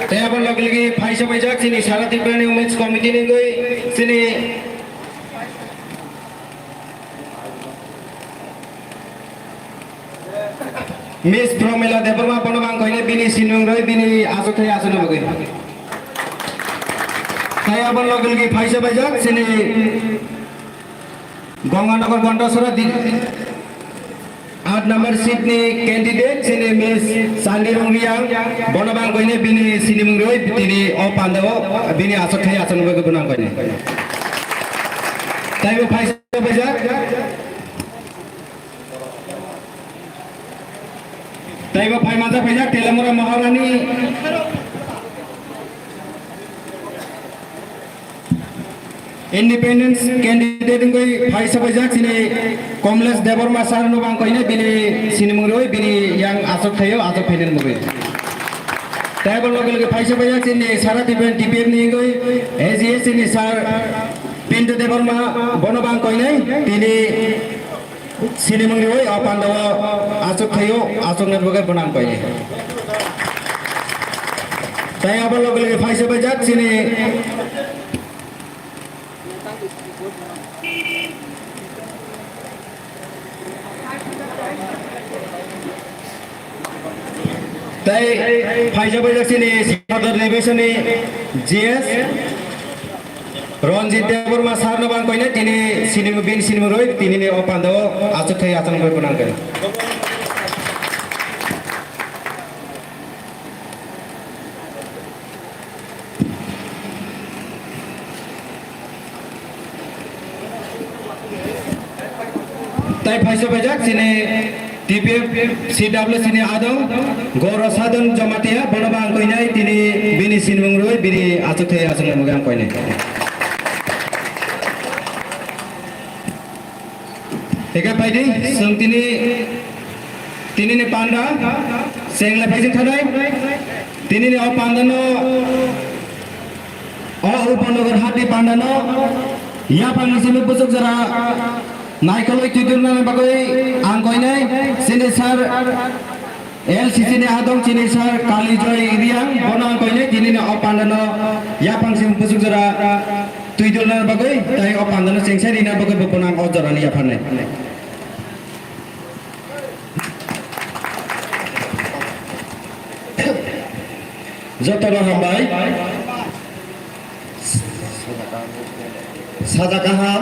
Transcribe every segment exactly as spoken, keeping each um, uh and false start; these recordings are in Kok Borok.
Tei aboni loge loge phaisa paijak chini Sara Tripurani Women's Committee ni wngwi chini Miss Promila Debbarma, bono bang koine bini sinimung roi bini aswk thai aswk nugwi. Tei aboni loge loge phaisa paijak chini Ganganagar Gondasora di-, aat number seat ni candidate chini Miss Sandi Rungriang, bono bang koine bini sinimung roi tini o pandao bini aswk thai aswk nugwi bono bang koine. Tei bo phaisa paijak. Tei bo phai manjak paijak Telamura Maharani independence candidate wngwi phaisa paijak chini Komlesh Debbarma sir no bang koine bini sinimung roi bini yang aswk thaio aswk phainani mugwi. Tei bo loge loge phaisa paijak chini Sara Tripura T P F ni wngwi A G S ni sir Pinto Debbarma bono bang koine tini sinimung roi o pandao aswk thaio aswk nani bagwi bono bang koine. Tei abo loge loge phaisa paijak chini tei phaisa paijak chini Sodor Division ni G S Ranjit Debbarma sir no bang koine tini sinimung, bini sinimung roi tini ni o pandao aswk thai aswk nani bagwi bono bang koine. Tei phaisa paijak chini T P F C W C ni adong Goro Sadon Jamatia, bono bang koinai tini bini sinimung roi bini aswk thai aswk nani bagwi ang koinai. Eka paidi, sung tini, tini ni panda, sengle paijing thanai, tini ni o panda no, o Upanagar hati panda no, yapang ni simi busuk jara, naikoloi tuitur nani bagwi ang koinai, sini sir, L C C ni adong chini sir Kalijoy Riang, bono ang koinai tini ni o panda no yapang simi busuk jora twi dulna bagwi, tei o panda no chengsa rina bagwi bo bono ang o jora ni yapharnai. Jotono hambai. Saja kaham.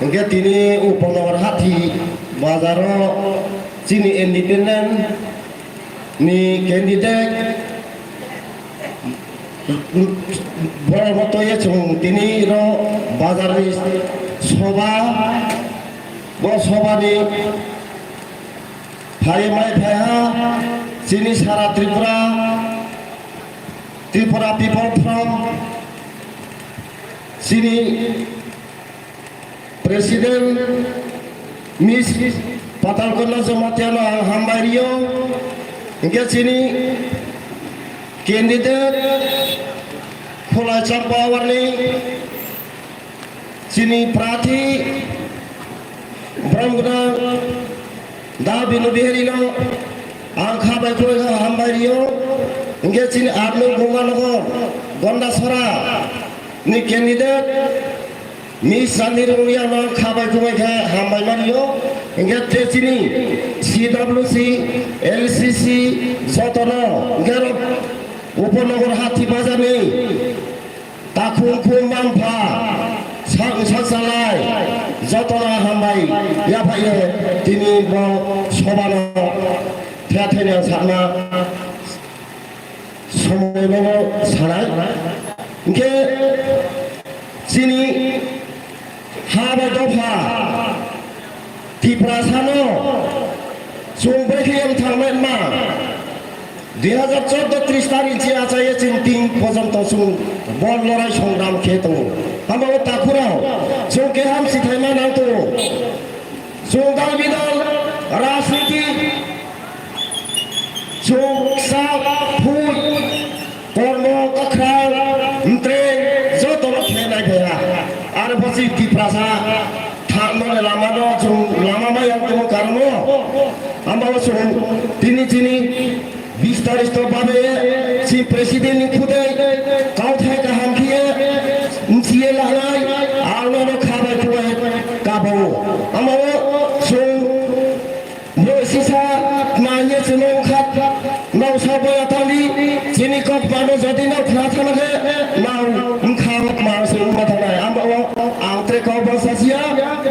Hingke tini Upanagar hati bazaro chini independent ni candidate borok no toye chwng tini ro bazar ni soba, bo soba ni phai mai phai ha chini sara Tripura, Tripura People Front chini President Miss Patalkona Jamatia no ang hambai rio, hingke chini candidate Khulai Champa Awar ni chini prarthi Brahmguna Da Binu Bihari no ang kha bai khulai kha hambai rio, hingke chini arnung Gonganagar Gondasora ni candidate Miss Sandi Rungriang no kha bai khumai khe hambai mani o. Hingke te chini C W C, L C C jotono hingke ro Upanagar hati bazar ni takhum khum manpha sak sak salai jotono hambai yaphai ye tini bo sobano thethai nang sakna. Somoi no sanai. Hingke chini ha bai dopha Tiprasa no chwng bai khe yang thang nai ma. Dui hazar chordo tris tarik chi achai ye chwng tin porjonto chwng bor lorai songram khe tongo. Hama o takhurao chwng keham sithai ma nang tongo. Chwng dal bidal rajniti Chwng kisa phut, kormo, kwkhwrang, mtreng, jotono khe nai phaiha. Aro bo chini Tiprasa thangmani lamano chwng lama ma yang tongo karongo. Amo chwng tini chini Saristo babe si president ni khudai kauthai kaham khiye mchiye lanai ang nono khabai khubai kabo. Amao sung bo sisa nanye chunong khat nong sa boya tali chini kok pano jodi nong khna thana khe nong mkha ma sung ma thanai. Amao ang tre kok bo sasia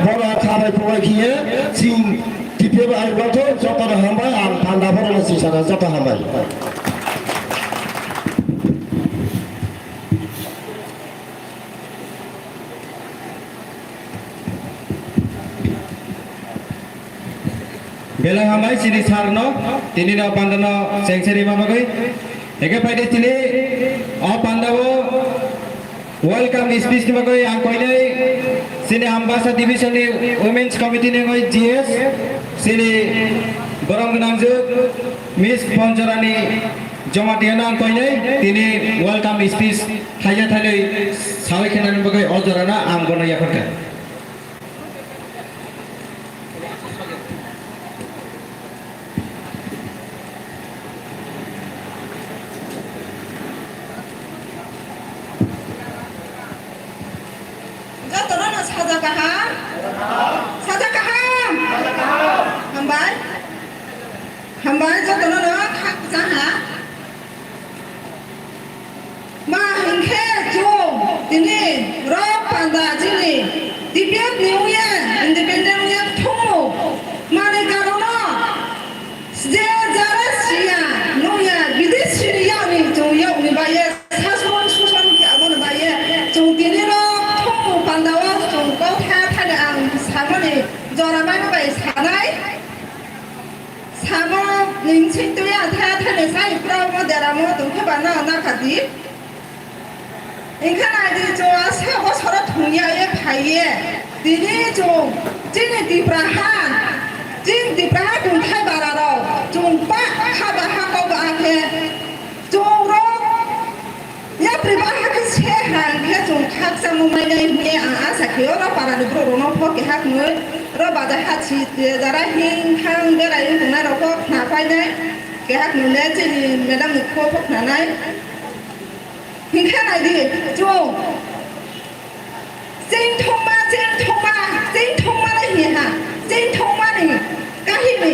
bora khabai khubai khiye sing T P F I bathok jotono hambai, ang panda borokno sisana joto hambai. Belai hambai chini sir no, tini no panda no sengse rima bagwi. Eke paide chini o panda o Welcome speech ni bagwi ang koinai chini Ambasa Division ni Women's Committee ni wngwi G S chini borom gwnangjuk Miss Ponchorani Jamatia no ang koinai tini welcome speech thaija thainwi sawi khenani bagwi o jorano ang bono yaphar kha. Jotono no saja kaham. Saja kaham. Hambai. Hambai jotono no khak jaha. Ma hinkhe chwng tini rok panda chini T P F ni wngya independent wngya thwngmung mani karono je jara siya nungya bidesi ni yakni chwng yakni baye sasmon susan khe aboni baye chwng tini rok thwngmung panda o chwng kok tha thani ang samani jora mani bai sanai. Samo ning sing tuya tha thani sai pro mo dera mo tong khe ba na na kha di. Ingkha nai di chwng a sa bosoro thung ya ye phai ye. Tini chwng chini Tipra ha, chini Tipra ha kung thai bara rok chwng pa kha ba ha ko ba khe chwng rok Yapri bahai khe se ha hwnkhe chwng khakchangma mainai hwnwi ang asa khe-o. Oro parani borok rokno pho keha hwnwi oro baja ha si jara hing hang berai wng tongnai rokno khna painai. Keha hwnwi le chini madam ni kho pho khnanai. Hwnkhe nai di chwng. Chengthokma, chengthokma, chengthokma le hini ha. Chengthokma ni kahini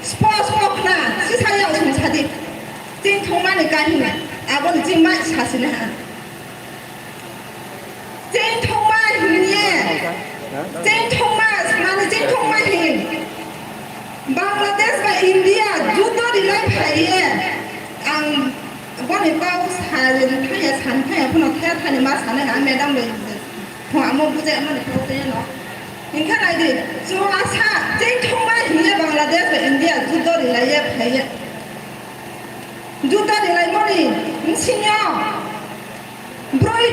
spo spo khna sisa yao song sadi. Chengthokma ni kahini aboni chengma sasini ha. Chengthokma hini ye. Chengthokma, mani chengthokma hin. Bangladesh ba India judo rilai phai ye. Ang Boni kok sa thaya, san thaya, phano thaya thani ma sanai, ang madam bai phung amo bujai mani kok tei no. Hingkha nai di, chwng asa, chengthokma hini ye Bangladesh bai India judo rilai ye phai ye. Judo rilai mani, bsing yo. Broi,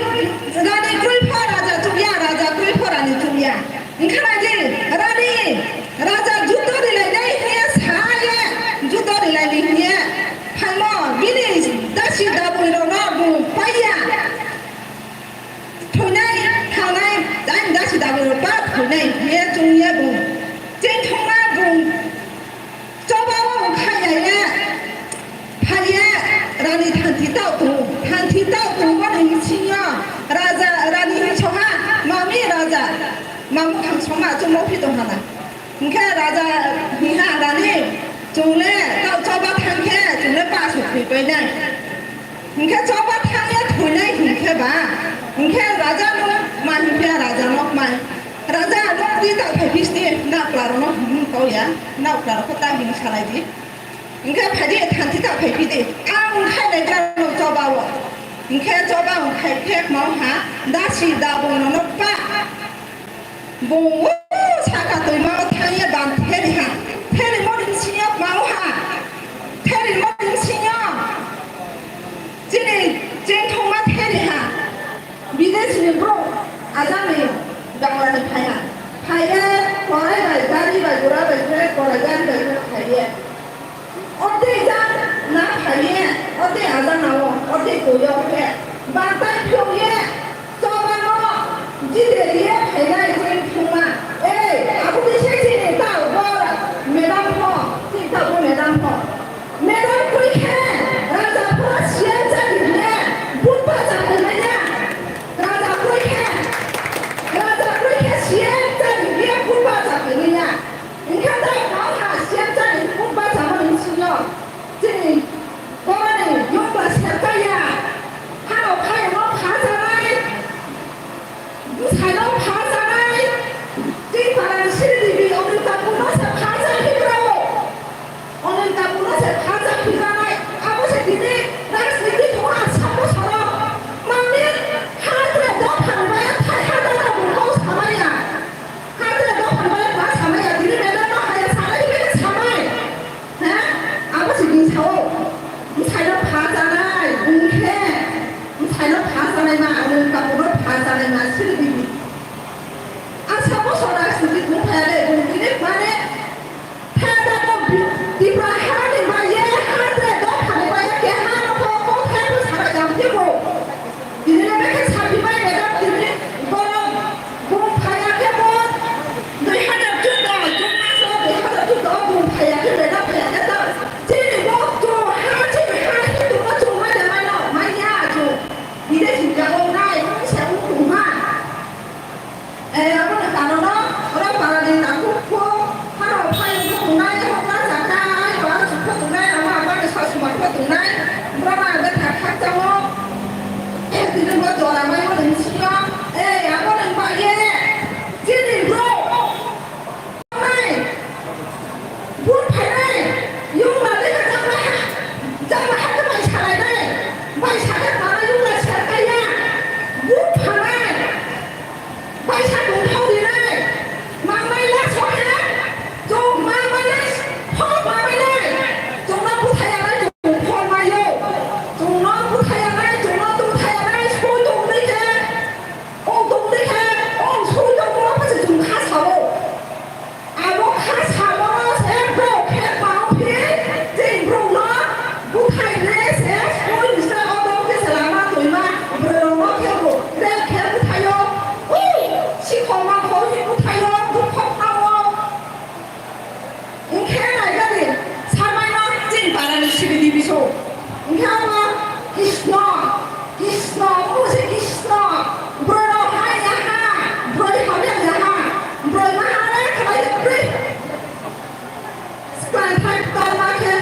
rani broi pho raja chukya, raja broi pho rani chukya. Hingkha nai di, rani, raja judo rilai nai hini ye sa ye, judo rilai ni hini ye. Phaimo bini dasi dabui rokno bung paiya. Thwinai thanai, tei dasi dabui rok ba thwinai hwnwi chwng ye bung. Chengthokma bung choba o khai ya ye, phai ye rani thanthi tao tongo. Thanthi tao tongmani bisingo raja rani hinsoha mami raja mamu thang soma chwngno phi tong hala. Hingkhe raja hingha rani chwng le tao choba thang khe chwng le paso thwi painai. Hingkhe choba thang ya thwinai hingkhe ba. Hingkhe raja no ma hingkhe raja no mai. Raja no di tao phai phisti na kla ro no hing kau ya. Na kla ro ko ta hing salai di. Hingkhe phai di thanthi tao phai phi di. Ang khai nai kla no choba o. Hingkhe choba ang khai khe mau ha. Dasi da bung no no pa. Bung o saka twima o thang ye ban theri ha. Theri mo ring sing yo mau ha. Theri mo ring sing yo. Chini chengthokma theri ha. Bidesi ni bro ajani Bangla ni phai ha. Phai ye korai bai gari bai gura bai gura korai gari bai gura phai ye. Orde jang na phaiye, orde ajana o, orde koyo khe, bantai phiyokye, chobano jide riye phainai chwng thwngma. Ei, aboni se chini tao bo madam pho, chini tao bo madam pho. Madam kwi khe, Sri Devi so. Hingke abo Krishna, Krishna, omo se Krishna. Borok hai ya ha, borok hamya ya ha, borok ma ha le khlai ya borok. Skang thai ktor ma khe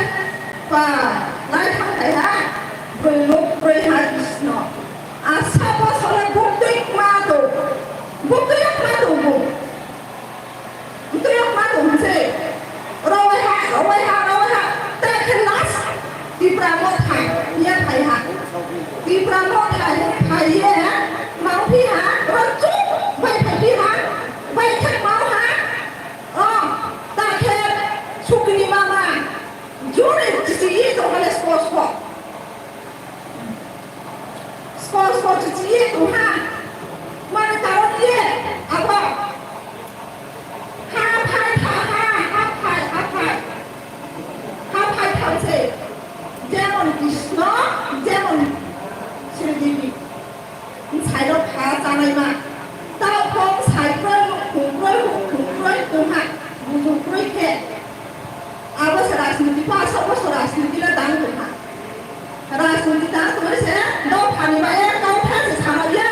ba lai thang thai ha, borok lok borok ha Krishna. Asa bo sole buktui ma to, buktui ma to bo. Wngtwi rok ma tong se. Rowai ha, rowai ha, rowai ha. Ta khe last Tipra Motha ya phai ha. Tipra Motha ya phai ye, ma phi ha, rok chuk bai phai phi ha. Bai khe ma ha. Oh, ta khe sukni mama. Jore chisi ye to hale sko sko. Skor skor chichi ye tong ha. Mani karon ye abo. Ha phai tha ha, ha phai, ha phai. Ha phai tha se. Jemon Krishna, jemon Sri Devi. Bwsai rok pha chanai ma. Tao phong sai kroi, khum kroi, khum kroi tong ha. Buju kroi khe. Abo se rajniti, paso bosor rajniti le tang tong ha. Rajniti tang tong se dophani bai kau khe se sana ya.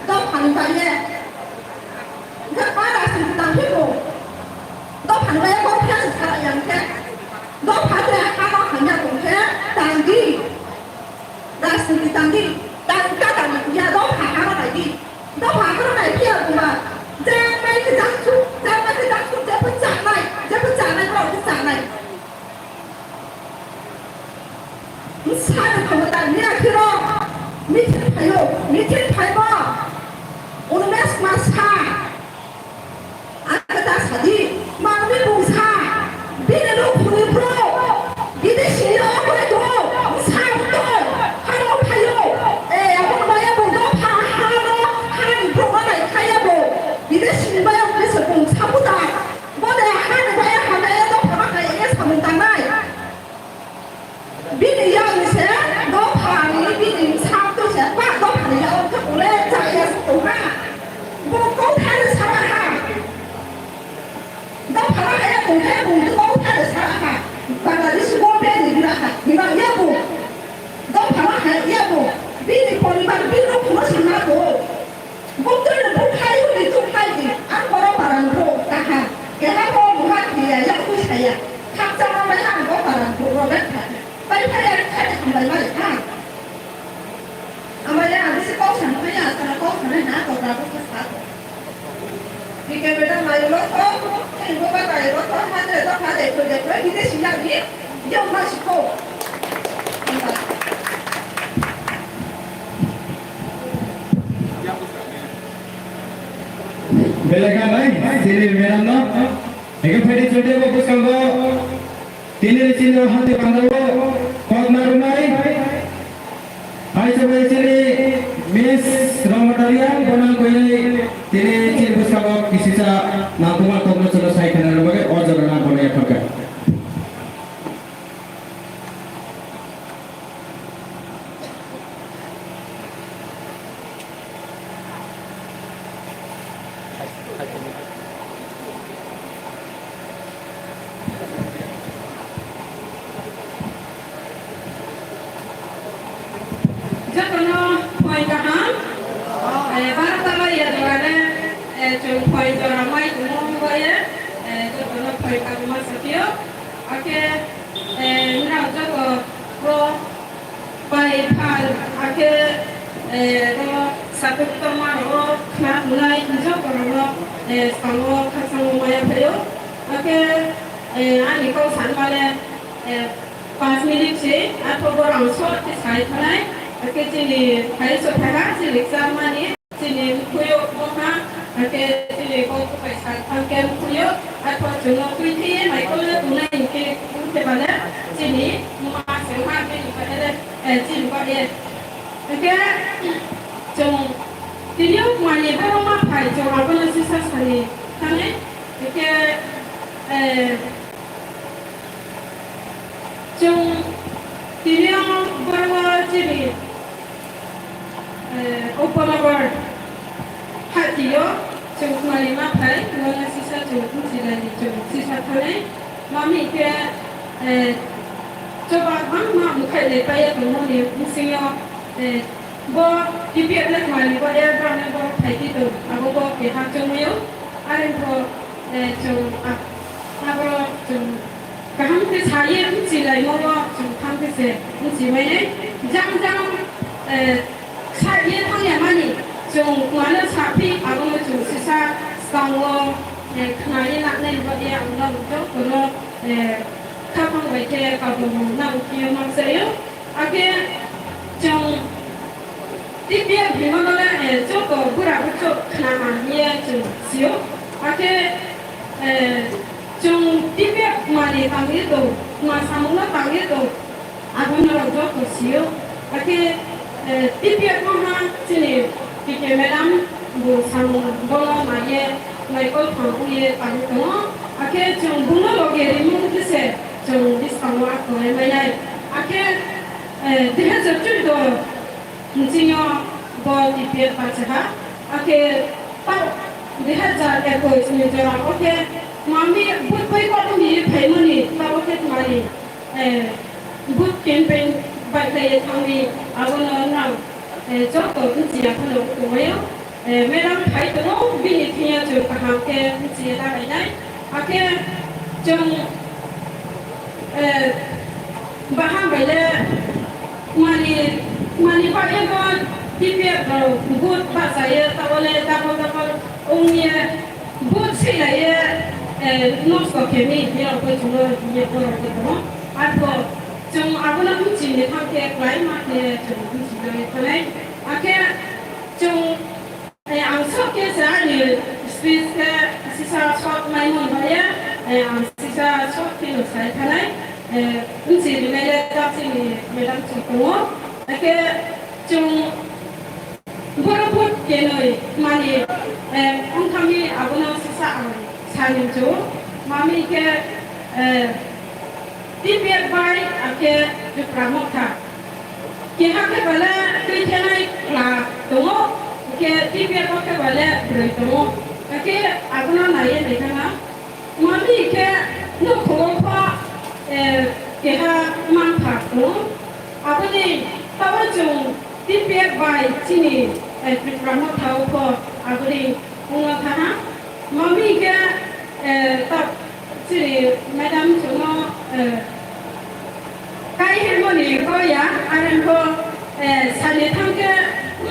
Dophani bai. Hingke pa rajniti tang phi bo. Dophani bai kau khe se sana ya hingke. Dopha te ha no hamya tong khe tang di. Rajniti tang di, tang ka tang ya dopha ha nai di. Dopha ha nai phiya kuma. Jang mai ke jang su, jang mai ke jang su, je pun jang nai, je pun jang nai, bro, pun jang nai. Sa de khama ta ni akhiro. Meeting phayo, meeting phaibo. Uno mes mas ha. Ang khe ta sadi, manwi bungsa, bini lukhuni bro, bidesi o kore to, sa to, hano phayo, e, abo maya bo dopha, hano, hani bro ma nai khaya bo, bidesi ni maya bo se bungsa buta, bo de hani maya hana e dopha ma nai e samung tangnai. Bini yakni se dophani bini bwsakto se ba dophani yago khe bole chaya se tongha. Bo kok thani sara ha. Dophano khe tongkhe bung kok thani sara ha. Bangladesh bo bini bira ha. Bira yago. Dophano khe yago. Bini poribar bini rok phano sima ko. Buktui no bukhai hwnwi tukhai di, ang borok para no kaham. Keha bo buha khiya, yak twi saya. Khakchangma bai ang bo para no rok kha. Pai phai ang khai hambai mari kha. Amai ang bisi kok san phai ya, sana kok sanai na to da ko sa ko. Di ke beda mai lo to, khai bo ba mai lo to, ha de to ha de ko de ko, di de siya di. Yo ma si ko. Belai kha bai, senior madam no. Eke phaidi chute bo bwskango tini ni chini hati pandao kok narwknai. Hai sabai chini Miss Rongmataria bonang koinai tini chini bwskango kisisa nangkukma kokno chwngno sai khna rwbagai o jaga nang kono yapharkha. Jotono phai kaham, eh, barota bai ya jora le, eh, chwng phai jora mai tongmo bai ye, eh, jotono phai kaham ma sakio, ake, eh, nrao joto pro Pai phal, hakhe, eh, ro satuk tongma ro khna hwnai joto ro, eh, salo khasang maya phaio. Hakhe, eh, ani kok sanmale, eh, panch minute se, arphuh borok ang short khe sai thanai. Hakhe chini phai so phaiha, chini exam mani. Chini mukhuyo wngkha, hakhe chini kok bai sak thangkhe mukhuyo, arphuh chwngno twi thwiwi mai kole tongnai hinkhe wngkhe bale chini ma se wngkha, bini kok ele, eh, chini kok e. Hinkhe chwng tini o manwi borok ma phai chwng abono sisa sani thani, hinkhe, eh, Chwng tini o borok chini, eh, Upanagar hati o chwng khwnani ma phai, nono sisa chwng bujilai ni chwng sisa thanai. Mami khe, eh, choba bangma mukhailai paiya tongmani bisingo, eh, bo T P F le khwlai ni bo, eh, borokni borok phaikhe tong, abo bo keha chongmaio. Are wngkha, eh, chwng, ah, abo chwng kaham khe saye bwchilaimo bo chwng thang khe se bwchibainai. Jang jang, eh, saye thangya mani chwng mano saphi abono chwng sisa skango, eh, khnaye nangnai bo, eh, ang no jotono, eh, khaphang bai khe kabangma nang phiyo ma sayo. Akhe chwng T P F himano le, eh, joto bura buchuk khnama hiye chwng sio. Akhe, eh, chwng T P F mani tangwi tong, ma samungno tangwi tong, abono rok joto sio. Akhe, eh, T P F no ha chini P K madam bo samung bono maiye naikol phang uye tangwi tongo. Akhe chwng buno loge rimung khe se chwng bwskango akhoroi mainai. Akhe, eh, dui hazar chuddo Nchingyo bo T P F bachaha, akhe ta dui hazar ekush ni jora o khe mami but bai kothom ni phaimani ta o khe mani, eh, but campaign bai khlaiye thangni abono nang, eh, joto nchiya phano tongmaio. Eh, madam phai tongo, bini thwiya chwng kaham khe nchiya labainai. Akhe chwng, eh, bahan bai le mani, mani bagwi bo T P F rok vote bachaiyo, tabole double double wngye vote swilaiye, eh, nosto khe mi, birok bo chwngno hiye borok bo tongo. Arpho chwng abono bwchini thang khe kwlai ma khe chwng bwchigwi thanai. Akhe chwng, eh, ang sok khe se ani speech khe sisa short mai mun ba ya, eh, ang sisa short khe no sai thanai, eh, bwchi rinai le ta chini madam chwng tongo. Akhe chwng Borok vote kenoi mani, eh, wngthangwi abono sisa ang sani hwncho. Mami khe, eh, T P F bai akhe Tipra Motha. Keha khe bale twi thenai khwla tongo, khe T P F o khe bale bwrwi tongo. Akhe abono naiye naikha na. Mami khe nukhungo pho, eh, keha manpha tongo. Aboni tabo chwng T P F bai chini, eh, Tipra Motha o pho aboni wngna thaha. Mami khe, eh, ta chini madam chwngno, eh, kai hwnmani kok ya, are pho, eh, sani thang khe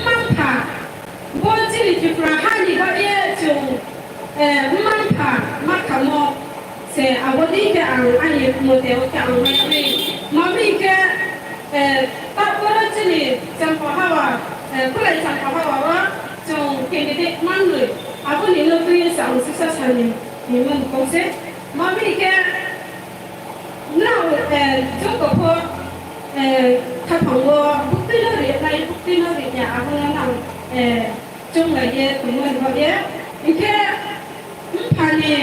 manpha. Bo chini Tripura hani bagwi chwng, eh, manpha, makhamo se abo di khe ang ani mote o khe ang manwi. Mami khe, eh, ta oro chini Champa Hawa, eh, Khulai Champa Hawa o chwng candidate manwi. Aboni no twi se ang sisa sani ni man kong se. Mami khe nang, eh, joto pho, eh, khaphango buktino rinai, buktino rinya abono nang, eh, chonglaiye tongmani bagwi. Hinkhe mphani,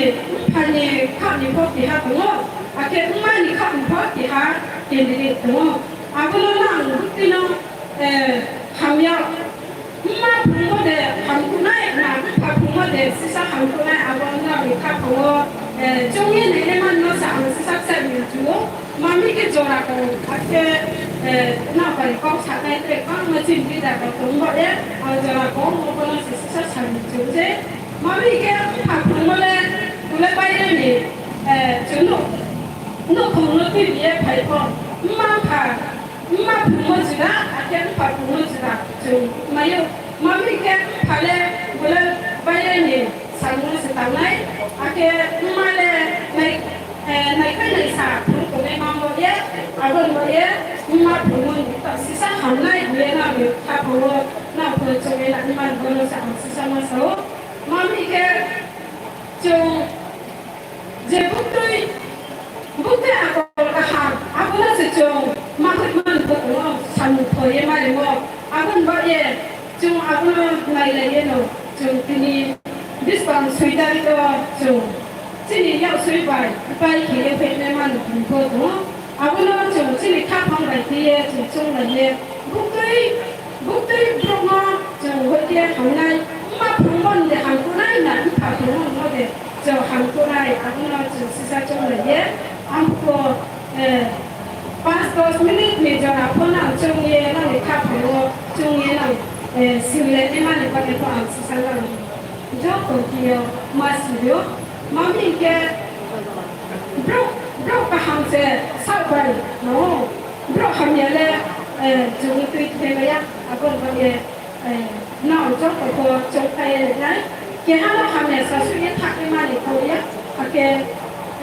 mphani khapni pho keha tongo, akhe mani khapni pho keha candidate tongo. Abono nang buktino, eh, hamya, mma phungo de hamkunai, na mpha phungo de sisa hamkunai, abo nang khaphango, eh, chongye nene manno sa ang sisa kisa ni chuo. Mami khe jora ko, akhe, eh, nokari kok saknai tre bangma chini leader rok tong ba e, o jora ko mo kono se sisa sani chwng je. Mami khe mpha phungmo le, tule baire ni, eh, chwng nuk, nuk phungno twi biye phai pho. Mma mpha, mma phungmo juda, akhe mpha phungmo juda chwng mayo. Mami khe mpha le, tule baire ni, Samung se tangnai, akhe mma le nai, eh, naikhai naisa phuru tongnai ma bo ye, aboni bo ye mma phuru sisa hamnai bo ye nang kha phuru nang phuru chongwi nang man bono sa ang sisa ma sao. Mami khe chwng je buktwi, buktwi akol kaham, abono se chwng ma hwnmani bo tongo samung thoi ye ma rimo, aboni bo ye chwng abono nai lai ye no chwng tini Bwskang soi tarikh o chwng chini yaksoi bai pai khe ye phainai mani hwnwi bo tongo. Abono chwng chini khaphang bai khe ye chwng chonglai ye buktwi, buktwi borokno chwng hoi khe hamnai, wngma phwrwngmani de hamkunai na wngpha phwrwngmani de chwng hamkunai, abono chwng sisa chonglai ye. Amkho, eh, Panch dos minute ni jora phano ang chwngwi nangni kha phuru chwngwi nang, eh, simi le emani bagwi pho ang sisa nang joto khe ma sibio. Mami hinkhe borok, borok kaham se sa bai no, borok hamya le, eh, chwngwi twi thai maya aboni bagwi. Eh, no, joto pho chongthai ya nai. Keha no hamya sasu ya thakni mani koya. Ake,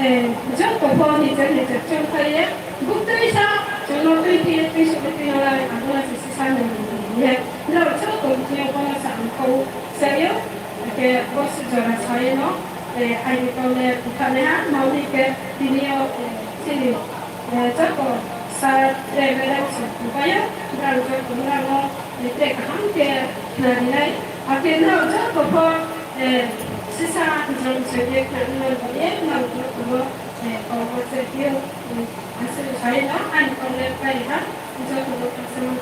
eh, joto pho nijer nijer chongthai ya. Buktui sa, chongno tui tui, tui su tui no lai, aguna si si sa ni ye. No, joto tui pho no sa ang ko sa yo. Ake, boss jora sa ye no. Eh, ai ni kau le, thane ha, mau ni ke, tini yo, eh, sini. Eh, joto sir, eh, madam sir, bubayo, borok joto borokno, eh, tre kaham khe khna rinai. Hakhe no joto pho, eh, sisa jom sege khna rinai, eh, no joto no, eh, kok se khe, eh, aswk sai no, ani kok le pai ha, joto no khasama.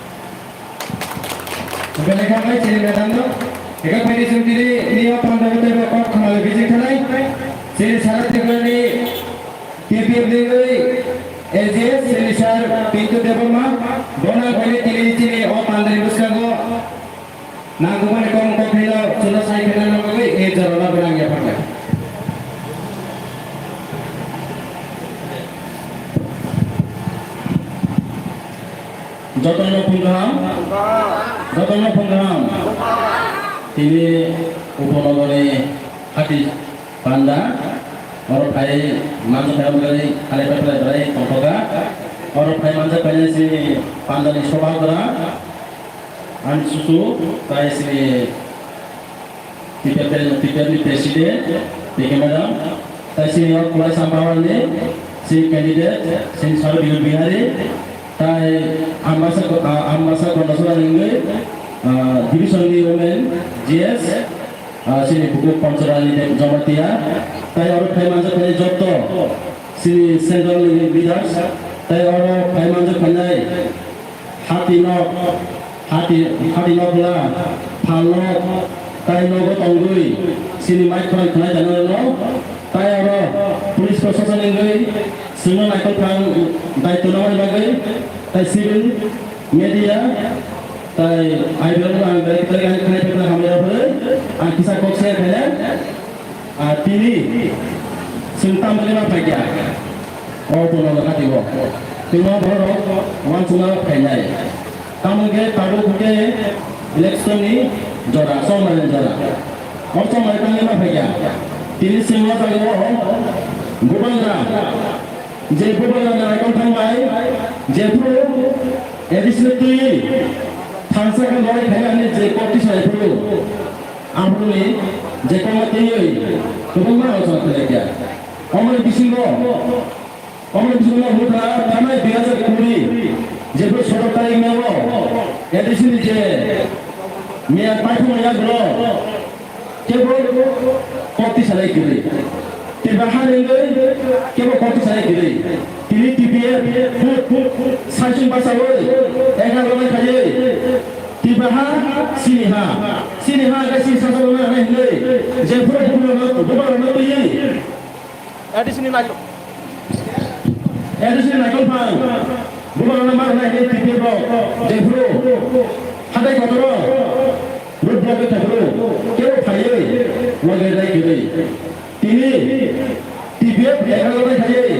Belai kha bai chini madam no, eka pai ni sumtiri ni o panda hote ba kok khna le bijik khanai. Chini sara Tripura ni T P F ni ui A G S chini sir Pintu Debbarma, bono bai tini chini o pandani bwskango nangkukmani kom kom phino chuno sai khna nangkukwi e jorano gwnang yapharkha. Jotono phung kaham, jotono phung kaham. Tini Upanagarni hati panda, oro phai manjak phai wngwi khalai phai khalai belai tongthokha. Oro phai manjak phainai chini pandani sobagra, ani susu, tai chini T P F ni, T P F ni president, P K madam, tai chini o Kulai Sampawal ni, chini candidate, chini Sir Binod Bihari, tai Ambasa, ah, Ambasa Kondasora ni wngwi, ah, division ni women, G S, ah, chini buku Pancharali Deb Jamatia, tai oro phai manjak phai jotto, chini central ni leaders, tai oro phai manjak phainai, Hati nok, hati, hati nok la, phal nok, tai nogo tongwi, chini mic khorang khnai jani rwno, tai oro police proshashan wngwi chwngno naikol phang daityo namani bagwi, tai civil, media, tai I B M no ang direct direct ang khnai phai hamya phai, ang kisa kok se phai. Ah, tini chwng tamni ma phaikya. O bono hati o. Tini o borok wansukna phainai. Tamo khe tabuk khe election ni jora, somani jora. O somani tamni ma phaikya. Tini chwng o jaga o bubagra. Je bubagra naikol thangbai, jephru A D C ni twi thansa khe lorry khainani je kok tisa jephru, aphuruni je kok ma twiwi kwbangma rok chwng khlai kha. Omoni bisingo, omoni bisingo hwnkha thanai dui hazar kuri jephru sotoro tarik ni o A D C ni je mayor paithakma yagulo, Kebo kok tisalai kwrwi. Twibaha ni wngwi kebo kok tisalai kwrwi. Tini T P F phut phut saichung bachawi egarlo bai khaiwi. Twibaha siniha. Siniha khe sini sasok wngna hinwi. Jephuru bubagrano, bubagrano twiwi. A D C ni naikol. A D C ni naikol phang. Bubagrano ma hwnwi hinwi T P F rok. Jephuru. Hatai kotoro. Road block khe jephuru. Kebo phaiwi. Loge dai kwrwi. Tini T P F egarlo dai khaiwi.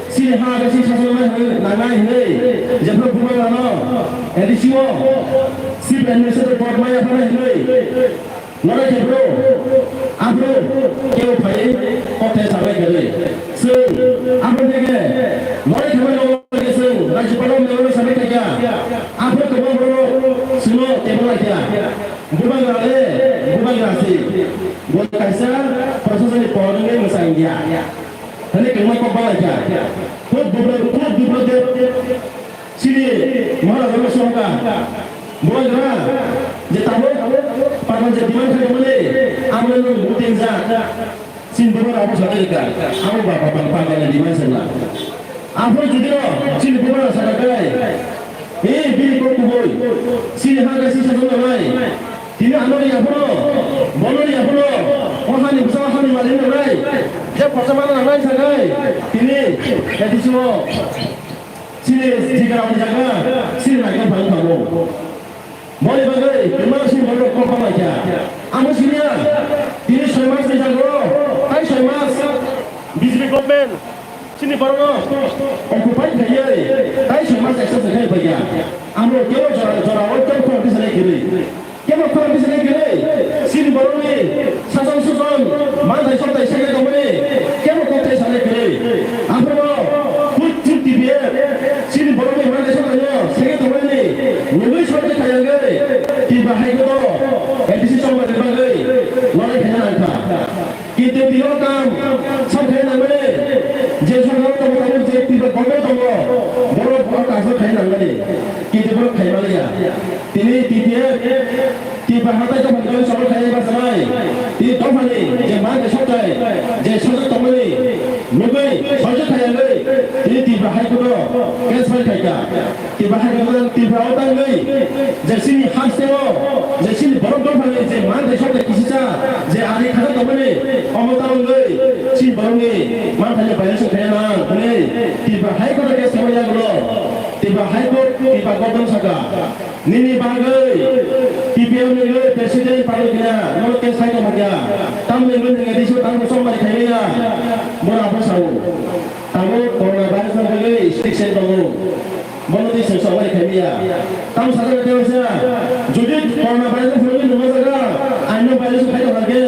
Sini ha khe sini sasok nai hwnwi, nangnai hinwi. Jephuru bubagrano. A D C o. Chief Administrator Board maya phanai hinwi. Lorry khe bro, aphuru kebo phai kok thai sabai kwrwi. Chwng aphuru theke lorry khe bai logo loge chwng Rajyapal o memorandum sabai khaikha. Aphuru kwbang borok chwngno tebol laikha. Bubagra le, bubagra se. Bo kaisa proshasoni por wngwi mwchang ya. Hwnwi kwbangma kok balaikha. Khub bubro, khub bubro de. Chini Maharaj Rama Songka, bubagra, je tabuk, papan je demand khaimani, abo nung buting ja. Chini bubagra abo sakha rika, abo ba papan papan ni demand sengla. Aphuru judiro, chini bubagra sakha kai, eh, bini kok kubui, chini ha kaisa sajak nanai, tini ano ri aphuru, bono ri aphuru, o hani bwsa o hani malik nanai, je khorsa mana nanai sakai, tini, A D C o, Chini jigara jaga, chini naikha phang thango. Boni bagwi kwma chini borok kok bang laikha. Amo siniya, tini soi mas ni jago, tai soi mas B J P government chini borokno occupy khaiwi, tai soi mas exercise khai paikha. Amo kebo jora, jora o kebo khorang tisa nai khirwi. Kebo khorang tisa nai kwrwi, chini borokni sason suson, manthai sothai segwi tongmani kebo kokthai sanai kwrwi. Aphano khud chini T P F, chini borokni manthai sothaino segwi tongmani nugwi sothai khayangwi, Tripura High Court-o A D C chongmani bagwi lorai khaina nangkha. Kintu tini o kam sam khaina nangmani, je sorkar tongo, tongo, je Tripura government tongo, borok o kaam sam khaina nangmani, kintu borok khaimaliya. Tini T P F, Tripura hatai dophani bagwi chobol khainai bachanai, tini dophani je manthai sothai, je sajak tongmani nugwi sajak khaiyangwi, tini Tripura High Court-o case file khaikha. Tripura High Court-o, Tripura o tangwi je chini hasteo, je chini borok dophani je manthai sothai kisisa, je ari khajak tongmani, omo tangwi chini borokni manthaino violation khaina nang hwnwi Tripura High Court-o case khaimani yagulo Tripura High Court, Tripura government saka, nini bagwi T P F ni bagwi president parlo kina, nono case khai tongkha kya? Tamni bagwi nini A D C o tangbo chongmani khaimaya, bono abo sao. Tabuk corona virus ni bagwi strict se tongo. Bono tei sengsa wari khaimaya. Tamo sajak tei waisa, jodi corona virus ni phunugwi nungma jaga, aino virus khai tongkha khe,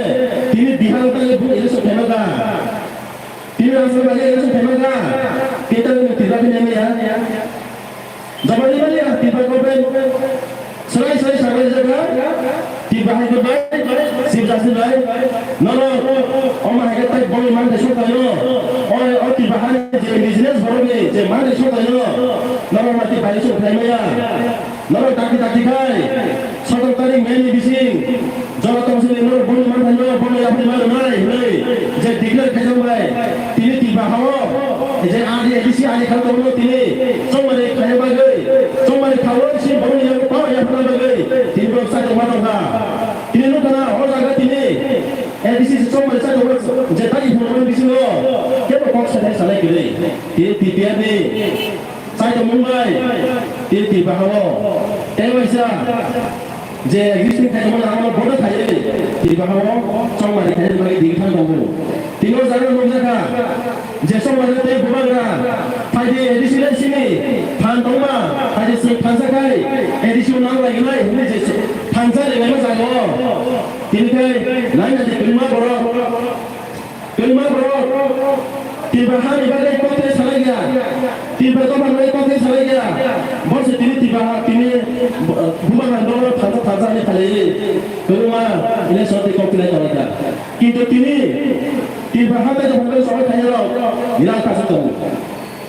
tini Bihar o tangwi buk election khaima kha. Tini Assam bagwi election khaima kha. Tei tangwi nwng Tripura khe nangmaya. Jabani mani ang Tripura government swrai swrai sabai jaga, Tripura High Court bai, Chief Justice bai, nono omo hai khe tai boni manthai sothai no, o, o Tripura hani je indigenous borok ni je manthai sothai no, nono mati violation khlai maya, nono dakti dakti khai, sotor tarik May ni bising, Jora tongsi ni norok boni manthai no, boni yapri mano nai hinwi je declare khaijak bai, tini Tripura hao je ani A D C ani kha tongno tini chongmani khaina bagwi, chongmani khaui si borokni yago power yaphana bagwi tini borok chai tongma tongkha. Tini nukha na o jaga tini A D C chongmani chai tongma je tagi phunukmani bisingo kebo kok sanai sanai kwrwi. Tini T P F ni Chai tongmung bai, tini Tripura hao tei waisa je existing khaimani amo bodo khaiwi Tripura hao chongmani khaina bagwi digi thang tongo. Tini o jaga nukjakha je chongmani tei bubagra phaidi A D C lai sini phan tongma phaidi chwng thansa khai A D C o nang lai gnai hwnwi je thansa ringlaima jaga o tini khai naina je kwbangma borok Kwbangma borok Tripura hani bagwi kok thai salai ya, Tripura dopha bagwi kok thai salai ya, bo se tini Tripura ha, tini, uh, bubagra dopha thansa thansa hinwi khalaiwi kwbangma election tei kok thilai tonglaikha. Kintu tini Tripura ha tei dopha bagwi salai khairok nirang kasa tongo.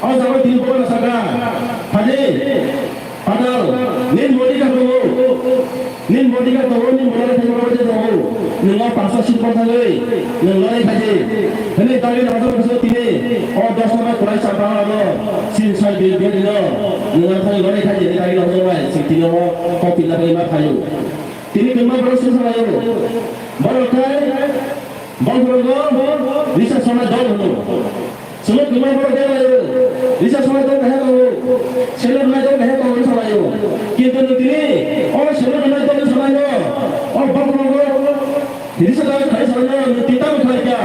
O jaga tini bubagra saka, phadi, Padal, nini bodyguard tongo. Nini bodyguard tongo, nini bodyguard tongo, bodyguard tongo. Nwng o pangsa sir pon thangwi, nwng lorai khaidi. Hwnwi dagi rok rok tini o dos number kwlai chapra ano sin sai bi bi no. Nwng ang thangwi lorai khaidi, dagi rok rok bai, sing tini o kok pilna bai ma phaio. Tini kwma borok sung salaio. Borok khai, Bongkhorok no risa sona dol hwno. Sumut kwma borok de laio. Risa sona dol kahe tongo. Selok nai dol kahe tongo risa laio. Kintu nwng tini o selok nai dol risa laio. O bongkhorok risa dol khai sa laio. Nwng tita bo khlai kha.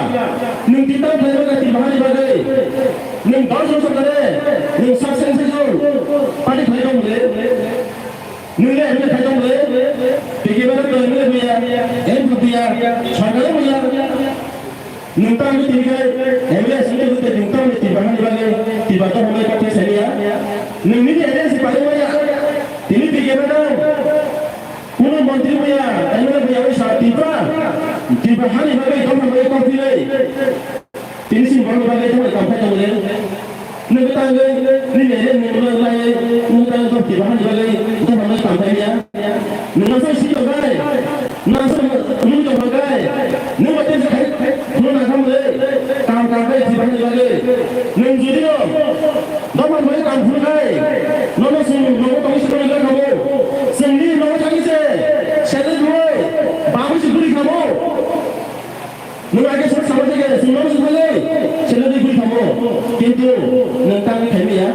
Nwng tita bo khlai kha tini bahani bagwi. Nwng dol song song kare. Nwng sak seng seng song. Party khlai tong le. Nwng le M L A khai tong le, P K B no M L A buya, M P buya, sarkar buya. Nwng tang ni tini khai M L A sing tong te nwng tang ni Tripura hani bagwi Tripura to homai kok sai ya. Nwng nini M L A si pai maya. Tini P K B no kuno montri buya, M L A buya oi sa Tripura. Tripura hani bagwi to homai kok sai. Tini sini borok bagwi tamo kam khai tongmani. Nungkhe tangwi nini area ni ulo lai nungkhe tangwi dopki bahani bagwi tamo kam khai ya. Nungkhe sai sini bai. Nungkhe sai nungkhe bai. Nungkhe tini khai khulna khamle. Kam kam khai si bahani bagwi. Nung jodi no dophani bagwi kam khulna khai. Nono sini nogo tangwi sini lai khamo. Sini nogo tangwi se. Sele duoi. Babu si guri khamo. Nwng age soro sama jage, singno singno le, selo di guri thamo. Kintu nwng tang khai maya.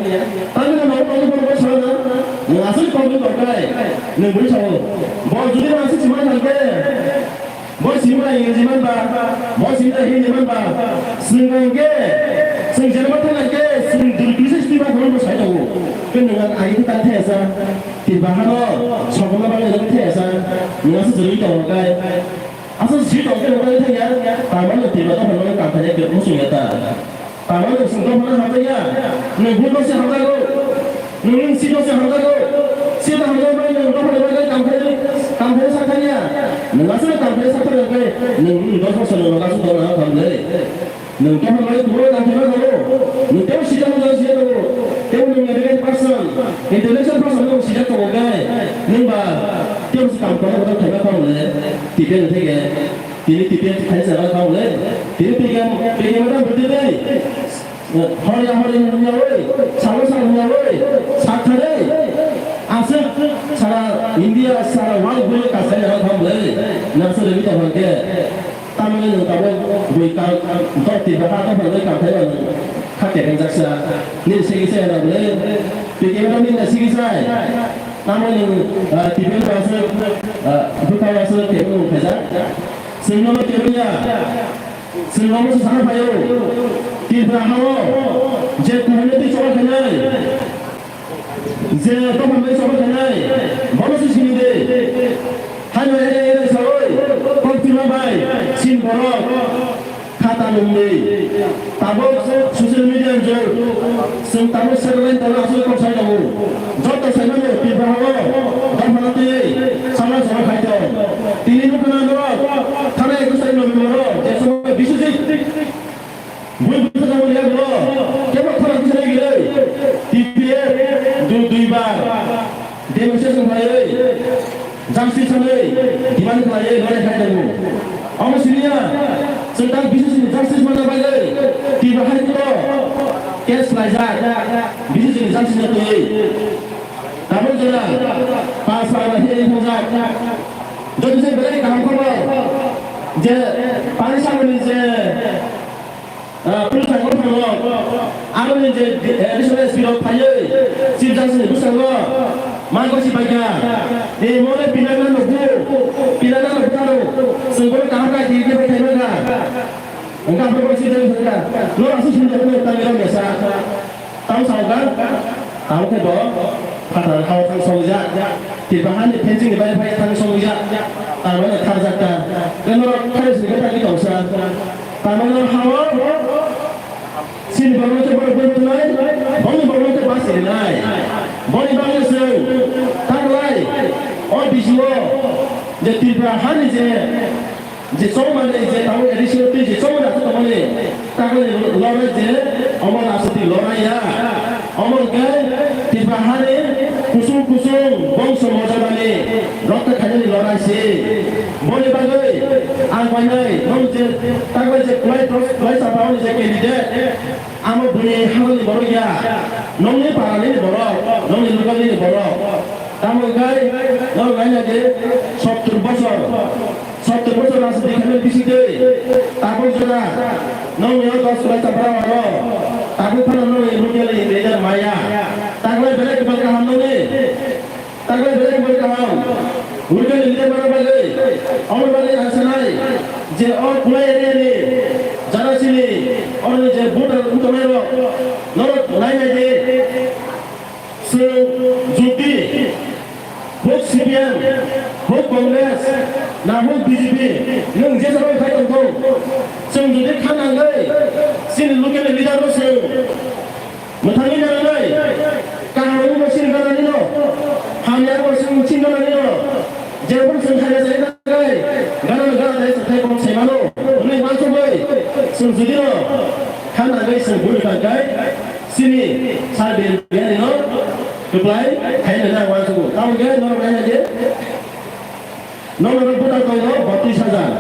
Tang na mau Nwng aswk tongwi tongkhe, nwng bwrwi sao. Bo jodi nwng aswk simai thangkhe, bo simai Ingreji manba, bo simai Hindi manba, swngkhe, swng jeba thangkhe, swng dul kisa sima khorokbo sai tongo. Khe nwng ang agi tang thaya sa, Tripura hano sokma bagwi thaya sa, nwng aswk jodi tongkhe. Aswk si tongkhe nwng bagwi thangya, tamo nwng Tripura tongkhe nwng kamthai khe muchung ya ta. Tamo nwng chwng dophano hamjakya, nwng buino se hamjago, nwng nwng sino se hamjago, sino hamjakmani nwng dophani bagwi kamkhairwi, kamkhairwi sathangya, nwng aswk kamkhairwi sathangya khe, nwng nwng dos bosor nwng aswk dona hamle, nwng dophani bagwi kubui kamkhaima tongo, nwng tebo sijak tongo, sijak tongo, tebo nwng educated person, intellectual person nwng sijak tongo khe, nwng ba tebo se kamkhaima tongo khaima tongo le, tipen theke. Tini T P F khaisa ba khaule. Tini P K M, P K M da bwtwi dei. Hori hori hwnyawi, salo salo hwnyawi, sakharwi. Aswk sara India, sara world bui kasai ba khaule. Nasa rebi ta hwnkhe. Tamani nung tabo bui ka, dok ti baha to hwnwi kamthai ba nung. Khate hwnjaksa. Nini sigi sai na bwle. P K M da nini sigi sai. Tamoni, ah, T P F aswk, ah, bwkha aswk khe wng khaijak. Chwng nono kebengya. Chwng nono se sana phaio. Tripura hao je kuhune tei chokol khainai, je dophani chokol khainai, bono se sini de. Haino ere ere saui, kok tima bai, sin borok. Khata nungwi. Tabuk social media ni jug. Chwng tabuk satellite tolo aswk kok sai tongo. Joto saimano Tripura o dophano twi samla samla khai tong. Tini nukha na norok thana ekus tarik November o je somoy Biswajit bui bui thangma liya bolo kebo khorang kisa gilai. T P F dui dui bar demonstration khlaiwi. Justice hwnwi demand khlaiwi lorry khai tongo. Omo siniya, chwng tak B C C ni justice manna bagwi Tripura High Court o case khlaijak, B C C ni justice no twiwi. Tabuk jora pas sal bai hinwi thongjak. Jodi se belai kaham khobor je pani samani je Ah, Pulsa Gophango, aroni je, eh, additional S P rok phaiwi, Chief Justice ni bwskango, ma gosi paikha, eh, more pinakna nukgo, pinakna nukgo, chwng bono kaham kha, khe khe bai khaimani kha. Wngkha, aphuru bono Chief Justice wngkha, no aswk sumjak no tangwi rok mesa. Tamo sao kha? Tamo khe bo phatar hao thang songwi jak. Tripura hani fencing ni bai phai thang songwi jak. Tamo no tharjak ta. Khe norok khairok sini khe tangwi tongsa. Tamo no hao chini borok no khe borok bai tongnai, boni borok no khe basi rinai. Boni bagwi chwng taklai o D C o je Tripura hani je Je chongmani je tabuk additional twi je chongmani aswk tongmani, taklai lorai je omo aswk twi lorai ya. Omo hwnkhe Tripura hani kusung kusung bongso mojamani rokta khainani lorai se. Boni bagwi ang painai nwng je taklai je kwlai tok, kwlai chapra oni je candidate, amo bini halani borok ya, nongni parani borok, nongni local ni borok. Tamo hwnkhe norok naina je sottor bosor. Sottor bosor rajniti khaimani bisingtwi tabuk jora nwng nini dos kwlai chapra oro tabuk phano nwng nini local ni leader maya. Taklai belai kwbang kaham nongni. Taklai belai kwbang kaham. Local ni leader mana bagwi. Omo bagwi ang sanai je o Kulai area ni jana sini oro ni je voter wng tongnai rok norok nai nai di. Chwng jodi huk C P M, huk Congress, na huk B J P, nwng jesa bai phai tong thung. Chwng jodi kha nangwi chini local leader no chwng mwthangwi nangnai, kaham wngwi bo chini gana nino, hamya wngwi bo chini gana nino, je bo chwng hamya sai nangnai, gana no gana dai chwng khai kok sai mano, hwnwi uansukwi chwng jodi no kha nangwi chwng bui tangkhai, Chini sir Biren Bihari no reply khaina nang uansukgo. Tamo hwnkhe norok naina je, norok voter tongo botris hajar.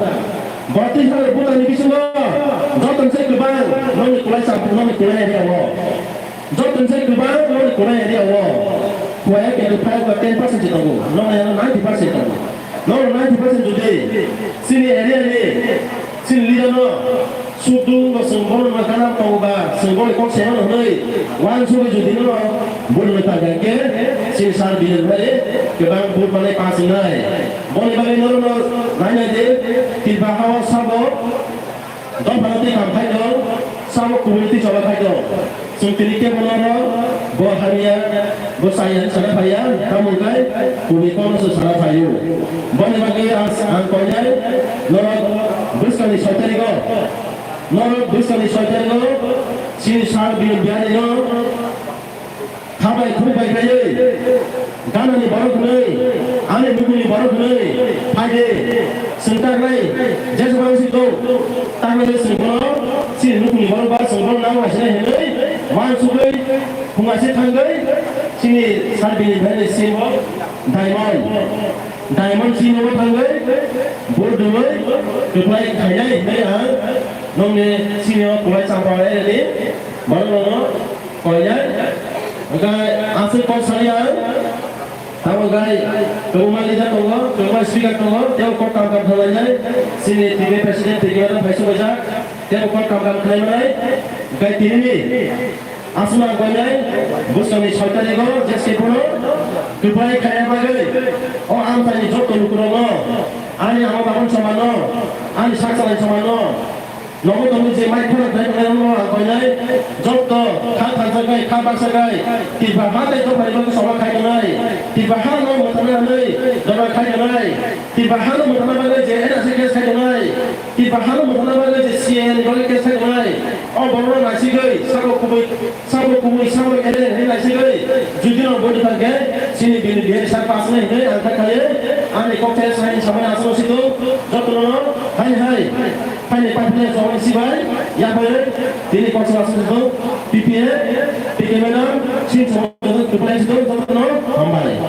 Botris hajar voter ni bisingo joto se kwbang nongni kwlaisa, nongni kwlai area o. Joto se kwbang nongni kwlai area o. Kuaya ke five ba ten percent se tongo. Nongni ano ninety percent tongo. Norok ninety percent jodi chini area ni chini leader no Sudung bo chwng bono no gana tongo ba, chwng boni kok se mano hwnwi, uansugwi jodi no bono no ta hwnkhe, chini sir Biren bhai kwbang vote manwi pass wngnai. Boni bagwi norok no nainai di, Tripura ha o sabo dopha no twi kam khai tong, sabo kubui twi choba khai tong. Chwng tini kebo norok bo hamya, bo chaya hwnwi sana phaiya, tamo hwnkhe kubui kokno se sana phaio. Boni bagwi ang, ang koinai norok bwskangni soi tarigo, norok bwskangni soi tarigo chini sir Biren Bihari no khabai khukbai khaiwi, ganani borok hwnwi, ani nukuni borok hwnwi, phaidi, chwng taknai, jesa bang si tong, taknai chwng bono, chini nukuni borok ba chwng bono nang lasinai hwnwi, uansugwi, phunga se thangwi, chini sir Biren Bihari ni simo, Diamond, Diamond simo thangwi, vote rwwi, reply khainai hwnwi ang nokni simi o kulai champa rwni, borok rokno, Koinai, hwnkhe aswk kok sari ang. Tamo gai, kwbangma leader tongo, kwbangma speaker tongo, tebo kok kam kam khlainai. Chini T V president, T V no phaisu bajak, tebo kok kam kam khlai manai. Gai tinini, aswk ang koinai, bwskangni soi tarigo, jeske bono, kwplai khaina bagwi, o amchaini joto lukurokno, ani ama babun samano, ani sak salai samano, Nogo tongo je mai kheno khai tongnai rokno ang koinai, jotto kha thansa khai, kha baksa khai, Tripura ha tei dophani bagwi choba khai tongnai, Tripura ha no mwthangna hwnwi dora khai tongnai, Tripura ha no mwthangna bagwi je N R C case khai tongnai, Tripura ha no mwthangna bagwi je C A A ni bagwi case khai tongnai, o borokno naisigwi sabo kubui, sabo kubui, sabo ele hwnwi naisigwi, jodi no boni thangkhe chini bini bihari sak pass wngnai hwnwi ang kha khaio, ani kok chaya sanai samani aswk sito, jotto no hai hai. Phaini paithaknai chobani sibai, yapharwi tini kok sala sujud P P A, P K madam, sing chobani kwplai sujud jotono hambai.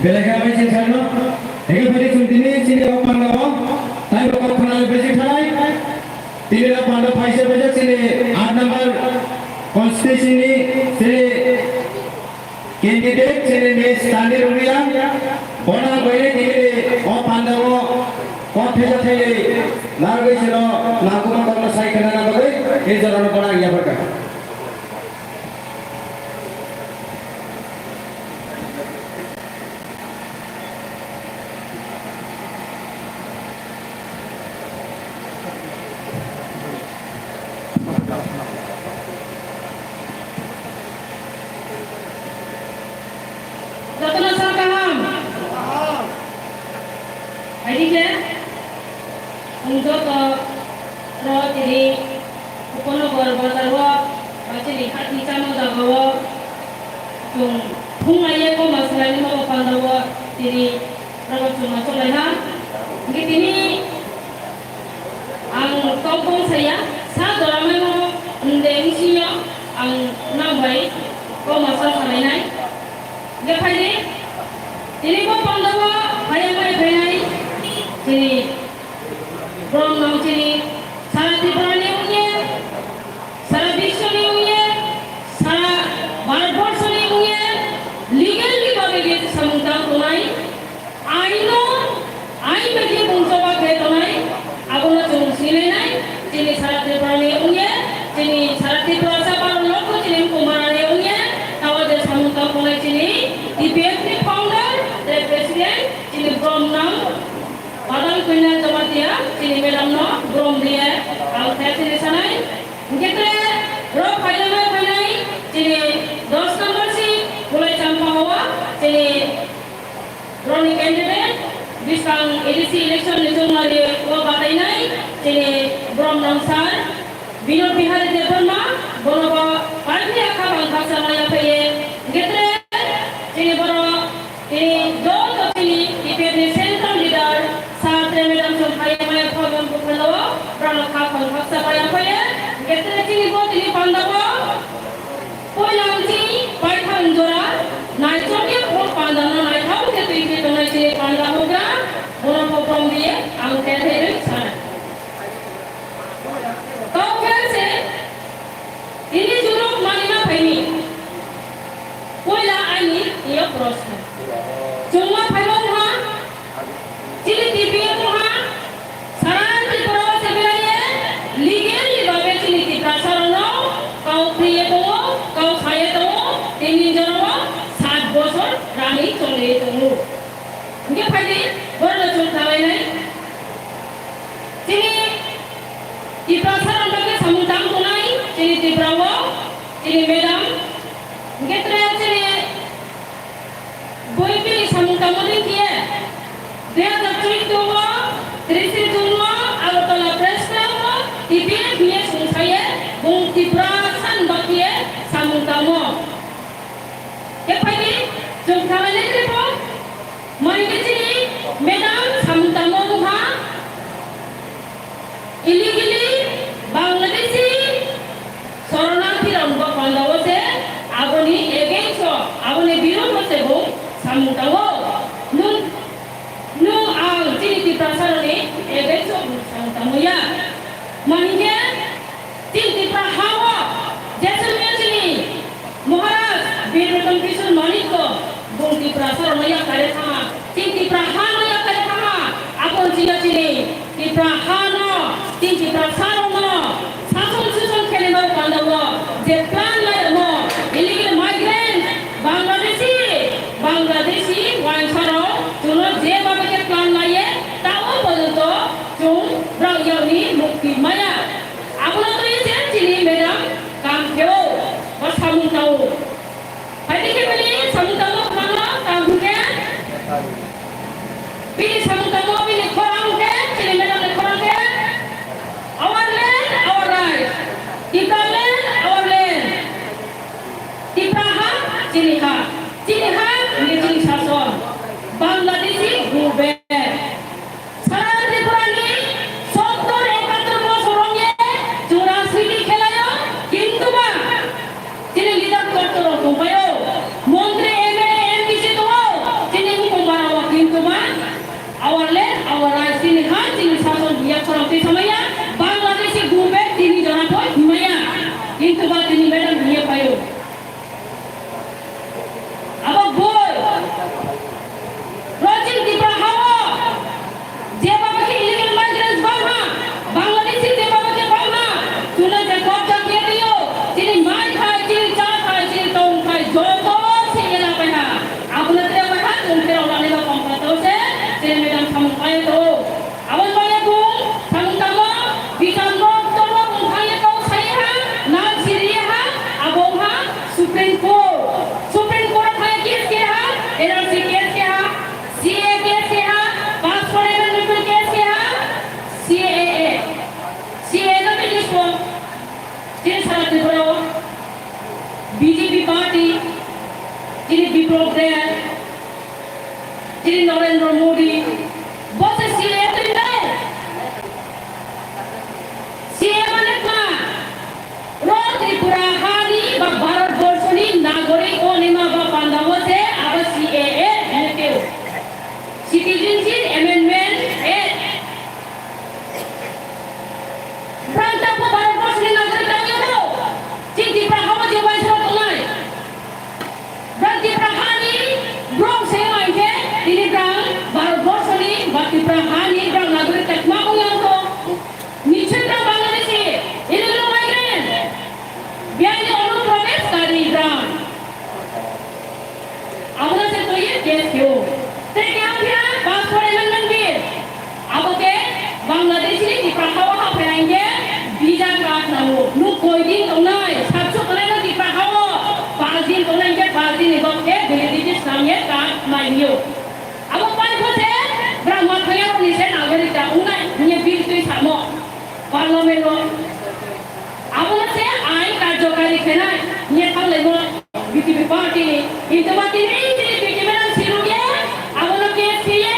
Belai khe hambai chini sakno, eke phai chwng tini chini o panda o, tai bo kok khna besi thanai, tini o panda phaisa besi chini aat number constituency ni chini Candidate chini Miss Chandni Rungria, bono bagwi tini o pandao kok thaijakthai narwgwi sino nangkukma kokno sai khna nang bagwi tei jorano bono ang yapharkha. Jotono sal kaham. Haikhe, chwng joto ro tini Upanagar bazar o, ba chini hati chama jaga o, chwng phunglaiya kokma swlaini mano panda o, tini Rwchapma chwlaiha. Hwnkhe tini ang tongthong saya, sa jora maimo hwnde wngsingo ang nang bai kokma sa salainai. Hwnkhe phaidi, tini bo pandao phaiya mai phainai chini borok nang chini sara Tripura ni wngya. Sara biswni wngya, sara Bharatborshoni wngya, legal ni bagwi je samung tang tongnai, aino, ain bai je bung choba khe tongnai, abono chwng sinainai, chini sara Tripura ni wngya, chini sara Tripura sa Bharat lokno chini wngkong barani wngya, tao je samung tang tongnai chini T P F ni founder tei president, chini Bromnang Badal Kanya Jamatia, chini madam no Brom dia, ang khe chini sanai, Hwnkhe tere rok phainai phainai chini dos number si Kulai Champa o chini roni candidate biskang A D C election ni chwngmari o batainai chini Bromnang sir Binod Bihari Debbarma, bono bo party akha bang baksa maya phaiye. Hwnkhe tere chini borok Tini joto chini T P F ni central leader sir tei madam chwng phaiya maya phogon buphano borokno kha khong khaksa maya phaiya. Hwnkhe tere chini bo tini pandao poila wngsi paithak jora naithokya bo pandano naithok khe twi khe tongnai chini panda hokra bono pho prom diye ang khe thaiwi sanai. Kok khe se tini jurok manima phaini. Poila ani iyo proshno. Chwngma phaibo wngha, Chini T P F ha, sara Tripura o se belai ye, legally babe chini Tiprasa rokno kau khriye tongo, kau saye tongo, tini jormo sat bosor rani chole tongo. Hingke phaidi, borno chwng kalainai. Chini Tiprasa rok bagwi samung tang tongnai, chini Tripura o, chini madam, hingke tre chini Bui bini samung tangmani khe, dui hajar chuddo o, tris June o, Agartala Press Club o, T P F hiye sungsaye, bung Tiprasa ni bagwi samung tangmo. Khe phaidi, chwng thangnai nai khe bo, mani khe chini madam samung tangmo wngkha. Illegally Bangladeshi soronarthi rok bo panda o se aboni against o, aboni birodh o se bo samung tango. Nung, nung ang chini Tiprasa rokni against o bo samung tango ya. Mahinkhe chini Tipra ha o jeswk chini Maharaj Bir Bikram Kishore Manik ko bung Tiprasa rokno yakarwi thangma, chini Tipra ha no yakarwi thangma, aboni chini chini Tipra ha no, chini Tiprasa rokno sason suson khenwi no panda o je plan lai rokno illegal migrant, Bangladeshi, Bangladeshi waisa rok chwngno je babe khe plan lai ye ta o porjonto chwng brao yakni mukti maya. Abono twi se chini madam kam khe o, ba samung ta o. Phaidi khe bini samung tangmo kwbangma kaham hwnkhe, bini samung tangmo bini khorang hwnkhe, chini madam ni khorang khe, "Our land, our right. Tipra land, our land. Tipra ha, chini ha. Chini ha, hwnkhe chini sason. Bangladeshi go back." Sara Tripura ni sottor ekattor bosor wngye chwng rajniti khelaio, kintu ba chini leader doctor rok tongpaio, montri, M L A, M P C tongo, chini bukung bara o, kintu ba our land, our rights, chini ha, chini sason buya khorang twi samaya, Bangladeshi go back tini jora pho himaya, kintu ba tini madam hiye paio. Abo boi. Rojin Tipra hao. Jeba bakhe illegal migrants bangha. Bangladeshi jeba bakhe bangha. Chwngno je kobja khe rio. Chini mai khai, chini cha khai, chini tong khai. Joto se ela pai ha. Abono tre pai ha. Chwng khe rok lani ba kompla to se. Chini madam samung pai to. Aboni bagwi bung samung tangmo, bichar no tongmo bung thangwi kok sawi ha, nal siriwi ha, abo wngkha Supreme Court. Supreme Court o thangwi case keha, N R C case keha, C A A case keha, Passport Amendment case keha, C A A. C A A no tini song, tini sara Tripura o B J P party, tini Biplab Deb, Shri Narendra Modi, bo se C A A twi nai? C A A mane kma? Ro Tripura hani ba Bharat borso ni nagorik onima ba panda o se abo C A A hene teo. Citizenship Amendment Act. Brang tabuk Bharat borso ni nagorik tangwi abo. Chini Tripura hao je waisa tongnai. Brang Tipra hani brong se wngkhe tini brang Bharat borso ni ba Tipra hani brang nagorik tei kwma wngya wngkho. Nichoi brang Bangladeshi, illegal migrant. Biyangni Anuprabesh kari brang. Abono se twi case khe o. Tei khe ang phira Passport Amendment Bill. Abo khe Bangladeshi ni Tipra hao ha phai ang khe visa card nango. Nuk koi din tongnai, satso tongnai no Tipra hao. Pas din tongnai khe pas din ni bok khe validity slam ye card mai nio. Abo pai pho se brang ma thaya ni se nagorik ta ungnai, hingye bill twi samo. Parliament o. Abono se ain karjokari khenai, hingye thanglaimo B J P party ni. Hintu ba tini tini B J P madam siruk ye, abono case khiye,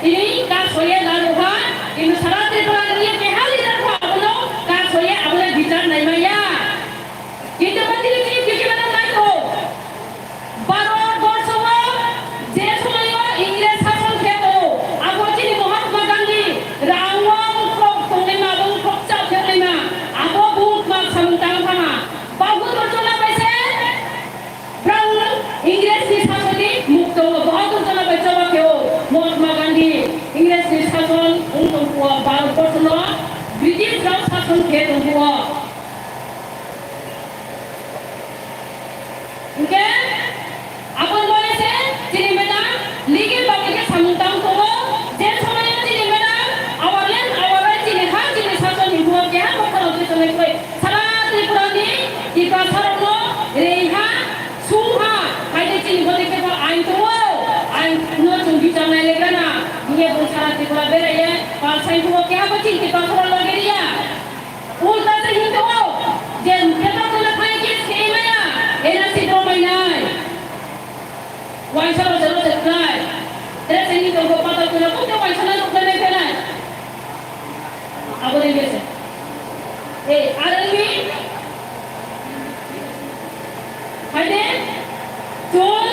tini kasoye lalu ha, hintu sara Tripura ni ye keha leader kho abono kasoye, abono bichar naimaya. Hintu ba tini tini B J P madam naikho. Bharat borso o je somoio Ingres sason khe tongo, abo chini Mahatma Gandhi rang o wngkhok tongnaima, abo wngkhok chao khe wngnaima, abo bung tma samung tang thangma. Bahudurjo Nalwai se brang Ingres ni sason Hwnkhe aboni bagwi se chini madam legal bagwi khe samung tang tongo. Je somoio chini madam our land, our right, chini ha, chini sason hinwi bo keha bokhorok twi tongnai kwrwi. Sara Tripura ni Tiprasa rokno rei ha, sung ha, hai khe chini boni khe bo ain tongo, ain no chwng bichar nai le gana, hwnkhe bo sara Tripura berai ye, pal sai tongo, keha bo chini Tiprasa rok loge ri ya. Ulta se hinwi tongo, je kheto kono thai case khe maya, N R C drop mai nai. Waisa rok jero je khlai. Tere se hinwi tongo patal kono kok te waisa na rok nai khlai. Abo de gese. Eh, R L B. Haide, chwng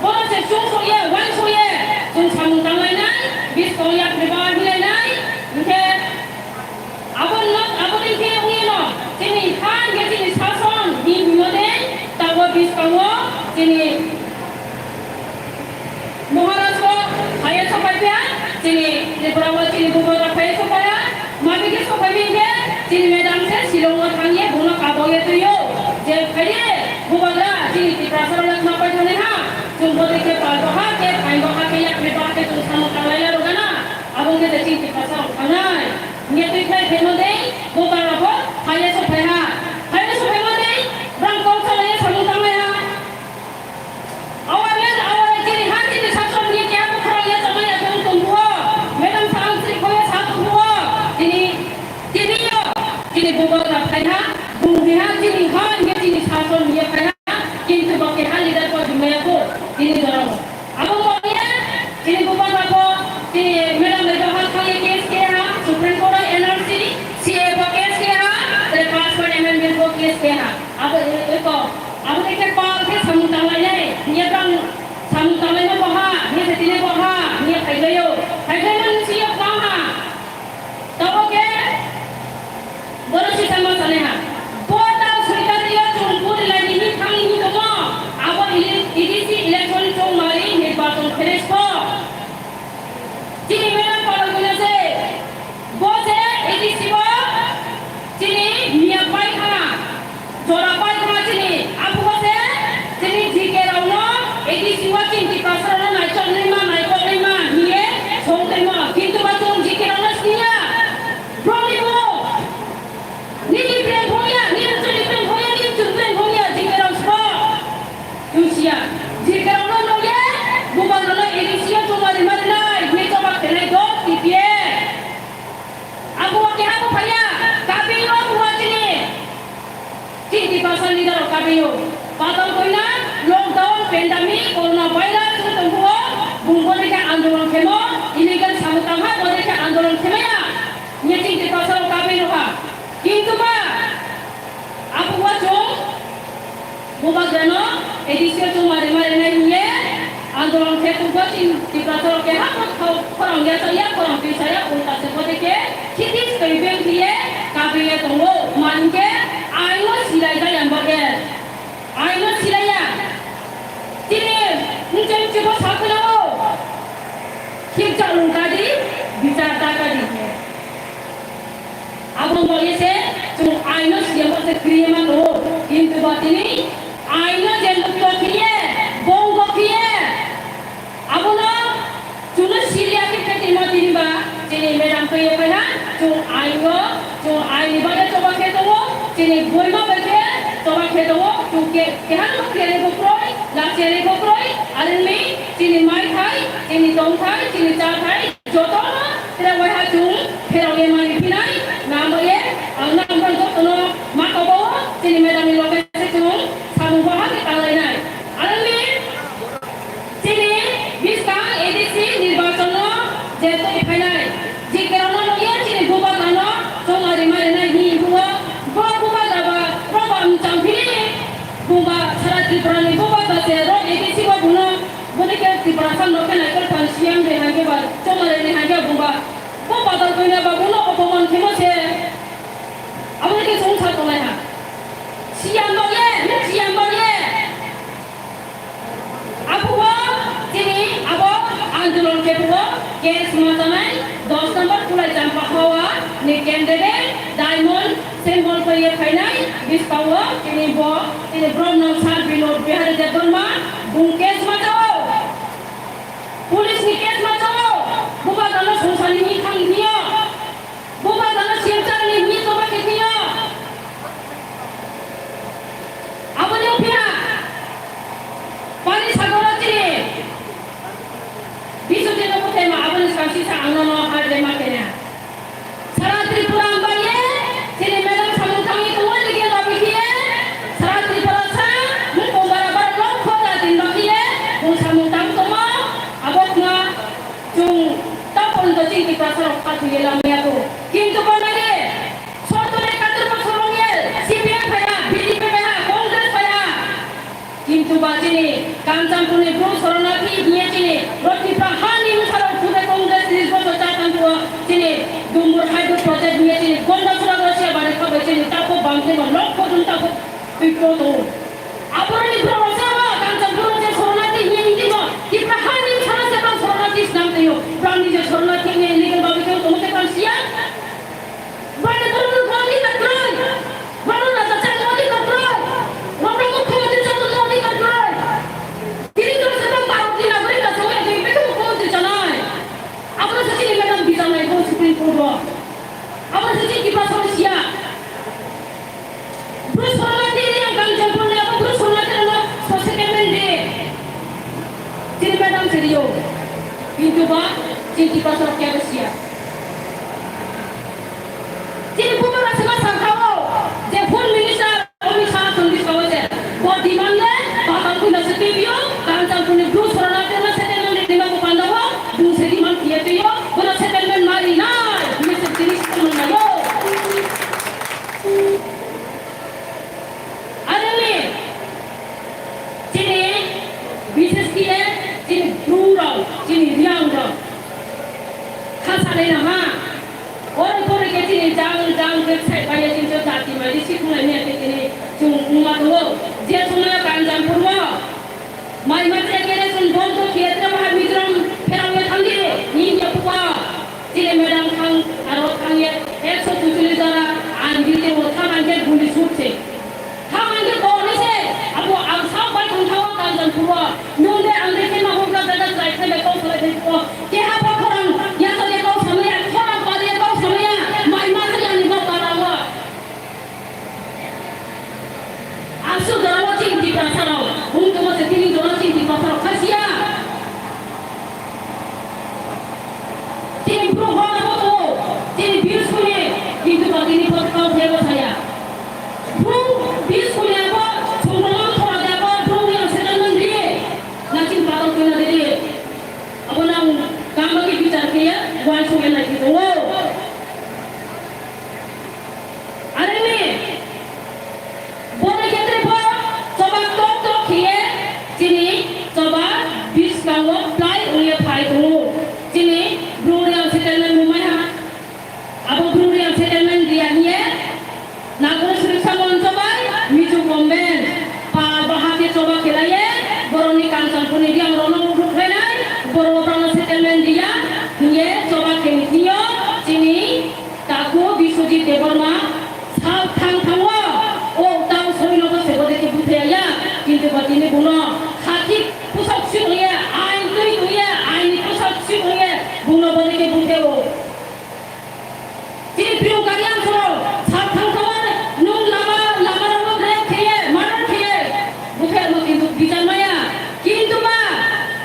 bono se chwng soye, uansukye, chwng samung tanglainai, biskang yakni ba hilainai, hwnkhe aboni, aboni khe wngya no, chini ha hwnkhe chini sason, ni hwnwi de, tabuk biskango chini Maharashtra phaiya sopaikha, chini Tripura o chini Bubagra phaiya sopaikha, mabikhe sopaimani khe chini madam se Shillong o thangye bono kabokya twio. Je phaiye Bubagra chini Tiprasa rok yakma pai thani ha, chwng botwi khe pal baha khe phain baha khe yakni baha khe chwng samung tanglaiya rwgana, abo wngkhe je chini Tiprasa rok thangnai. Hwnkhe twi khlai phaimani Bubagra bo phaiya sophaiha, phaiya sophaimani brang kok salaiya samung tanglaiha. Our land, our right, chini ha chini sason ni kya bukhara ya chamai ya tong tong buo. Madam sa ang sri khoya sa tong buo. Tini, tini yo, tini Bubagra phai ha, bung di ha, chini ha, ye chini sason ye phai ha, kintu bo ke ha leader ko jumaya ko, tini dorong. Abo bo ye, chini Bubagra ko, chini madam le ha thang ye case ke ha, Supreme Court N R C, C A bo case ke ha, te passport amendment ko case ke ha. Abo e, e ko, abo ni khe pal khe samung tanglai nai, hingye bang samung tanglai no boha, hingye se tini boha, hingye phailaio, phailaino nisi yo bang ha. Tabo khe, bono sisa ma sane ha. Bo tang soitan yo chung puri lai ni hi thang ni hi tomo, abo ili, A D C election chung mari nirbachon finish ko. Chini madam pal khe na se, bo se A D C bo chini miya pai khana, jora pai khana chini, aphuru se chini G K rok no A D C bo chini Tiprasa rok no naichok nai ma, naikok nai ma hiye song tei ma, kintu ba chwng G K rok no siniya, bromni bo. Nini plan phongya, nini chwngni plan phongya, nini chwng plan phongya, G K rok sbo. Chwng siya. G K rok no nokya, Bubagra no A D C o chuma rima rinai, hwnwi choba khenai dok T P A. Abo wa keha bo phaiya, kapi yo abo wa chini. Chini Tiprasa leader rok kapi yo. Patal koina, lockdown, pandemic, corona virus, wng tong phuo, bung bo dekhe andolon khemo, illegal samung tangha, bo dekhe andolon khemaya. Nge chini Tiprasa rok kapi rokha. Kintu ba, abo wa chwng Bubagrano A D C o chuma rima rinai hwnle andolon khe tongkha chini Tiprasa rok keha khorang ya chaya khorang twi saya ulta se bode khe khitis twi beng khiye kabriya tongo mankhe aino silai jaya bode aino silaiya chini ncheng chibo sakhlao khikcha lungkadi bichar dakadi. Aboni bagwi se chwng aino siyamo se kriye ma tongo, kintu ba tini aino je lukto khiye, bongo khiye, abono chwngno siriya khe khe timo tini ba chini madam twiyo phaiha, chwng aino, chwng aini bagwi choba khe tongo, chini boima bai khe choba khe tongo, chwng ke-, keha no khiyani bo kroi, lakhiyani bo kroi, aroni chini mai thai, chini tong thai, chini cha thai. Jotono tere waiha chwng pherok ye mani phinai, namo ye, ang nang jotono ma kobo, chini madam ni loge se chwng samung bo ha khe tanglai nai. Aroni chini biskang A D C nirbachon no je twi phainai, je kerong no ye chini Bubagra no chwng ari mari nai hi huo, bo Bubagra ba, bo ba mchang phini, bo ba sara Tripura ni Bubagra se ro A D C bo buno Boni khe Tiprasa no khe naikol phan C M de hai khe ba, chongmare ni hai khe bungba. Bo badal koina ba bono opoman khemo se. Aboni khe chwng sa tongnai ha. C M no ye, C M no ye. Abuo chini abo andolon khe buo, case ma tanai, dos number Kulai Champa Hawa ni candidate Diamond Bengal paiye phainai bwskango chini bo, chini Bromno Sir Binod Bihari Debbarma, bung case ma chao. Police ni case ma chao. Bubagrano songsa ni hwnwi thang hwnwi o. Bubagrano Silchar ni hwnwi choba khe hwnwi o. Aboni phiya Pani Sagoro chini Biswajit no bwthaima aboni sangsisa ang nono hardle ma khe na. Sara Tripura ang bai ye, chini madam samung tangwi tongwi ligi lobwi khe ye, Sara Tripura sa, mung kong bara bara lok kho da din rok khe ye, mung samung tang tongmo, abo khna chung ta porjonto chini Tiprasa rok kha thwi ye lamaya to. Kintu bo nai ye, sottor ekatur bosor wng ye, C P M phai ha, B J P phai ha, Congress phai ha. Kintu ba chini Kanchanpurni Bru Soronarthi hiye chini Rotipra hani msarok thube Congress tris bochor cha tangkho chini Dumbur Hydro Project hiye chini Gonda Sura Russia bari khabai chini tapo bangkhe ma lok khojung tapo twi kho to. Aboroni bro sa ba Kanchanpur je Soronarthi hiye niji mo Tipra hani msarok se bang Soronarthi snam twi yo. Bang nije Soronarthi hiye legal babi khe to mo te kan siya. Bani borok no modi katroi. Borok no raja chak modi katroi. Borok no mukhyamantri chak modi katroi. Tini to se bang Bharat ni nagorik ka songya ke beto mukhyamantri chanai. Abro se chini madam bijanai ko Supreme Court o. Abro se chini Tiprasa siya. Bru Soronarthi ni ang Kanchanpur ni abo Bru Soronarthi no so settlement de. Chini madam se rio. Kintu ba chini Tiprasa kya siya. Chini bubagra sima sangkha o je Home Minister Amit Shah tongwi sao je bo demand le bakal kuina se tibio Kanchanpurni Bru Soronarthi no settlement rinai bo panda o bung se demand kiye twiyo bono settlement ma rinai hwnwi se tini se tongmani o. Aroni chini bishesh khe chini Bru rok chini Riang rok kha sanai na ha. Oro pore khe chini jang jang khe sai pai ya chini jati mai di sikhung lai ni khe chini chung wngma tongo. Je chungma Kanchanpur o mai ma tre kere chun bom to khe tre ma Mizoram pherang le thang di ni ya pua. Chini madam thang aro thang ye ekso chuchuli jora ang di te o thang ang khe guli sut se. Hamani kok ni se, abo ang sao bai thang thao Kanchanpur o. Nung de ang de khe ma hokra jaga jai khe bai kok salai de ko. Keha bo khorang ya to de kok samaya, khorang pa de kok samaya, mai ma se ani kok para o. Asu doro chini Tiprasa rok, hung tongma se tini doro chini Tiprasa rok khasia. Chini bru hor bo to, chini views kuni, kintu ba tini pot kau thebo saya. Bru views kuni abo, chungkolo thora de abo, bru ni settlement di. Na chini patal kuni di. Abo nang kama ki bichar kiya, wan sungai na ki to. Aroni, boni khetre bo choba tok tok khiye chini choba biskango plai wngye phai tongo. Chini Bru Reang settlement mumai ha. Abo Bru Reang settlement riya hiye Nagori Suriksha Moncho bai Mizo Government pa bahai khe choba khelaye boroni Kanchanpurni Reang rokno ugruk khlainai borok rokno settlement riya hiye choba kheni thwiyo chini Takhuk Biswajit Debbarma sak thang thango, o tang soi no se bode khe buthaya ya, kintu ba tini buno hakhi pusak sik liya, ain twi twi ya, ain ni pusak sik liya, buno bode khe butheo. Chini Priyanka Reang soro sak thang thango, nung lama, lama rokno rape kheye, murder kheye, buthaya no kintu bichar maya. Kintu ba,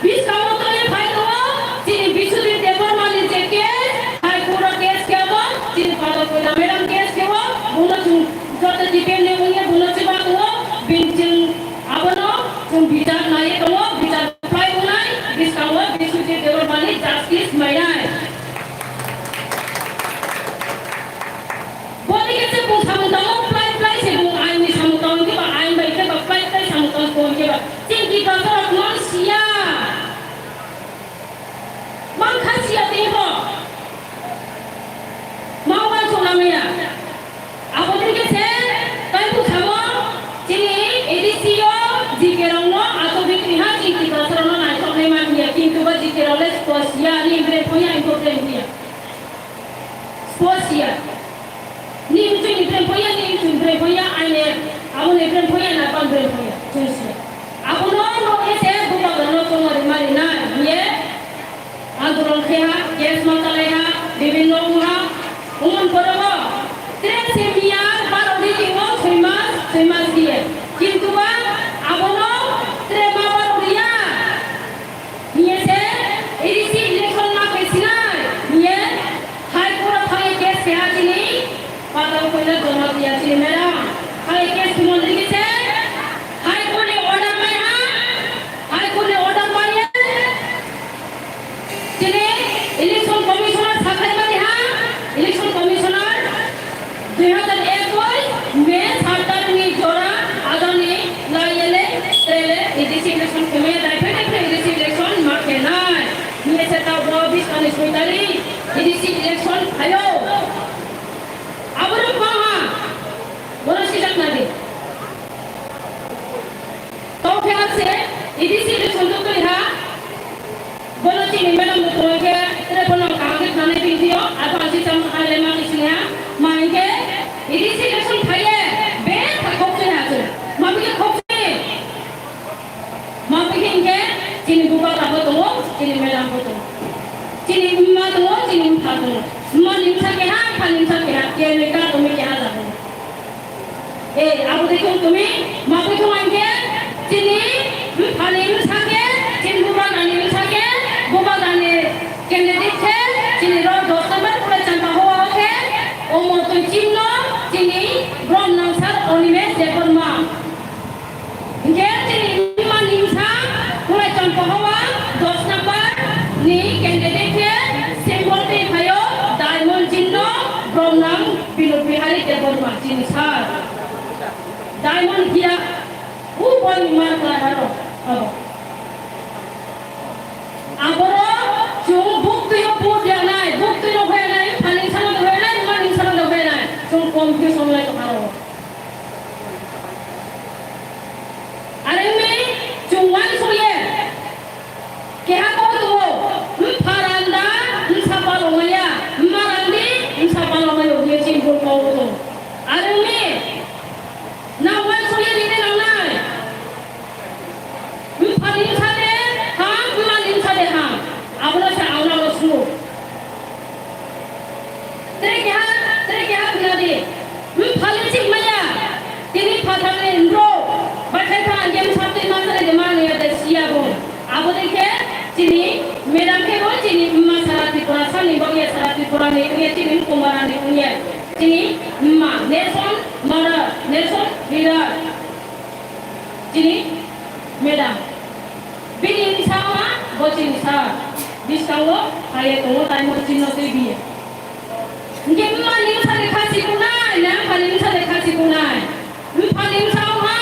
biskango tongwi phai tongo, chini Biswajit Debbarma ni je case, High Court o case kebo, chini Padma Madam case kebo, bono chwng joto depend ni wngya bono chuba tongo, bini chwng abono chwng bichar naiwi tongo, bichar phai wngnai, biskango Biswajit Debbarma ni justice mainai. Boni khe se bung samung tangmo plai plai se bung ain ni samung tang khe ba ain bai khe ba plai plai samung tang kon khe ba chini Tiprasa rok man siya. Man kha siya tei bo. Ma wan song lamaya. Abo tei khe se tai bung samo chini A D C o G K rok no ato bikri ha chini Tiprasa rok no naithok nai man ya kintu ba G K rok le spo siya ni bre poya important ya. Spo siya. Ni mchung ni bre poya ni Aboni friend phone ya na, aboni friend phone ya, chwng si. Abono no ese bubagrano chongmari mari na, ye andolon khe ha, case ma chalai ha, bibinno wng ha, wngmani pore bo tre se miya baro di tongo, soi mas, soi mas diye. Kintu ba abono tre ma baro diya. Hiye se A D C election ma khe sinai, hiye High Court o thangwi case keha chini, patao koina joma diya chini madam. Hai case thumon digi se, High Court ni order bai ha, High Court ni order bai ya. Chini Election Commissioner sakhai mani ha, Election Commissioner Dui hazar ekush May sat tarikni jora adani laiyele trele A D C election kemaya daiphe daiphe A D C election ma khenai. Hiye se ta bo bis kani soi tarik A D C election phaio. Aboro bangha. Bono sijak nadi. Tongkhe hakse, A D C election tongtoni ha, bono chini madam bo tongkhe, telephone no kaham khe khnanai tongphio, abo ang sijak hai le ma kisini ha, ma hinkhe, A D C election phaiye, be kha khokchini ha chwng, ma bikhe khokchini, ma bikhe hinkhe, chini bubagra bo tongo, chini madam bo tongo, chini mma tongo, chini mpha tongo, mma ni bwsa keha, mpha ni bwsa keha, kemika tongwi keha jago. Eh, abo de kung tumi, ma kung tumi angke, chini, hmm, phani bwsa khe, chini bubagrani bwsa khe, bubagrani candidate khe, chini rok dos number kule chanta hoa khe, omo twi chimno, chini, brom nang sar Animesh Debbarma. Hingke chini mma ni bwsa, kule chanta hoa, dos number ni candidate khe, symbol twi phaio, diamond chinno, brom nang Binod Bihari Debbarma chini sir. Diamond hira, u boi mar kla haro, abo. Aboro, chwng buk twi o buk yanai, buk twi o hoyanai, phaning sano do hoyanai, maning sano do hoyanai, chwng confuse onglai tong haro. Arengni, chwng uansukya. Keha kok tongo, mpha randa, msa palomaya, mma randi, msa palomaya, hwnwi chini bul kok tongo. Arengni, na uansukya rinwi nangnai. Mphani msa de ham, mmani msa de ham. Abono se ang nangno swngo. Tere keha, tere keha phina di. Mphali chik maya. Tini phathar ni bro. Bathai pha angke msap twi ma sari de ma nung ya de siya bo. Abo de khe chini madam khe bo chini mma sara Tripura sani bo ya sara Tripura ni ungya chini mkomara ni ungya. Chini mma Nelson mother, Nelson leader. Chini madam. Bini bwsa ma bo chini sir. Bwskango phaiye tongo tai mo chinno twi biye. Hingke mma ni bwsa de khasi kunai, na mphani bwsa de khasi kunai. Mphani bwsa ha.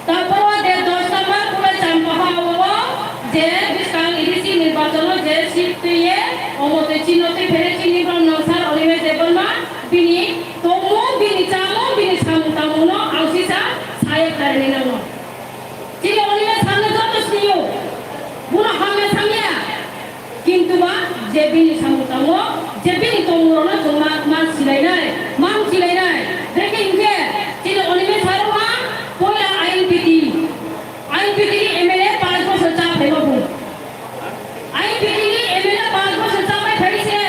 Taporo de dos number kule champa ha o je bwskang A D C nirbachon o je seat twiye omo twi chinno twi phere chini brom nang sir Animesh Debbarma bini tongmung, bini chamung, bini samung tangmung no ang sisa saya kharini nango. Chini Animesh sir no joto siniyo, bono hamya samya. Kintu ba je bini samung tango, je bini tongmung rokno chwng ma, ma silainai, ma silainai. Brekhe hinkhe chini Animesh sir ha poila I N P T, I N P T ni M L A panch bochor cha phaima bung. I N P T ni M L A panch bochor cha pai phai se.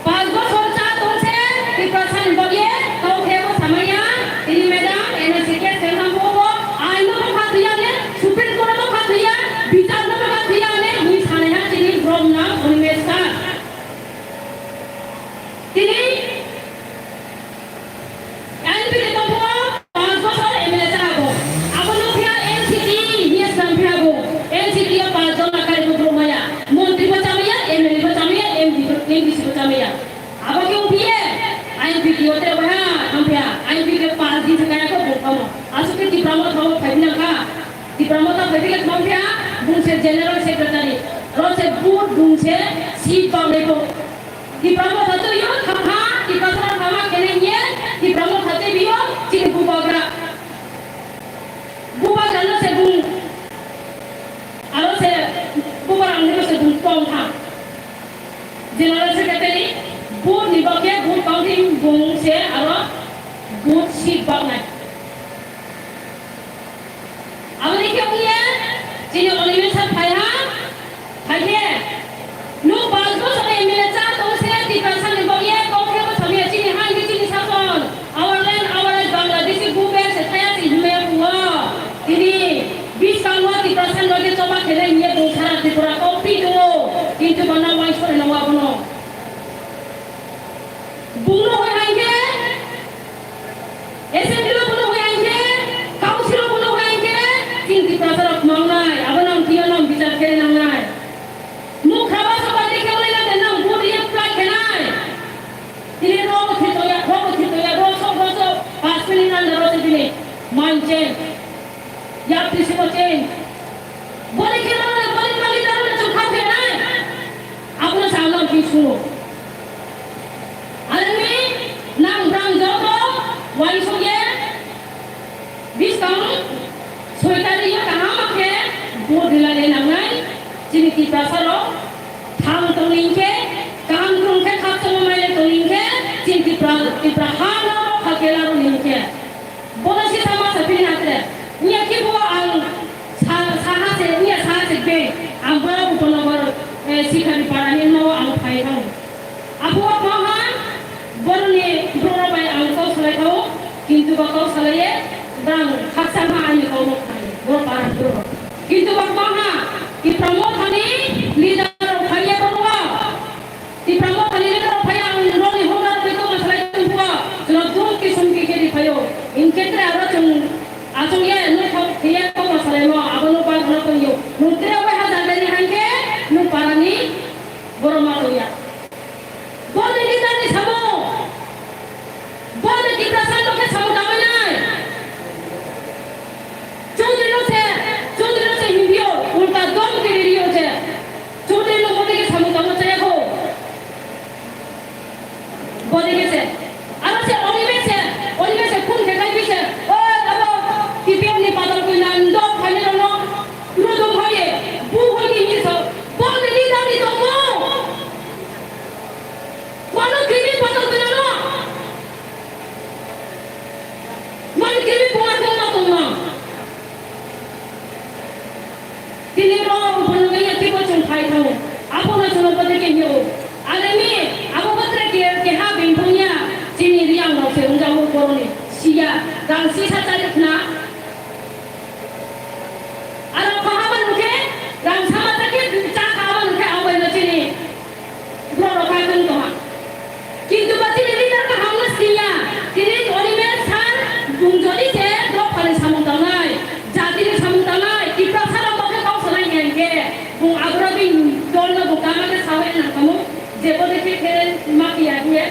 Panch bochor cha tong se, Tiprasa ni bagwi tong khe bo samaya, tini madam, N S C case khe thang bo bo, ain no bokha thwiya ne, Supreme Court no bokha thwiya, bichar no bokha thwiya ne, mui sanai ha chini brom na, Animesh sir. Tini N P P tongphuno panch bochor M L A cha abo. Abo nukya N C T hiya swnam phiya bo. N C T o panch jon lakhai bo borok maya. Montri bo chamaya, M L A bo chamaya, M D bo, M D C bo chamaya. Abo khe ungphiye, I N P T o tere bo ha, thamphiya. I N P T o panch din se kaya kho bo kamo. Asuk khe Tipra Motha o phai phina kha. Tipra Motha phai phile thamphiya, bung se General Secretary. Ro se board bung se si banglai bo. Tipra Motha twi yo thangha, Tiprasara thangha kene ye, Tipra Motha twi biyo chini bubagra. Bubagra no se bung, aro se bubagra no se bung tong ha. General Secretary, board ni bagwi board counting bung se aro Chini Animesh sir phai ha? Phai khe? Nwng panch bochor M L A cha tong se Tiprasa ni bagwi kok khe bwsamiya chini ha hwnwi chini sason. Our land, our right Bangladeshi government se thaya se hwnwi ya buo. Tini bwskango Tiprasa ni bagwi choba khe nai hwnwi bung sara Tripura kok twi tongo. Kintu bono waisore nangwa bono. Bungno hoi hai khe, assembly o bono hoi hai khe, council o bono hoi hai khe, chini Tiprasa rok mangnai, abono ang twiwi nang bichar khe nangnai. Mukha basa bai khe wngwi nang nang vote ye apply khenai. Tini rok bo thito ya, rok bo thito ya, rok sok, rok sok, paanch minute under o se tini. Mind change. Yapri simo change. Boni khe mano, boni bagi daro na chukha phenai. Abono sa ano bisu. Alani nang brang joto waisok ye biskang soitari yo kaham khe bo dilai le nangnai. Chini Tiprasa rok thang tong ning khe kaham krung khe khakchangma mai le tong ning khe chini Tipra, Tipra ha no kha kela ro ning khe. Bono sisa masa pini hatre. Nya kibo ang sa, saha se, nya saha se be. Ang boro Upanagar, eh, Sikhari Parani no ang phai thang. Apo wa maha, boroni boro bai ang kau salai thau. Kintu ba kau salai ye, bang khaksa ma ani kau no khai. Boro para boro. Kintu ba maha, Tipra Mothani leader phai ye boro. Tipra Mothani leader phai ang roni hwnba rok tongma salai tongphuo, chwla dum kisum ki khe ri phaio. Hinkhe tre aro chwng achuk ye nwng thok khiye tongma salaimo, abo nwng pai khna tongyo. Nwng tre bai ha jaga ni hankhe nwng parani borok ma tongya. Boni leader ni samung. Boni Tiprasa no khe samung tangwi nai. Chaudhary no se, Chaudhary no se himbiyo, ulta dom kiri riyo se. Chaudhary no boni khe samung tangma chaya kho. Boni khe se. Aro se Animesh se, Animesh se phone khe kai bi se. O abo T P F ni padal koi nan dok phani no no. Ro dom hoye, bu hoye ni so. Boni leader ni dom mo. Wano kiri padal koi no. Wano kiri bunga tong ma tong ma. Tini rok phunukya kibo chwng phai thango. Abono chwngno bwtwi khe hino. Aleni abo bwtwra khe keha bengphongya chini riyang rok se wngjago boroni siya rang sisa chari khna. Aro kha haba nukhe rang sama ta khe cha kha haba nukhe abo ino chini. Borok rok khai tong tongha. Kintu ba chini leader kaham no siya. Tini Animesh sir bung jodi se dophani samung tangnai, jatini samung tangnai, Tiprasa rok bo khe kok salai ya hinkhe bung aboro bini dol no bung kama khe sawi nang kamo, jebo de khe khe ma kiya hiye.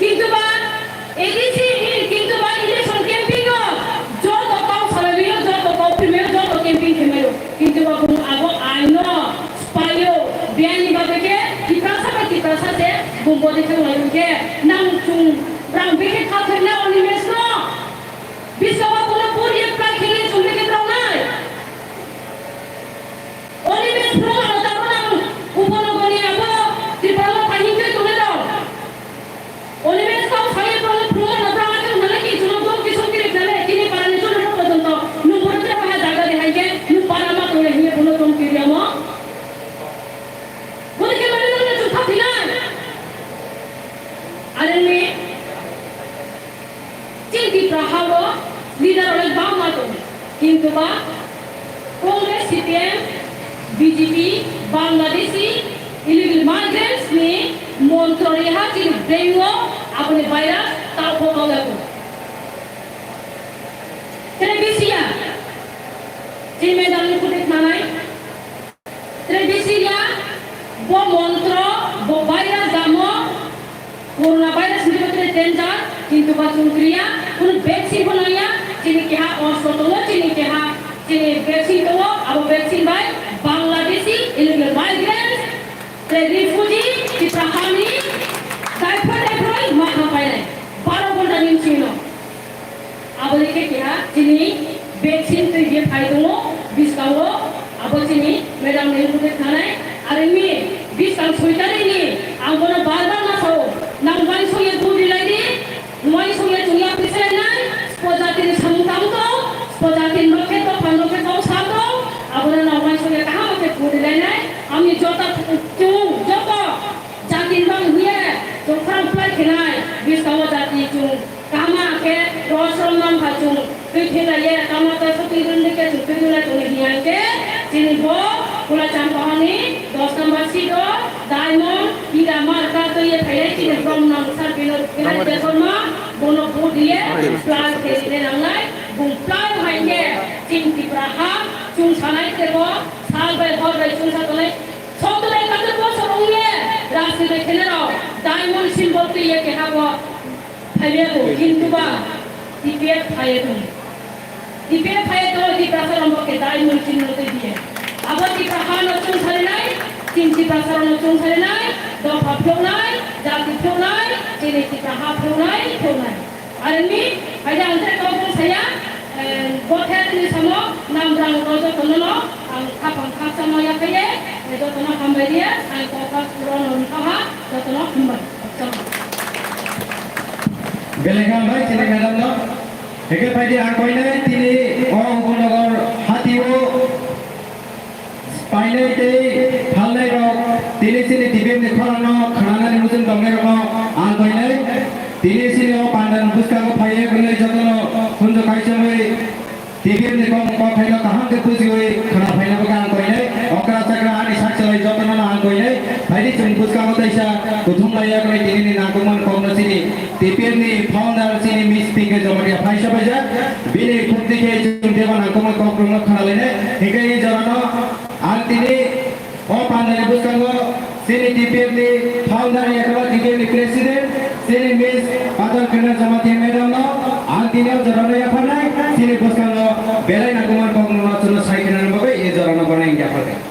Kintu ba A D C in, kintu ba election campaign o joto kok salai mayo, joto kok pi mayo, joto campaign khe mayo. Kintu ba bung abo aino spaio, biyani bagwi khe Tiprasa bai Tiprasa se bung bodi khe lai khe nang chung rang bikhe kha khe na Animesh no. Biswa ba bono puri apply khe ni chung bikhe rong nai. Animesh phunukmano tabuk nang Upanagar ni abo Tripura o thangwi twi tongnai rok. Animesh kok sai phunukmano tabuk nang nang ki chuno dom ki song kiri khlai chini para ni chuno rok pojonto nung bono tei paha jaga de hai khe nung para ma tongnai hiye bono dom kiri amo. Bono khe mani nang chukha phinai. Are ni Chini Tipra hao leader rok bangma tongo, kintu ba Congress, C P M, B J P, Bangladeshi illegal migrants ni montro riha chini brain o aboni virus tao pho tong lago. Tere bisi ya, chini madam ni kutik manai. Tre bisi ya, bo montro, bo virus damo, corona virus ni tre danger, kintu ba chwng kriya, kunu vaccine bo nangya, chini keha ostro tongo, chini keha, chini vaccine tongo, abo vaccine bai Bangladeshi illegal migrants, tre refugee, Tipra hani, daiphroi daiphroi ma ha painai, baro ghonta ni bisingno. Aboni khe keha chini vaccine twi je phai tongo, bwskango abo chini madam ni bwtwi thanai. Aroni bwskang soi tarikni ang bono bar bar ma sao, nang uansukya duri lai di, uansukya chwngya pisa lai nai, spo jatini samung tang tong, spo jatini rok khe dopha rok khe kok sa tong, Chwng twi thena ye, tamo ta sotwi rwndi khe chwng twi rwna chwng hiya khe, chini bo Kula Champahani dos number seat o Diamond, Hira marka twi ye phainai chini Bromnang sir Binod Binod Debbarma, bono vote diye, plus khe rina nangnai, bung plus hai khe, chini Tipra ha, chwng sanai tebo, sal bai hor bai chwng sa tonai, sotto bai kator bosor wng ye, rajniti khenarok, Diamond symbol twi ye keha bo, Phaiya bo, kintu ba, T P F phaiya tong. T P F phaiya tong, Tiprasa rok bo khe dai mung chini no twi diye. Abo Tiprasa no chwng sarinai, chini Tiprasa rok no chwng sarinai, dopha phiyoknai, jati phiyoknai, chini Tiprasa phiyoknai, phiyoknai. Aroni, phaiya ang tei kok bung saya, eh, bo khe tini samo, nam rang no joto no no, ang khapang khapsa no yakhaiye, eh, joto no hambai diye, ang kok kok pura no rwkha ha, joto no hambai. Belai khe hambai chini madam no. Hingke phaidi ang koinai tini o Upanagar hati o painai tei phalnai rok tini chini T V ni khorang no khnanani muchung tongnai rok no ang koinai tini chini o pandal bwskango phaiwi jotono khunju kaichomwi T V ni kok kok phaino kaham khe bujiwi khna phaina bagwi ang koinai. Okra chakra ani sak chalai jotono ang koinai. Phaidi chwng bwskango teisa kuthum laiya koinai tini ni nangkukmani kokno chini T P F ni founder chini Miss Pinky Jamatia phaisa paijak. Bini khukti khe chwng tebo nangkukmani kokrokno khna lainai. Hingke i jorano ang tini O pandani bwskango chini T P F ni founder yakhalo T P F ni president chini Miss Patal Kena Jamatia madam no ang tini o jorano yapharnai chini bwskango belai nangkukmani kokno chwngno sai khenani bagwi e jorano gwnang yapharkha.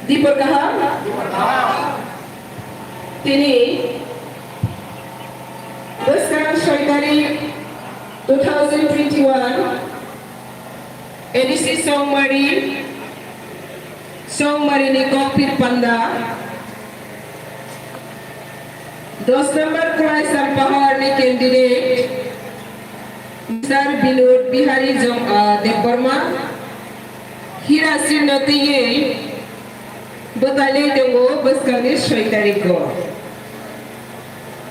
Dipor kaham. Tini bwskang soi tarik two thousand twenty-one A D C Songmari, Songmari ni Kokpir Panda, dos number Kulai Sampahar ni candidate Mister Binod Bihari Jom-, ah, Debbarma, Hira Sinno twiwi bwtailai tongo bwskangni soi tarikgo.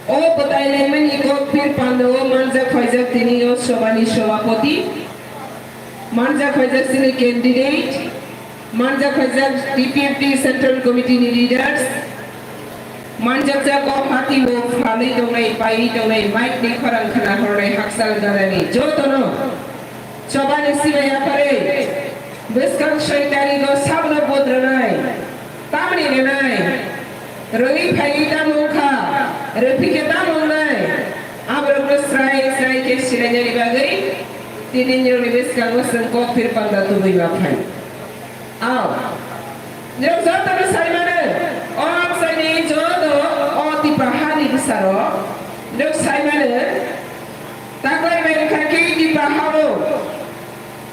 O bwtailaimani Kokpir Pandao manjak phaijak tini o sobani sobapoti, manjak phaijak chini candidate, manjak phaijak T P F T Central Committee ni leaders, manjakjak o hati o phalwi tongnai, paiwi tongnai, mic ni khorang khna hornai hakchal darani jotono chobani sibai yaphare bwskang soi tarigo sabno vote rwnai, tamni rwnai, rwngwi phaiwi tamo wngkha, rwphi khe tamo wngnai, aborokno srai srai khe silainani bagwi tini nini bwskango chwng Kokpir Panda tubui ma phai. Aw. Nirok joto no sai mano, o amchaini joto o Tipra hani bwsarok nirok sai mano, taklai bai wngkha khe Tipra hao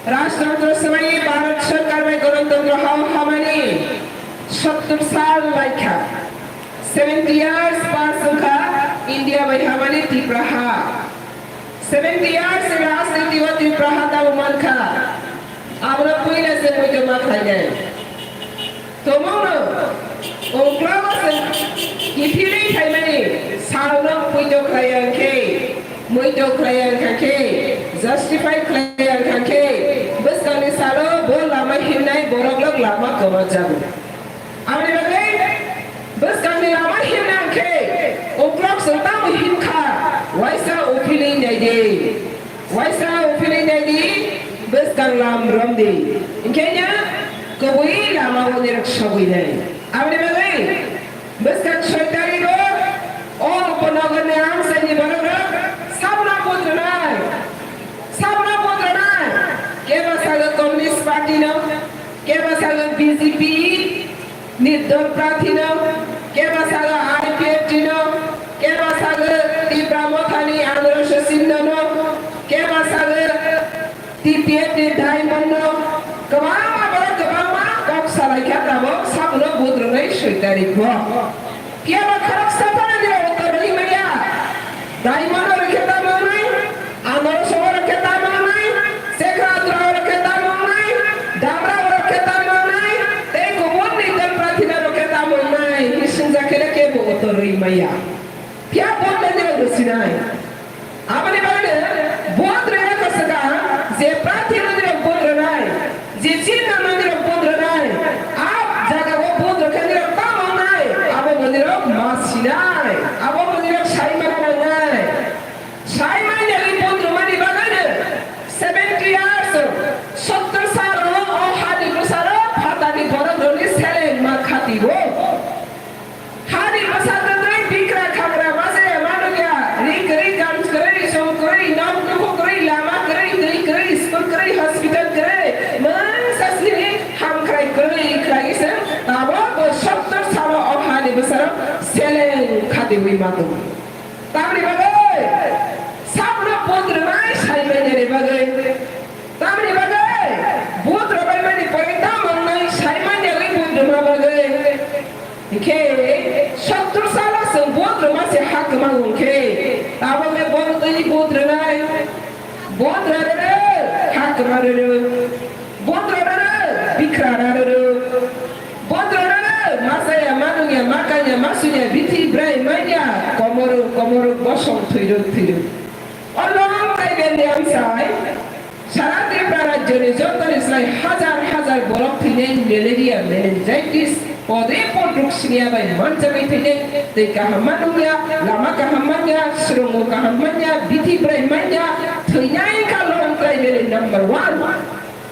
rajtantro swmai Bharat Sarkar bai Ganatantro hao hamani sottor sal laikha, seventy years pass wngkha India bai hamani Tipra ha. Seventy years ni rajniti o Tripura ha tamo mankha, abono puila se muitu ma khlainai. Tomongno ungklogo se kiphilwi phaimani salno puito khlaiya hwnkhe, muito khlaiya hwnkhe, justify khlaiya hwnkhe, bwskangni salo bo lama himnai borok lok lama kwmajago. Aboni bagwi bwskangni lama himna hwnkhe, uklok chwng tamo himkha, waisa uphilwi naidi, waisa uphilwi naidi, bwskang lam romdi, hwnkhe kwbwi lama o nirok sogwi nai. Aboni bagwi bwskang soi tarigo o Upanagarni amchaini borokrok sabno budrwnai, sabno budrwnai, kebo sago Communist Party no, kebo sago B J P, Nirdol Prathi no, kebo sago I P F T no, kebo sago Tipra Mothani Andhra Sachin no, kebo sago T P F ni Diamond no, kwbangma borok kwbangma kok salai kha tabok sabuno budrwnai soi tarikgo. Phiya ba khoroksa phano nini uttor rwui manya. Diamond no rwkhe tamo wngnai? Ang ya. Phiya vote no nirok rwsinai. Aboni bagwi vote rwya kwswkang je prarthi no nirok vote rwnai, je chinno no nirok vote rwnai, a jaga o vote rwkhe nirok tamo wngnai, abo bo nirok ma sinai, abo bo nirok sai mana nangnai. Sai manya wi vote rwmani bagwi no seventy years, sottor sal o, o hani bwsaro phatani borok rokni seleng ma khatibo. Hani bwsa kwrwi, bikra khagra, masa ya manukya, ri kwrwi, kam kwrwi, som kwrwi, nok nukhung kwrwi, lama kwrwi, twi kwrwi, school kwrwi, hospital kwrwi, mungsa sini hamkrai kwrwi khlai se, tabok bo sottor salo o hani bwsaro seleng khatiwi ma tongo. Tamni bagwi sabno vote rwnai sai manya ni bagwi. Tamni bagwi vote rwbaimani pore tamo wngnai sai manya wi vote rwma bagwi. Hinkhe sottor salo chwng vote rwma se ha kwmang wngkhe, tabok le borok twi vote rwnai. Vote rw rw, ha kwma rw rw. Vote rw rw, bikra rw rw. Vote rw rw, masaya, manungya, makanya, masunya, bithi, brai, manya, komoro, komoro, bosong, thwirwk, thwirwk. O long tribal ni amsai, sara Tripura rajyoni jotoni slai hajar hajar borok thwinai malaria, meningitis, podre podruk siniya bai manjagwi thwinai, twi kaham manungya, lama kaham manya, srwngo kaham manya, bithi brai manya, thwinai wngkha long tribal ni number one.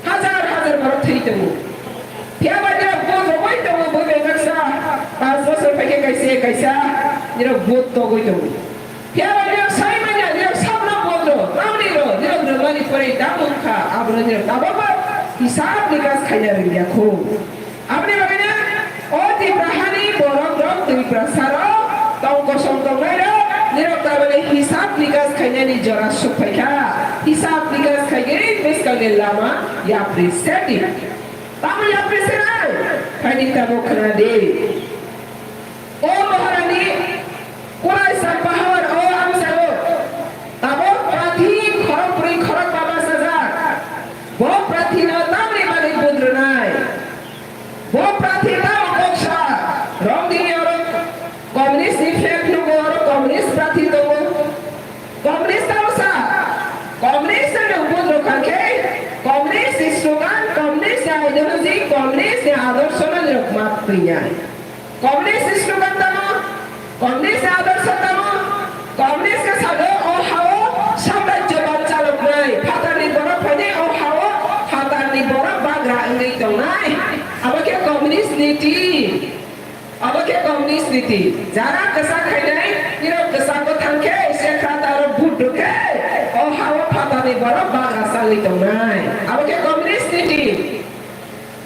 Hajar hajar borok thwi tongo. Phiya ba nirok vote rogwi tongo, bwbwi baksa, panch bosor phaikhe kaisa kaisa nirok vote togwi tongo. Phiya ba nirok sai manya, nirok sabno vote rw, tamni rw, nirok rwmani pore tamo wngkha, abono nirok tabokbo hisab nikas khaina rwngya kho. Aboni bagwino o Tipra hani borok rok Tiprasa rok tong kosom tongnai rok nirok tabani hisab nikas khainani jora suk phaikha. Hisab nikas khaigwi bwskangni lama yapri seti. Tamo yapri senai? Phaidi tamo khna di. O Maharani, Kurai Sampahar, o ang sao. Tabok prathi khorok brwi khorok baba sajak. Bo prathi no tamni bagwi budrwnai. Bo prathi tamo kok sa. Rong dini oro communist ni flag nugo, oro communist prathi tongo. Communist tamo sa. Communist no budro kha khe, communist ni slogan, communist ni ideology, communist ni adorsho no nirok mat twi ya. Communist ni slogan tamo, communist ni adorsho tamo, communist khe sado o hao samrajyobad chaloknai, phatarni borok phainai o hao phatarni borok bagra wngwi tongnai. Abo khe communist niti, abo khe communist niti. Jara kwchak khainai, nirok kwchak bo thang khe, se kha taro vote rw khe, o hao phatarni borok bagra chagwi tongnai. Abo khe communist niti.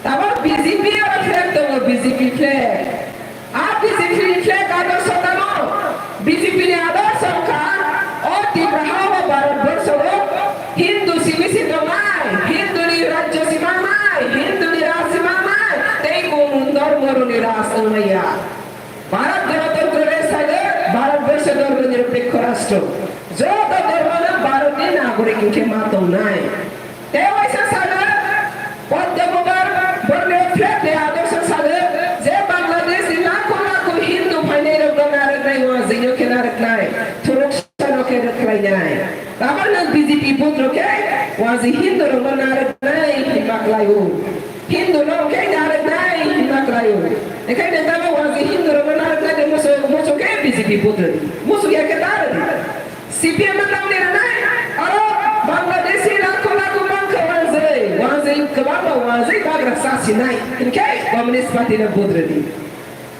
Tabok B J P oro flag tongo, B J P flag. A B J P ni flag adorsho tamo? B J P ni adorsho wngkha, o Tipra ha o Bharat borsho o Hindu simi si tongnai, Hindu ni rajyo si mangnai, Hindu ni raj si mangnai, tei kumun dhormo rok ni raj wngmaya. Bharat Ganatantro Reshagor, Bharat Borsho Dharma Nirapekho Rashtra. Joto dharma no Bharat ni nagorik hinkhe ma tongnai. Tei waisa sago, Padma Kumar Bormeo flag ni adorsho sago, je Bangladesh ni lakho lakho Hindu phainai rok no narwknai, wajwino khe narwknai, thuruk sano khe rwkhlainai. Tabok no B J P butrok khe wajwi Hindu rok no narwknai hinma khlaio. Hindu no khe narwknai hinma khlaio. Ekhai neta bo wajwi Hindu rok no narwknai de musu, musu khe B J P butrok. Musu ya khe narwk. C P M no tamni rwnai, aro Bangladeshi lakho lakho bangkha wazwi, wazwi kwbangma wazwi bagra chasinai, hinkhe Communist Party no vote rwdi.